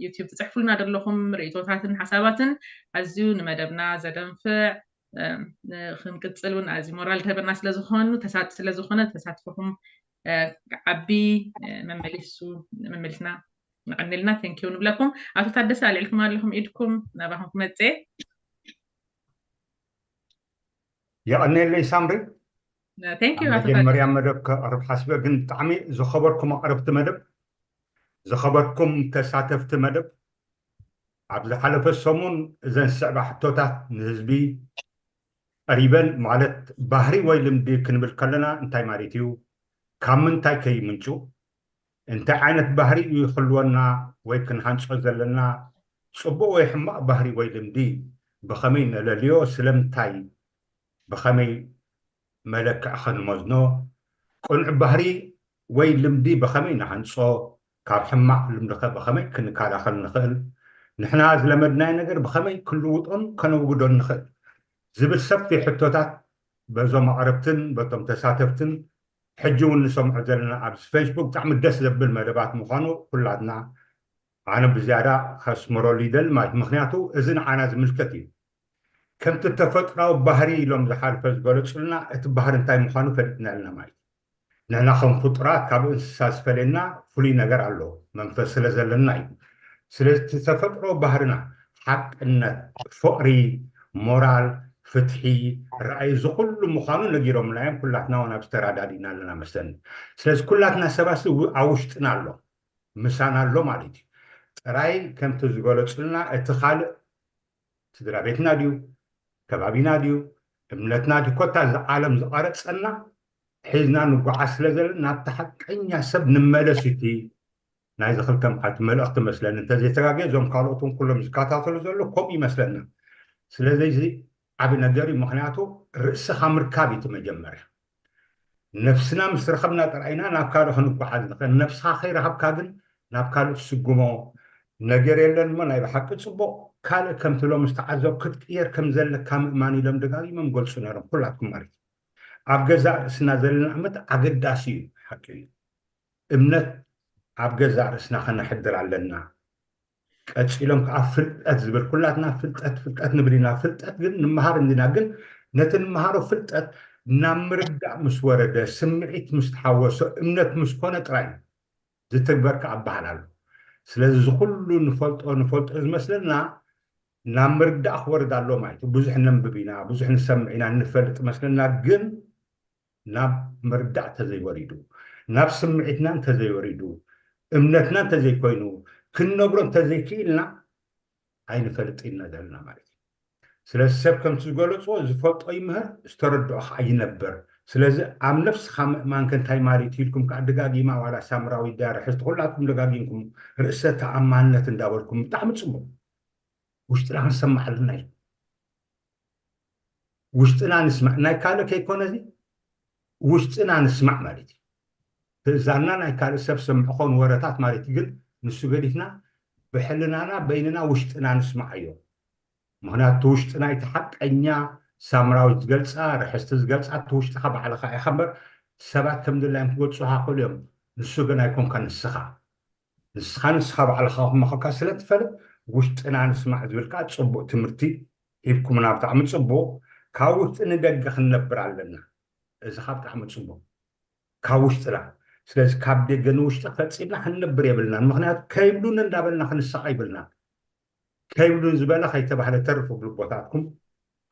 ዩቲዩብ ትፅሕፉልና ዘለኹም ርእቶታትን ሓሳባትን ኣዝዩ ንመደብና ዘደንፍዕ ክንቅፅል እውን ኣዝዩ ሞራል ተህበና ስለዝኾኑ ተሳጥ ስለዝኾነ ተሳትፎኹም ዓቢ መመሊሱ መመሊስና ንቐንልና ቴንኪው ንብለኩም። ኣቶ ታደሰ ኣልዕልኩም ኣለኹም ኢድኩም ናባኹም ክመፅእ የቐንየለይ ሳምሪ። ቴንኪው ኣቶ መጀመርያ መደብ ከቕርብ ሓስበ ግን ብጣዕሚ ዝኸበርኩም ኣቕረብቲ መደብ ዝኸበርኩም ተሳተፍቲ መደብ ኣብ ዝሓለፈ ሰሙን እዘን ዝስዕባ ሕቶታት ንህዝቢ ቀሪበን ማለት ባህሪ ወይ ልምዲ ክንብል ከለና እንታይ ማለት እዩ? ካብ ምንታይ ከይምንጩ፣ እንታይ ዓይነት ባህሪ እዩ ይህልወና ወይ ክንሃንጾ ዘለና፣ ጽቡቕ ወይ ሕማቕ ባህሪ ወይ ልምዲ ብኸመይ ነለልዮ፣ ስለምንታይ፣ ብኸመይ መለክዕ ኸንመዝኖ፣ ቅኑዕ ባህሪ ወይ ልምዲ ብኸመይ ንሃንጾ፣ ካብ ሕማቕ ልምዲ ኸ ብኸመይ ክንከላኸል ንኽእል፣ ንሕና ዝለመድናዮ ነገር ብኸመይ ክንልውጦን ከነውግዶን ንኽእል ዝብል ሰፊሕ ሕቶታት በዞም ኣቕረብትን በቶም ተሳተፍትን ሕጂ እውን ንሰምዖ ዘለና ኣብዚ ፌስቡክ ብጣዕሚ ደስ ዘብል መደባት ምዃኑ ኩላትና ኣነ ብዝያዳ ከስምረሉ ይደሊ ማለት ምክንያቱ እዚ ንዓና ዝምልከት እዩ። ከምቲ ተፈጥራዊ ባህሪ ኢሎም ዝሓልፈ ዝገለጹልና እቲ ባህሪ እንታይ ምዃኑ ፈሊጥና ኣለና ማለት እዩ። ንሕና ከም ፍጡራት ካብ እንስሳ ዝፈለየና ፍሉይ ነገር ኣሎ፣ መንፈስ ስለ ዘለና እዩ። ስለዚ እቲ ተፈጥሮ ባህርና ሓቅነት፣ ፍቕሪ፣ ሞራል፣ ፍትሒ፣ ራእይ እዚ ኩሉ ምዃኑ ነጊሮምና እዮም። ኩላትና እውን ኣብዚ ተራዳዲእና ኣለና መስለኒ። ስለዚ ኩላትና ሰባት ኣብ ውሽጥና ኣሎ፣ ምሳና ኣሎ ማለት እዩ። ጥራይ ከምቲ ዝገለጹልና እቲ ካልእ ስድራ ቤትና ድዩ፣ ከባቢና ድዩ፣ እምነትና ድዩ፣ ኮታ እዚ ዓለም ዝቐረጸና ሒዝና ንጓዓዝ ስለ ዘለና ናብቲ ሓቀኛ ሰብ ንመለስ። እቲ ናይዚ ክልተ መዓልቲ መልእኽቲ መስለኒ፣ እንተዘይተጋግየ እዞም ካልኦት እውን ኩሎም ዝከታተሉ ዘሎ ከምኡ ይመስለና። ስለዚ እዚ ዓቢ ነገር እዩ፣ ምኽንያቱ ርእስኻ ምርካብ እዩ እቲ መጀመርያ። ነፍስና ምስ ረኸብና ጥራይ ኢና ናብ ካልእ ክንጓዓዝ ንኽእል። ነብስኻ ከይረኸብካ ግን ናብ ካልእ ትስጉሞ ነገር የለን እሞ ናይ ብሓቂ ጽቡቕ። ካልእ ከምቲ ሎሚ ዝተዓዘብ ክትቅየር ከም ዘለካ ምእማን ኢሎም ደጋጊሞም ገልጹ ነይሮም ኩላትኩም ማለት እዩ። ኣብ ገዛእ ርእስና ዘለና እምነት ኣገዳሲ እዩ፣ ሓቂ እዩ። እምነት ኣብ ገዛእ ርእስና ከነሕድር ኣለና። ቀጺሎም ከዓ ፍልጠት ዝብል ኩላትና ፍልጠት ፍልጠት ንብል ኢና። ፍልጠት ግን ንመሃር እንዲና፣ ግን ነቲ ንመሃሮ ፍልጠት ናብ ምርዳእ ምስ ወረደ፣ ስምዒት ምስ ተሓወሶ፣ እምነት ምስ ኮነ ጥራይ እዩ ዝትግበር ከዓ ኣበሃል ኣሎ። ስለዚ እዚ ኩሉ ንፈልጦ ንፈልጦ ዝመስለና ናብ ምርዳእ ክወርድ ኣሎ ማለት እዩ። ብዙሕ ነንብብ ኢና፣ ብዙሕ ንሰምዕ ኢና፣ ንፈልጥ መስለና፣ ግን ናብ ምርዳእ እንተዘይወሪዱ፣ ናብ ስምዒትና እንተዘይወሪዱ፣ እምነትና እንተዘይኮይኑ፣ ክንነግሮ እንተዘይክኢልና ኣይንፈልጥ ኢና ዘለና ማለት እዩ። ስለዚ ሰብ ከምቲ ዝገለፅዎ ዝፈልጦ ይምህር፣ ዝተረድኦ ከዓ ይነብር። ስለዚ ኣብ ነፍስኻ ምእማን ከ እንታይ ማለት እዩ ኢልኩም ከዓ ደጋጊማ ዋላ ሳምራዊት ድያ ርሕስቲ ኩላትኩም ደጋጊምኩም ርእሰ ተኣማንነት እንዳበልኩም ብጣዕሚ ፅቡቕ። ውሽጥና ክንሰማዕ ኣለና እዩ። ውሽጥና ንስማዕ፣ ናይ ካልእ ከይኮነ እዚ ውሽጥና ንስማዕ ማለት እዩ። ትእዛዝና ናይ ካልእ ሰብ ሰምዕ ኾን ወረታት ማለት እዩ፣ ግን ንሱ ገዲፍና ብሕልናና በይንና ውሽጥና ንስማዓዮ። ምኽንያቱ ውሽጥና እቲ ሓቀኛ ሳምራዊት ዝገልፃ ርሕስቲ ዝገልፃ እቲ ውሽጥኻ ባዕልኻ ኢኻ እምበር ሰባት ከም ድላዮም ክገልፁኻ ክእሉ እዮም። ንሱ ግን ኣይኮንካ ንስኻ ንስኻ ንስኻ ባዕልኻ ክመኸካ ስለ ትፈልጥ ውሽጥና ንስማዕ ዝብል ከዓ ፅቡቅ ትምህርቲ ሂብኩምና ብጣዕሚ ፅቡቅ። ካብ ውሽጢ ንደገ ክንነብር ኣለና። እዚ ከዓ ብጣዕሚ ፅቡቅ ካብ ውሽጥና። ስለዚ ካብ ደገ ንውሽጢ ፈፂምና ክንነብር የብልናን። ምክንያቱ ከይብሉኒ እንዳበልና ክንስቃ ይብልናን። ከይብሉን ዝበለ ከይተባህለ ተርፍ ብልቦታትኩም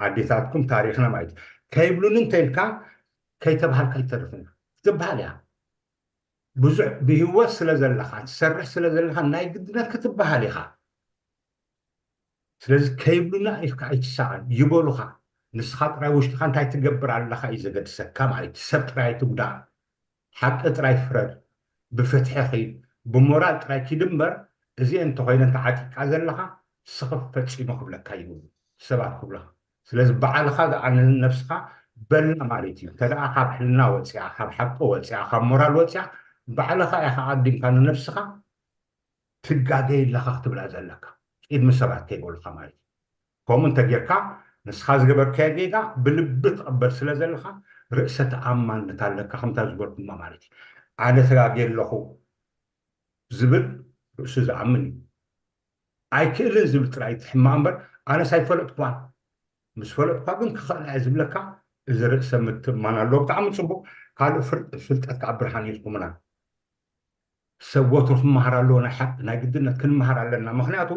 ኣዴታትኩም ታሪክና ማለት እዩ። ከይብሉኒ እንተኢልካ ከይተባሃልካ ይተርፍና ክትበሃል እያ። ብዙሕ ብህይወት ስለ ዘለኻ ትሰርሕ ስለ ዘለኻ ናይ ግድነት ክትበሃል ኢኻ። ስለዚ ከይብሉና ኢልካ ኣይትሳቐን ይበሉኻ። ንስኻ ጥራይ ውሽጥኻ እንታይ ትገብር ኣለኻ እዩ ዘገድሰካ ማለት እዩ። ሰብ ጥራይ ኣይትጉዳእ፣ ሓቂ ጥራይ ፍረድ፣ ብፍትሒ ኺድ፣ ብሞራል ጥራይ ኪድ እምበር እዚአን እንተኾይነን ተዓጢቕካ ዘለኻ ስኽፍ ፈጺሞ ክብለካ ይብሉ ሰባት ክብሉኻ። ስለዚ ባዕልኻ ደኣ ንነብስኻ በልና ማለት እዩ። እንተ ደኣ ካብ ሕልና ወጺኣ፣ ካብ ሓቂ ወጺኣ፣ ካብ ሞራል ወጺኣ፣ ባዕልኻ ኢኻ ኣቐዲምካ ንነብስኻ ትጋገይ ኣለኻ ክትብላ ዘለካ፣ ቅድሚ ሰባት ከይበሉኻ ማለት እዩ። ከምኡ እንተጌርካ ንስኻ ዝገበርካዮ ጌጋ ብልቢ ትቐበል ስለ ዘለኻ ርእሰ ተኣማንነት ኣለካ፣ ከምታ ዝበልኩማ ማለት እዩ። ኣነ ተጋግየ ኣለኹ ዝብል ርእሱ ዝኣምን እዩ። ኣይክእልን ዝብል ጥራይ እቲ ሕማቕ እምበር ኣነስ ኣይፈለጥኳን። ምስ ፈለጥኳ ግን ክኽእላ እየ ዝብለካ እዚ ርእሰ ምትእምማን ኣለዎ። ብጣዕሚ ፅቡቅ። ካልእ ፍር- ፍልጠት ከዓ ብርሃን ኢልኩምና። ሰብ ወትሩ ክመሃር ኣለዎ። ናይ ሓቂ ናይ ግድነት ክንመሃር ኣለና። ምክንያቱ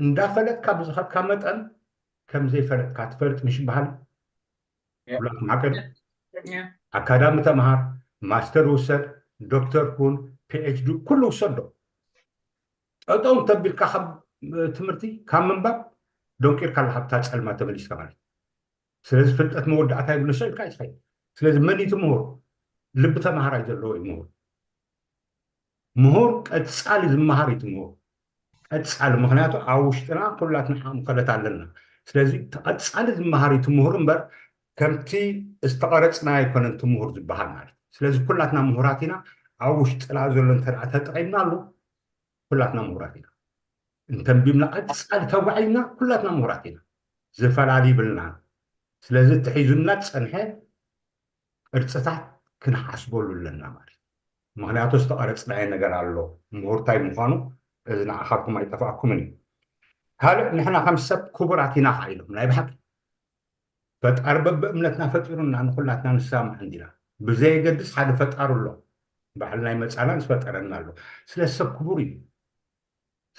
እንዳፈለጥካ ብዝኸድካ መጠን ከም ዘይፈለጥካ ትፈልጥ ምሽ በሃል። ኩላትኩም ሓቂ ድዩ? ኣካዳሚ ተምሃር፣ ማስተር ውሰድ፣ ዶክተር ኩን፣ ፒኤችዲ ኩሉ ውሰዶ። ጠጠው እንተቢልካ ካብ ትምህርቲ ካብ ምንባብ ደንቂርካ ኣለካ ኣብታ ፀልማ ተመሊስካ ማለት እዩ። ስለዚ ፍልጠት መወዳእታ የብሉ ሰው ኢልካ ይትኸይድ። ስለዚ መን እዩ እቲ ምሁር? ልቢ ተማሃራይ ዘለዎ እዩ ምሁር። ምሁር ቀጻሊ ዝመሃር እዩ እቲ ምሁር። ቀጻሊ፣ ምኽንያቱ ኣብ ውሽጥና ኩላትና ዓቕሚ ክእለት ኣለና። ስለዚ እቲ ቀጻሊ ዝመሃር እዩ እቲ ምሁር እምበር፣ ከምቲ ዝተቐረጽና ኣይኮነን እቲ ምሁር ዝበሃል ማለት እዩ። ስለዚ ኩላትና ምሁራት ኢና። ኣብ ውሽጥና ዘሎ እንተ ደኣ ተጠቒምናሉ፣ ኩላትና ምሁራት ኢና። እንተንቢብና ቀጻሊ ተጓዒዝና ኩላትና ምሁራት ኢና። ዝፈላሊ ይብልና። ስለዚ እቲ ሒዙና ዝጸንሐ ቅርጽታት ክንሓስበሉ ኣለና ማለት እዩ። ምኽንያቱ ዝተቐረጽናዮ ነገር ኣሎ። ምሁር እንታይ ምዃኑ እዚ ንዓኻትኩም ኣይጠፍኣኩምን እዩ። ካልእ ንሕና ከም ሰብ ክቡራት ኢና ኸዓ ኢሎም ናይ ብሓቂ ፈጣሪ በብእምነትና ፈጢሩና ንኹላትና ንሰማማዕ እንዲና። ብዘየገድስ ሓደ ፈጣሪ ኣሎ። ባዕልና ይመጻና ዝፈጠረና ኣሎ። ስለ ሰብ ክቡር እዩ።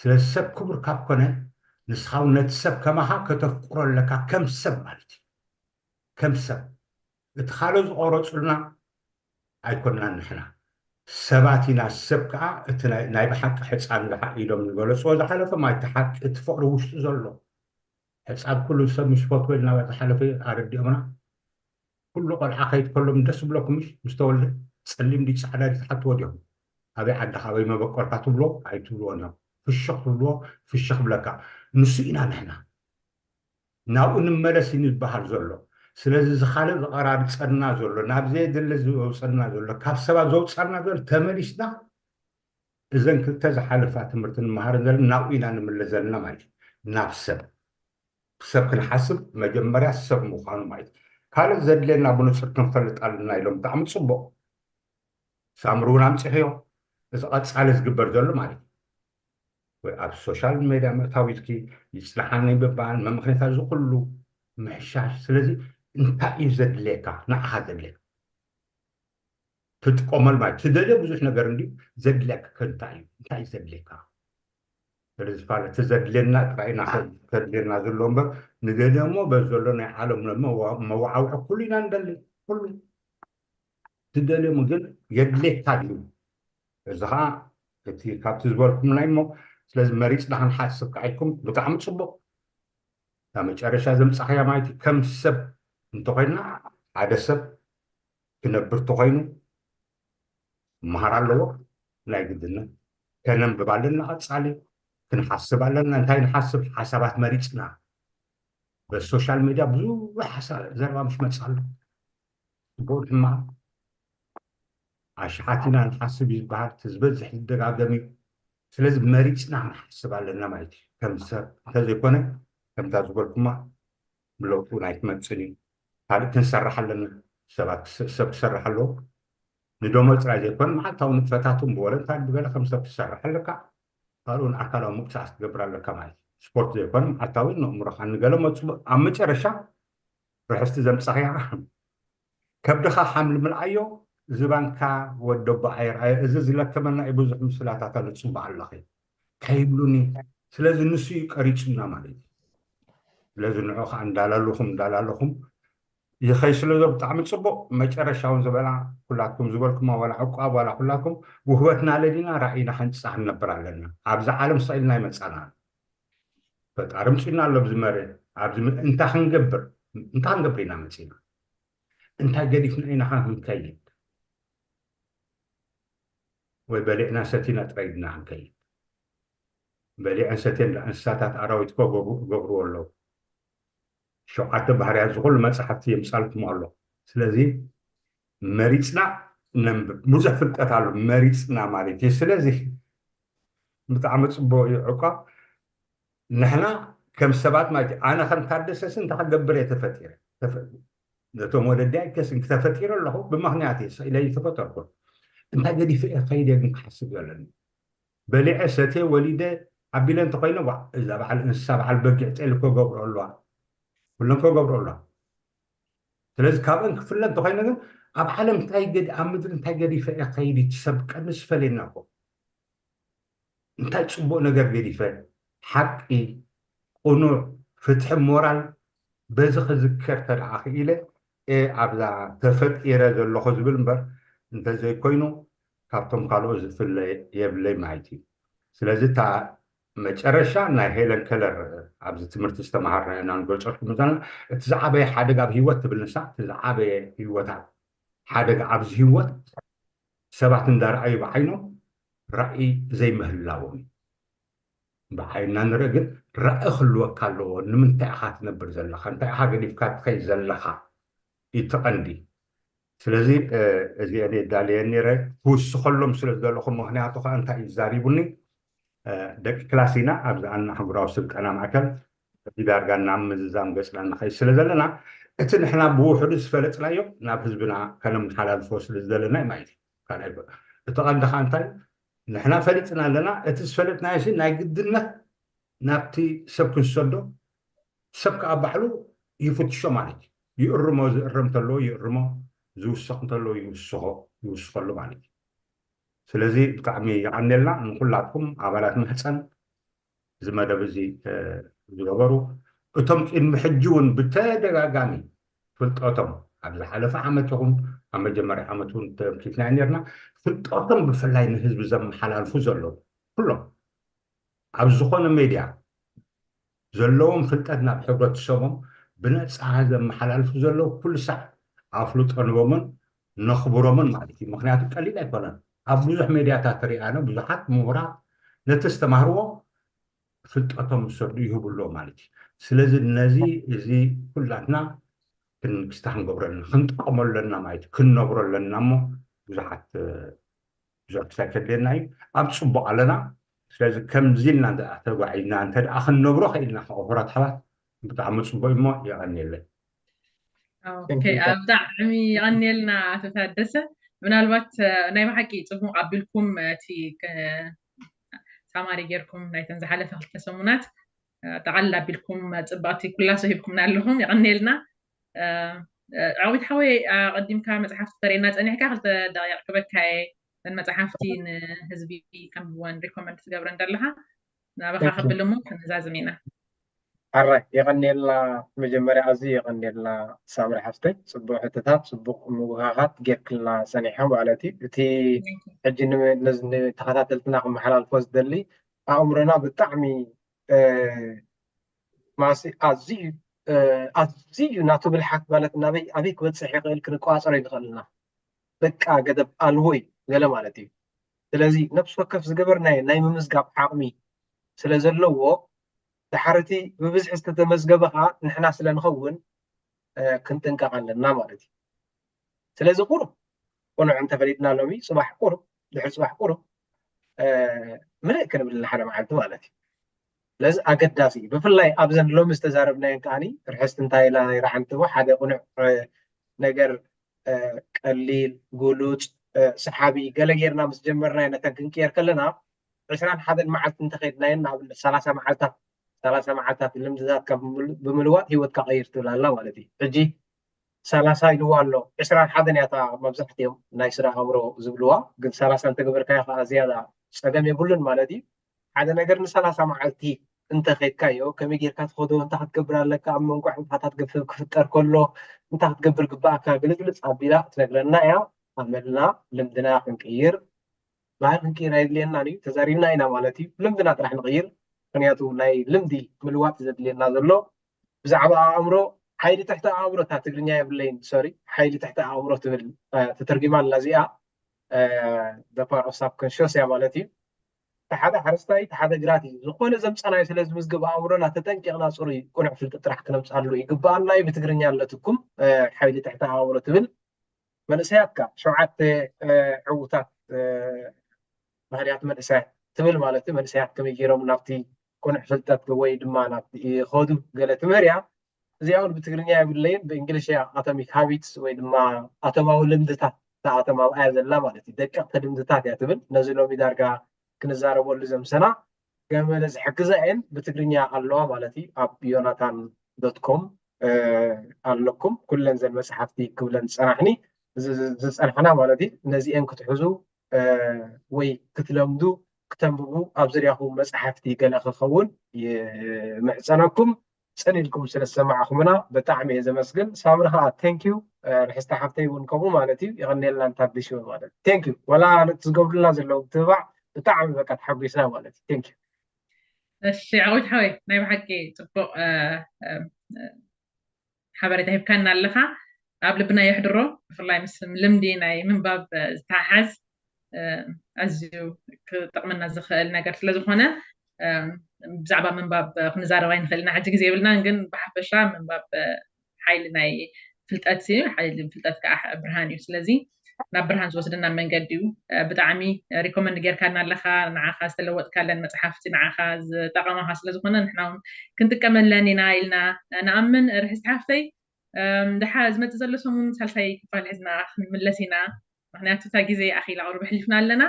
ስለ ሰብ ክቡር ካብ ኮነ ንስኻ እውን ነቲ ሰብ ከማኻ ከተፍቅሮ ኣለካ ከም ሰብ ማለት እዩ። ከም ሰብ እቲ ካልእ ዝቆረጹልና ኣይኮንናን ንሕና ሰባት ኢና። ሰብ ከዓ እቲ ናይ ናይ ብሓቂ ሕፃን ዝሓ ኢሎም ዝገለፅዎ ዝሓለፈ ማለት እቲ ሓቂ እቲ ፍቕሪ ውሽጡ ዘሎ ሕፃን ኩሉ ሰብ ምስ ፈትወ እናበለ ዝሓለፈ ኣረዲኦምና። ኩሉ ቆልዓ ከይድ ከሎ ደስ ዝብለኩም ምሽ ምስ ተወልደ ፀሊም ድዩ ፃዕዳ ድዩ ትሓትዎ ዲኹም? ኣበይ ዓድኻ ኣበይ መበቆልካ ትብሎ ኣይትብልዎ እዮም። ፍሽኽ ትብልዎ ፍሽኽ ብለካ። ንሱ ኢና ንሕና ናብኡ ንመለስ እዩ ዝበሃል ዘሎ። ስለዚ እዚ ካልእ ዝቐራርፀና ዘሎ ናብ ዘየድሊ ዘውፀና ዘሎ ካብ ሰባት ዘውፀና ዘሎ ተመሊስና እዘን ክልተ ዝሓለፋ ትምህርቲ ንመሃር ዘለና ናብኡ ኢና ንምለስ ዘለና ማለት እዩ። ናብ ሰብ ሰብ ክንሓስብ መጀመርያ ሰብ ምዃኑ ማለት እዩ። ካልእ ዘድልየና ብንፁር ክንፈልጥ ኣለና ኢሎም ብጣዕሚ ፅቡቕ። ሳምሪ እውን ኣምፂኽዮ። እዚ ቀፃሊ ዝግበር ዘሎ ማለት እዩ። ወይ ኣብ ሶሻል ሜድያ ምእታው ኢልኪ ይፅናሓኒ ምባል መምክነታ እዚ ኩሉ ምሕሻሽ። ስለዚ እንታይ እዩ ዘድልየካ ንዓኻ ዘድልየካ ትጥቀመል ማለት ትደልዮ ብዙሕ ነገር እንዲ ዘድልየካ እንታይ እዩ እንታይ እዩ ዘድልየካ? ስለዚ ፋለ እቲ ዘድልየና ጥራይ ኢና ከድልየና ዘሎ እምበር ንደልዮ እሞ በዚ ዘሎ ናይ ዓለም መዋዕውዒ ኩሉ ኢና ንደሊ። ኩሉ ትደልዮም ግን የድልየካ ድዩ? እዚ ከዓ እቲ ካብቲ ዝበልኩምና እሞ ስለዚ መሪፅና ክንሓስብ ከዓ ኢልኩም ብጣዕሚ ፅቡቅ። እታ መጨረሻ ዘምፃኽያ ማለት እዩ ከም ሰብ እንተኮይንና ሓደ ሰብ ክነብር ተኮይኑ መሃር ኣለዎ ናይ ግድነት ከነንብብ ኣለና ቀፃሊ ክንሓስብ ኣለና እንታይ ንሓስብ ሓሳባት መሪፅና በሶሻል ሜድያ ብዙሕ ሓሳብ ዘረባ ምሽ መፅእ ኣሎ ፅቡቅ ሕማቅ ኣሽሓት ኢና ንሓስብ እዩ ዝበሃል እቲ ዝበዝሕ ዝደጋገም እዩ ስለዚ መሪፅና ክንሓስብ ኣለና ማለት እዩ ከም ሰብ እንተዘይኮነ ከምታ ዝበልኩማ ብለውጡ ናይ ትመፅን እዩ ካልእ ክንሰርሕ ኣለና ሰባት ሰብ ክሰርሕ ኣለዎ ንደሞዝ ጥራይ ዘይኮነ መዓልታዊ ንጥፈታቱ ብወለንታሪ ብገለ ከም ሰብ ትሰርሕ ኣለካ ካልኡን ኣካላዊ ምንቅስቃስ ትገብር ኣለካ ማለት እዩ ስፖርት ዘይኮነ መዓልታዊ ንእምሮካ ንገለ መፅእ ኣብ መጨረሻ ርሕስቲ ዘምፀኽያ ከብድኻ ሓምሊ ምልኣዮ ዝባንካ ወደቦ ኣይርኣዮ እዚ ዝለከመና እዩ ብዙሕ ምስላታት ኣሎ ፅቡቅ ኣለኺ ከይብሉኒ ስለዚ ንሱ እዩ ቀሪፁና ማለት እዩ ስለዚ ንዑ ከዓ እንዳላለኹም እንዳላለኹም ይኸይ ስለ ዘሎ ብጣዕሚ ፅቡቅ መጨረሻ እውን ዝበላ ኩላትኩም ዝበልኩማ ዋላ ዕቋብ ዋላ ኩላትኩም ውህበትና ለዲና ራእይና ከንፅፃ ክንነብር ኣለና ኣብዚ ዓለም ስቕ ኢልና ይመፃና ፈጣሪ ምፅና ኣሎ ኣብዚ መሬት ኣብዚ እንታይ ክንገብር እንታይ ክንገብር ኢና መፂና እንታይ ገዲፍና ኢና ክንከይድ ወይ በሊዕና ሰቲና ጥራይ ድና ክንከይድ በሊዐን ሰትየን እንስሳታት ኣራዊት ኮ ገብርዎ ኣለዉ ሸውዓተ ባህርያት ዝኩሉ መፅሓፍቲ የምፃልኩም ኣሎ ስለዚ መሪፅና ነንብብ ብዙሕ ፍልጠት ኣሎ መሪፅና ማለት እዩ ስለዚ ብጣዕሚ ፅቡቅ እዩ ዕቋ ንሕና ከም ሰባት ማለት እዩ ኣነ ከም ታደሰስ እንታይ ክገብር እየ ተፈጢረ ነቶም ወለዲ ኣይከስን ክተፈጢረ ኣለኹ ብምክንያት እየ ኢለ ዝተፈጠርኩ እንታይ ገዲፈ እየ ከይደ ግን ክሓስብ ዘለኒ በሊዐ ሰተ ወሊደ ዓቢለ እንተኮይነ እዛ በዓል እንስሳ በዓል በጊዕ ጤል ክገብሮ ኣለዋ ኩለን ክገብሮ ኣለዋ ስለዚ ካብአን ክፍለ እንተኮይነ ግን ኣብ ዓለም እንታይ ገዲ ኣብ ምድሪ እንታይ ገዲፈ እየ ከይድ እቲ ሰብ ቀንስ ፈለየና እኮ እንታይ ፅቡቅ ነገር ገዲፈ ሓቂ ቁኑዕ ፍትሒ ሞራል በዚ ክዝከር ተደኣ ክኢለ እየ ኣብዛ ተፈጢረ ዘለኹ ዝብል እምበር እንተዘይኮይኑ ካብቶም ካልኦት ዝፍለ የብለይ ማለት እዩ ስለዚ እታ መጨረሻ ናይ ሄለን ከለር ኣብዚ ትምህርቲ ዝተምሃርና ኢና ንገልፀልኩም ዘለና እቲ ዝዓበየ ሓደጋ ኣብ ህይወት ትብል ንሳ እቲ ዝዓበየ ህይወታ ሓደጋ ኣብዚ ህይወት ሰባት እንዳረኣዩ ብዓይኖም ራእይ ዘይምህላዎም እዩ። ብዓይና ንርኢ ግን ራእይ ክህልወካ ኣለዎ። ንምንታይ ኢኻ ትነብር ዘለኻ? እንታይ ኢኻ ገዲፍካ ትኸይድ ዘለኻ? እቲ ቀንዲ። ስለዚ እዚአን የዳልየን ነይረ ክውስኸሎም ስለ ዝደለኹ፣ ምኽንያቱ ከዓ እንታይ እዩ ዛሪቡኒ፣ ደቂ ክላስ ኢና ኣብዚ ኣና ኣህጉራዊ ስልጠና ማእከል እዚ ዳርጋ ናብ ምዝዛም ገፅና ንኸይድ ስለ ዘለና፣ እቲ ንሕና ብውሕዱ ዝፈለጥናዮ ናብ ህዝብና ከነመሓላልፎ ስለ ዝደለና እዩ ማለት እዩ። ካልኣይ እቲ ቀንዲ ከዓ እንታይ ንሕና ፈሊጥና ኣለና፣ እቲ ዝፈለጥናዮ ሲ ናይ ግድነት ናብቲ ሰብ ክንሰዶ፣ ሰብ ከዓ ባዕሉ ይፍትሾ ማለት እዩ። ይእርሞ፣ ዝእረም እንተለዎ ይእርሞ፣ ዝውሰኽ እንተለዎ ይውስኾ፣ ይውስኸሉ ማለት እዩ። ስለዚ ብጣዕሚ የቐንየልና ንኩላትኩም ኣባላት ማህፀን እዚ መደብ እዚ ዝገበሩ፣ እቶም ቅድሚ ሕጂ እውን ብተደጋጋሚ ፍልጠቶም ኣብ ዝሓለፈ ዓመት ይኹን ኣብ መጀመርያ ዓመት እውን ተምኪትና ነርና፣ ፍልጠቶም ብፍላይ ንህዝቢ ዘመሓላልፉ ዘለዉ ኩሎም ኣብ ዝኾነ ሜድያ ዘለዎም ፍልጠት ናብ ሕብረተሰቦም ብነፃ ዘመሓላልፉ ዘለዉ ኩሉ ሳዕ ኣፍልጦ ንቦምን ነኽብሮምን ማለት እዩ። ምክንያቱ ቀሊል ኣይኮነን። ኣብ ብዙሕ ሜድያታት ሪኣነ ብዙሓት ምሁራት ነቲ ዝተማህርዎ ፍልጠቶም ዝሰዱ ይህቡ ኣለዎ ማለት እዩ። ስለዚ ነዚ እዚ ኩላትና ክንክስታ ክንገብረልና ክንጥቀመለና ማለት እዩ። ክንነብረለና እሞ ብዙሓት ብዙሕ ክሳይ ከድልየና እዩ። ኣብ ፅቡቅ ኣለና። ስለዚ ከምዚ ኢልና ተጓዒዝና እንተ ደኣ ክንነብሮ ከኢልና ከ ክቡራት ኣሕዋት ብጣዕሚ ፅቡቅ እሞ የቐንየለይ። ብጣዕሚ የቐንየልና ኣቶ ታደሰ። ምናልባት ናይ ብሓቂ ፅቡቅ ኣቢልኩም እቲ ሳማሪ ጌርኩም ናይተን ዝሓለፈ ክልተ ሰሙናት ጠቓልል ኣቢልኩም ፅብቕቲ ኩላሶ ሂብኩምና ኣለኹም። የቐንየልና። ዓዊት ሓወይ ኣቐዲምካ መፅሓፍቲ ተርእየና ፀኒሕካ ክልተ ደቂቕ ክበካ እየ። እተን መፅሓፍቲ ንህዝቢ ከንብበን ሪኮመንድ ትገብረን ዘለኻ ናባኻ ከብል እሞ ክንዛዝም ኢና። ኣረ የቐንየልና። መጀመርያ ኣዝዩ የቐንየልና ሳምሪ ሓፍተይ፣ ፅቡቅ ሕቶታት ፅቡቅ ምውካኻት ጌርክልና ፀኒሓ ማለት እዩ። እቲ ሕጂ ንተኸታተልትና ክመሓላልፎ ዝደሊ ኣእምሮና ብጣዕሚ ማሲ ኣዝዩ ኣዝዩ ናቱ ብልሓት ማለት ናበይ ኣበይ ክበፅሕ ይኽእል ክንቋፀሮ ይኽእልና። በቃ ገደብ ኣልቦ እዩ ገለ ማለት እዩ። ስለዚ ነብሲ ወከፍ ዝገበርናዮ ናይ ምምዝጋብ ዓቕሚ ስለ ዘለዎ ድሓር እቲ ብብዝሒ ዝተተመዝገበ ከዓ ንሕና ስለ ንኸውን ክንጥንቀቕ ኣለና ማለት እዩ። ስለዚ ቁሩብ ቁኑዕ እንተፈሊጥና ሎሚ ፅባሕ ቁሩብ ድሕሪ ፅባሕ ቁሩብ ምልእ ክንብል ንሓደ መዓልቲ ማለት እዩ። ስለዚ ኣገዳሲ እዩ። ብፍላይ ኣብዘን ሎሚ ዝተዛረብናየን ከዓኒ ርሕስቲ እንታይ ኢላ ነይራ ሓንቲ ሓደ ቁኑዕ ነገር ቀሊል፣ ጉሉፅ፣ ሰሓቢ ገለ ጌርና ምስ ጀመርናዮ ነተን ክንቅየር ከለና ዕስራን ሓደን መዓልቲ እንተኸድናየን ንኣብነት ሰላሳ መዓልታት ሰላሳ መዓልታት ልምድታትካ ብምልዋጥ ሂወትካ ቀይር ትብል ኣላ ማለት እዩ። ሕጂ ሰላሳ ኢልዋ ኣሎ ዕስራን ሓደን እያ እታ መብዛሕትኦም ናይ ስራ ኣእምሮ ዝብልዋ፣ ግን ሰላሳ እንተገበርካዮ ከዓ ዝያዳ ፀገም የብሉን ማለት እዩ። ሓደ ነገር ንሰላሳ መዓልቲ እንተኸድካዮ ከመይ ጌርካ ትኸዶ፣ እንታይ ክትገብር ኣለካ፣ ኣብ መንጎ ዕንፋታት ገፍፍ ክፍጠር ከሎ እንታይ ክትገብር ግባኣካ ግልፅልፅ ኣቢላ ክትነግረና እያ። ኣመልና ልምድና ክንቅይር ባህል ክንቅይር ኣየድልየናን እዩ። ተዛሪብና ኢና ማለት እዩ። ልምድና ጥራሕ ንቕይር። ምክንያቱ ናይ ልምዲ ምልዋጥ ዘድልየና ዘሎ ብዛዕባ ኣእምሮ ሓይሊ ትሕቲ ኣእምሮ እታ ትግርኛ የብለይን ሶሪ ሓይሊ ትሕቲ ኣእምሮ ትብል ተተርጊማ ኣላ እዚኣ the power of subconscious እያ ማለት እዩ። ሓደ ሓረስታይ ሓደ ግራት እዩ ዝኾነ ዘምፀናዩ ስለ ዝምዝግብ ኣእምሮና ተጠንቂቕና ፅሩይ ቁኑዕ ፍልጥ ጥራሕ ክነምፅኣሉ ይግበኣና እዩ። ብትግርኛ ኣለትኩም ሓይሊ ትሕቲ ኣእምሮ ትብል መንእሰያት ከ ሸውዓተ ዕውታት ባህርያት መንእሰያት ትብል ማለት እዩ። መንእሰያት ከመይ ገይሮም ናብቲ ቁኑዕ ፍልጠት ወይ ድማ ናብቲ ይኸዱ ገለ ትምህር እያ። እዚኣ እውን ብትግርኛ የብለይን ብእንግሊሽ እያ። ኣቶሚክ ሃቢትስ ወይ ድማ ኣቶማዊ ልምድታት እታ ኣቶም ኣብኣ እያ ዘላ ማለት እዩ። ደቀቕቲ ልምድታት እያ ትብል። ነዚ ሎሚ ዳርጋ ክንዛረበሉ ዘምሰና ገመለ ዝሕግዛ እየን ብትግርኛ ኣለዋ ማለት እዩ። ኣብ ዮናታን ዶት ኮም ኣለኩም ኩለን ዘን መፅሓፍቲ ክብለን ዝፀናሕኒ ዝፀናሕና ማለት እዩ። ነዚአን ክትሕዙ ወይ ክትለምዱ ክተንብቡ ኣብ ዝርያኹም መፅሓፍቲ ገለ ክኸውን ይምሕፀነኩም። ፀኒልኩም ስለ ዝሰማዕኹምና ብጣዕሚ እየ ዘመስግን። ሳምሪ ከዓ ቴንኪዩ ርሕስቲ ሓፍተይ እውን ከምኡ ማለት እዩ። የቐንየልና ንታዲሽ ማለት ቴንኪዩ ወላ ነቲ ዝገብሩልና ዘለዉ ምትብባዕ ብጣዕሚ በቃ ተሓጒስና ማለት እዩ። ቴንኪዩ። እሺ ዓዊት ሓወይ ናይ ብሓቂ ፅቡቕ ሓበሬታ ሂብካና ኣለኻ። ኣብ ልብና የሕድሮ። ብፍላይ ምስ ልምዲ ናይ ምንባብ ዝተሓሓዝ ኣዝዩ ክጠቕመና ዝኽእል ነገር ስለዝኾነ ብዛዕባ ምንባብ ክንዛረብ ኣይንኽእል ኢና። ሕጂ ግዜ የብልናን፣ ግን ብሓፈሻ ምንባብ ሓይሊ ናይ ፍልጠት እዩ። ሓይሊ ፍልጠት ከዓ ብርሃን እዩ። ስለዚ ናብ ብርሃን ዝወስደና መንገዲ እዩ። ብጣዕሚ ሪኮመንድ ጌርካና ኣለኻ። ንዓኻ ዝተለወጥካለን መፅሓፍቲ ንዓኻ ዝጠቐማኻ ስለዝኾነ ንሕና እውን ክንጥቀመለን ኢና ኢልና ንኣምን። ርሕስቲ ሓፍተይ፣ ድሓ ዝመፅእ ዘሎ ሰሙን ሳልሳይ ክፋል ሒዝና ክንምለስ ኢና። ምክንያቱ እታ ግዜ ኣኺላ ቁሩብ ኣሕሊፍና ኣለና።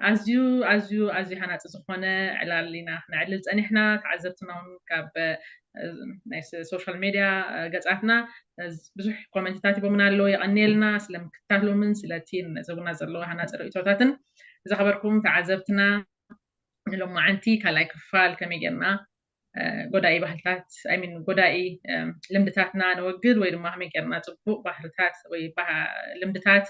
ኣዝዩ ኣዝዩ ኣዝዩ ሃናፂ ዝኾነ ዕላል ኢና ክነዕልል ፀኒሕና። ተዓዘብትና እውን ካብ ናይ ሶሻል ሜድያ ገፃትና ብዙሕ ኮመንትታት ሂቦምና ኣለዉ። የቐንየልና ስለምክታሎምን ስለቲ ነዘቡና ዘለዎ ሃናፂ ርእቶታትን። ዝኸበርኩም ተዓዘብትና፣ ሎማዓንቲ ካልኣይ ክፋል ከመይ ጌርና ጎዳኢ ባህልታት ሚን ጎዳኢ ልምድታትና ነወግድ ወይ ድማ ከመይ ጌርና ፅቡቅ ባህልታት ወይ ልምድታት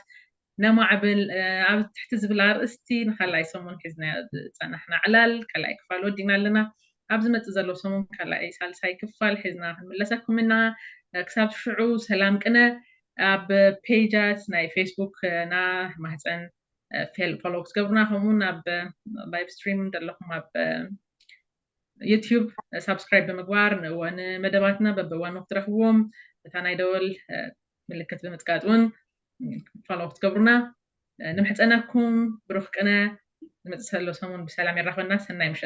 ነማዕብል ኣብ ትሕቲ ዝብል ኣርእስቲ ንካልኣይ ሰሙን ሒዝና ዝፀናሕና ዕላል ካልኣይ ክፋል ወዲና ኣለና። ኣብ ዝመፅእ ዘሎ ሰሙን ካልኣይ ሳልሳይ ክፋል ሒዝና ክንምለሰኩም ኢና። ክሳብ ሽዑ ሰላም ቅነ። ኣብ ፔጃት ናይ ፌስቡክ ና ማህፀን ፎሎ ክትገብሩና፣ ከምኡውን ኣብ ላይቭ ስትሪም ዘለኹም ኣብ ዩቲዩብ ሳብስክራይብ ብምግባር ንመደባትና በብእዋኑ ክትረኽብዎም እታ ናይ ደወል ምልክት ብምጥቃጥ እውን ፎሎ ክትገብሩና ንምሕፀነኩም። ብሩኽ ቅነ። ዝመፅእ ዘሎ ሰሙን ብሰላም የራኽበና። ሰናይ ምሽት።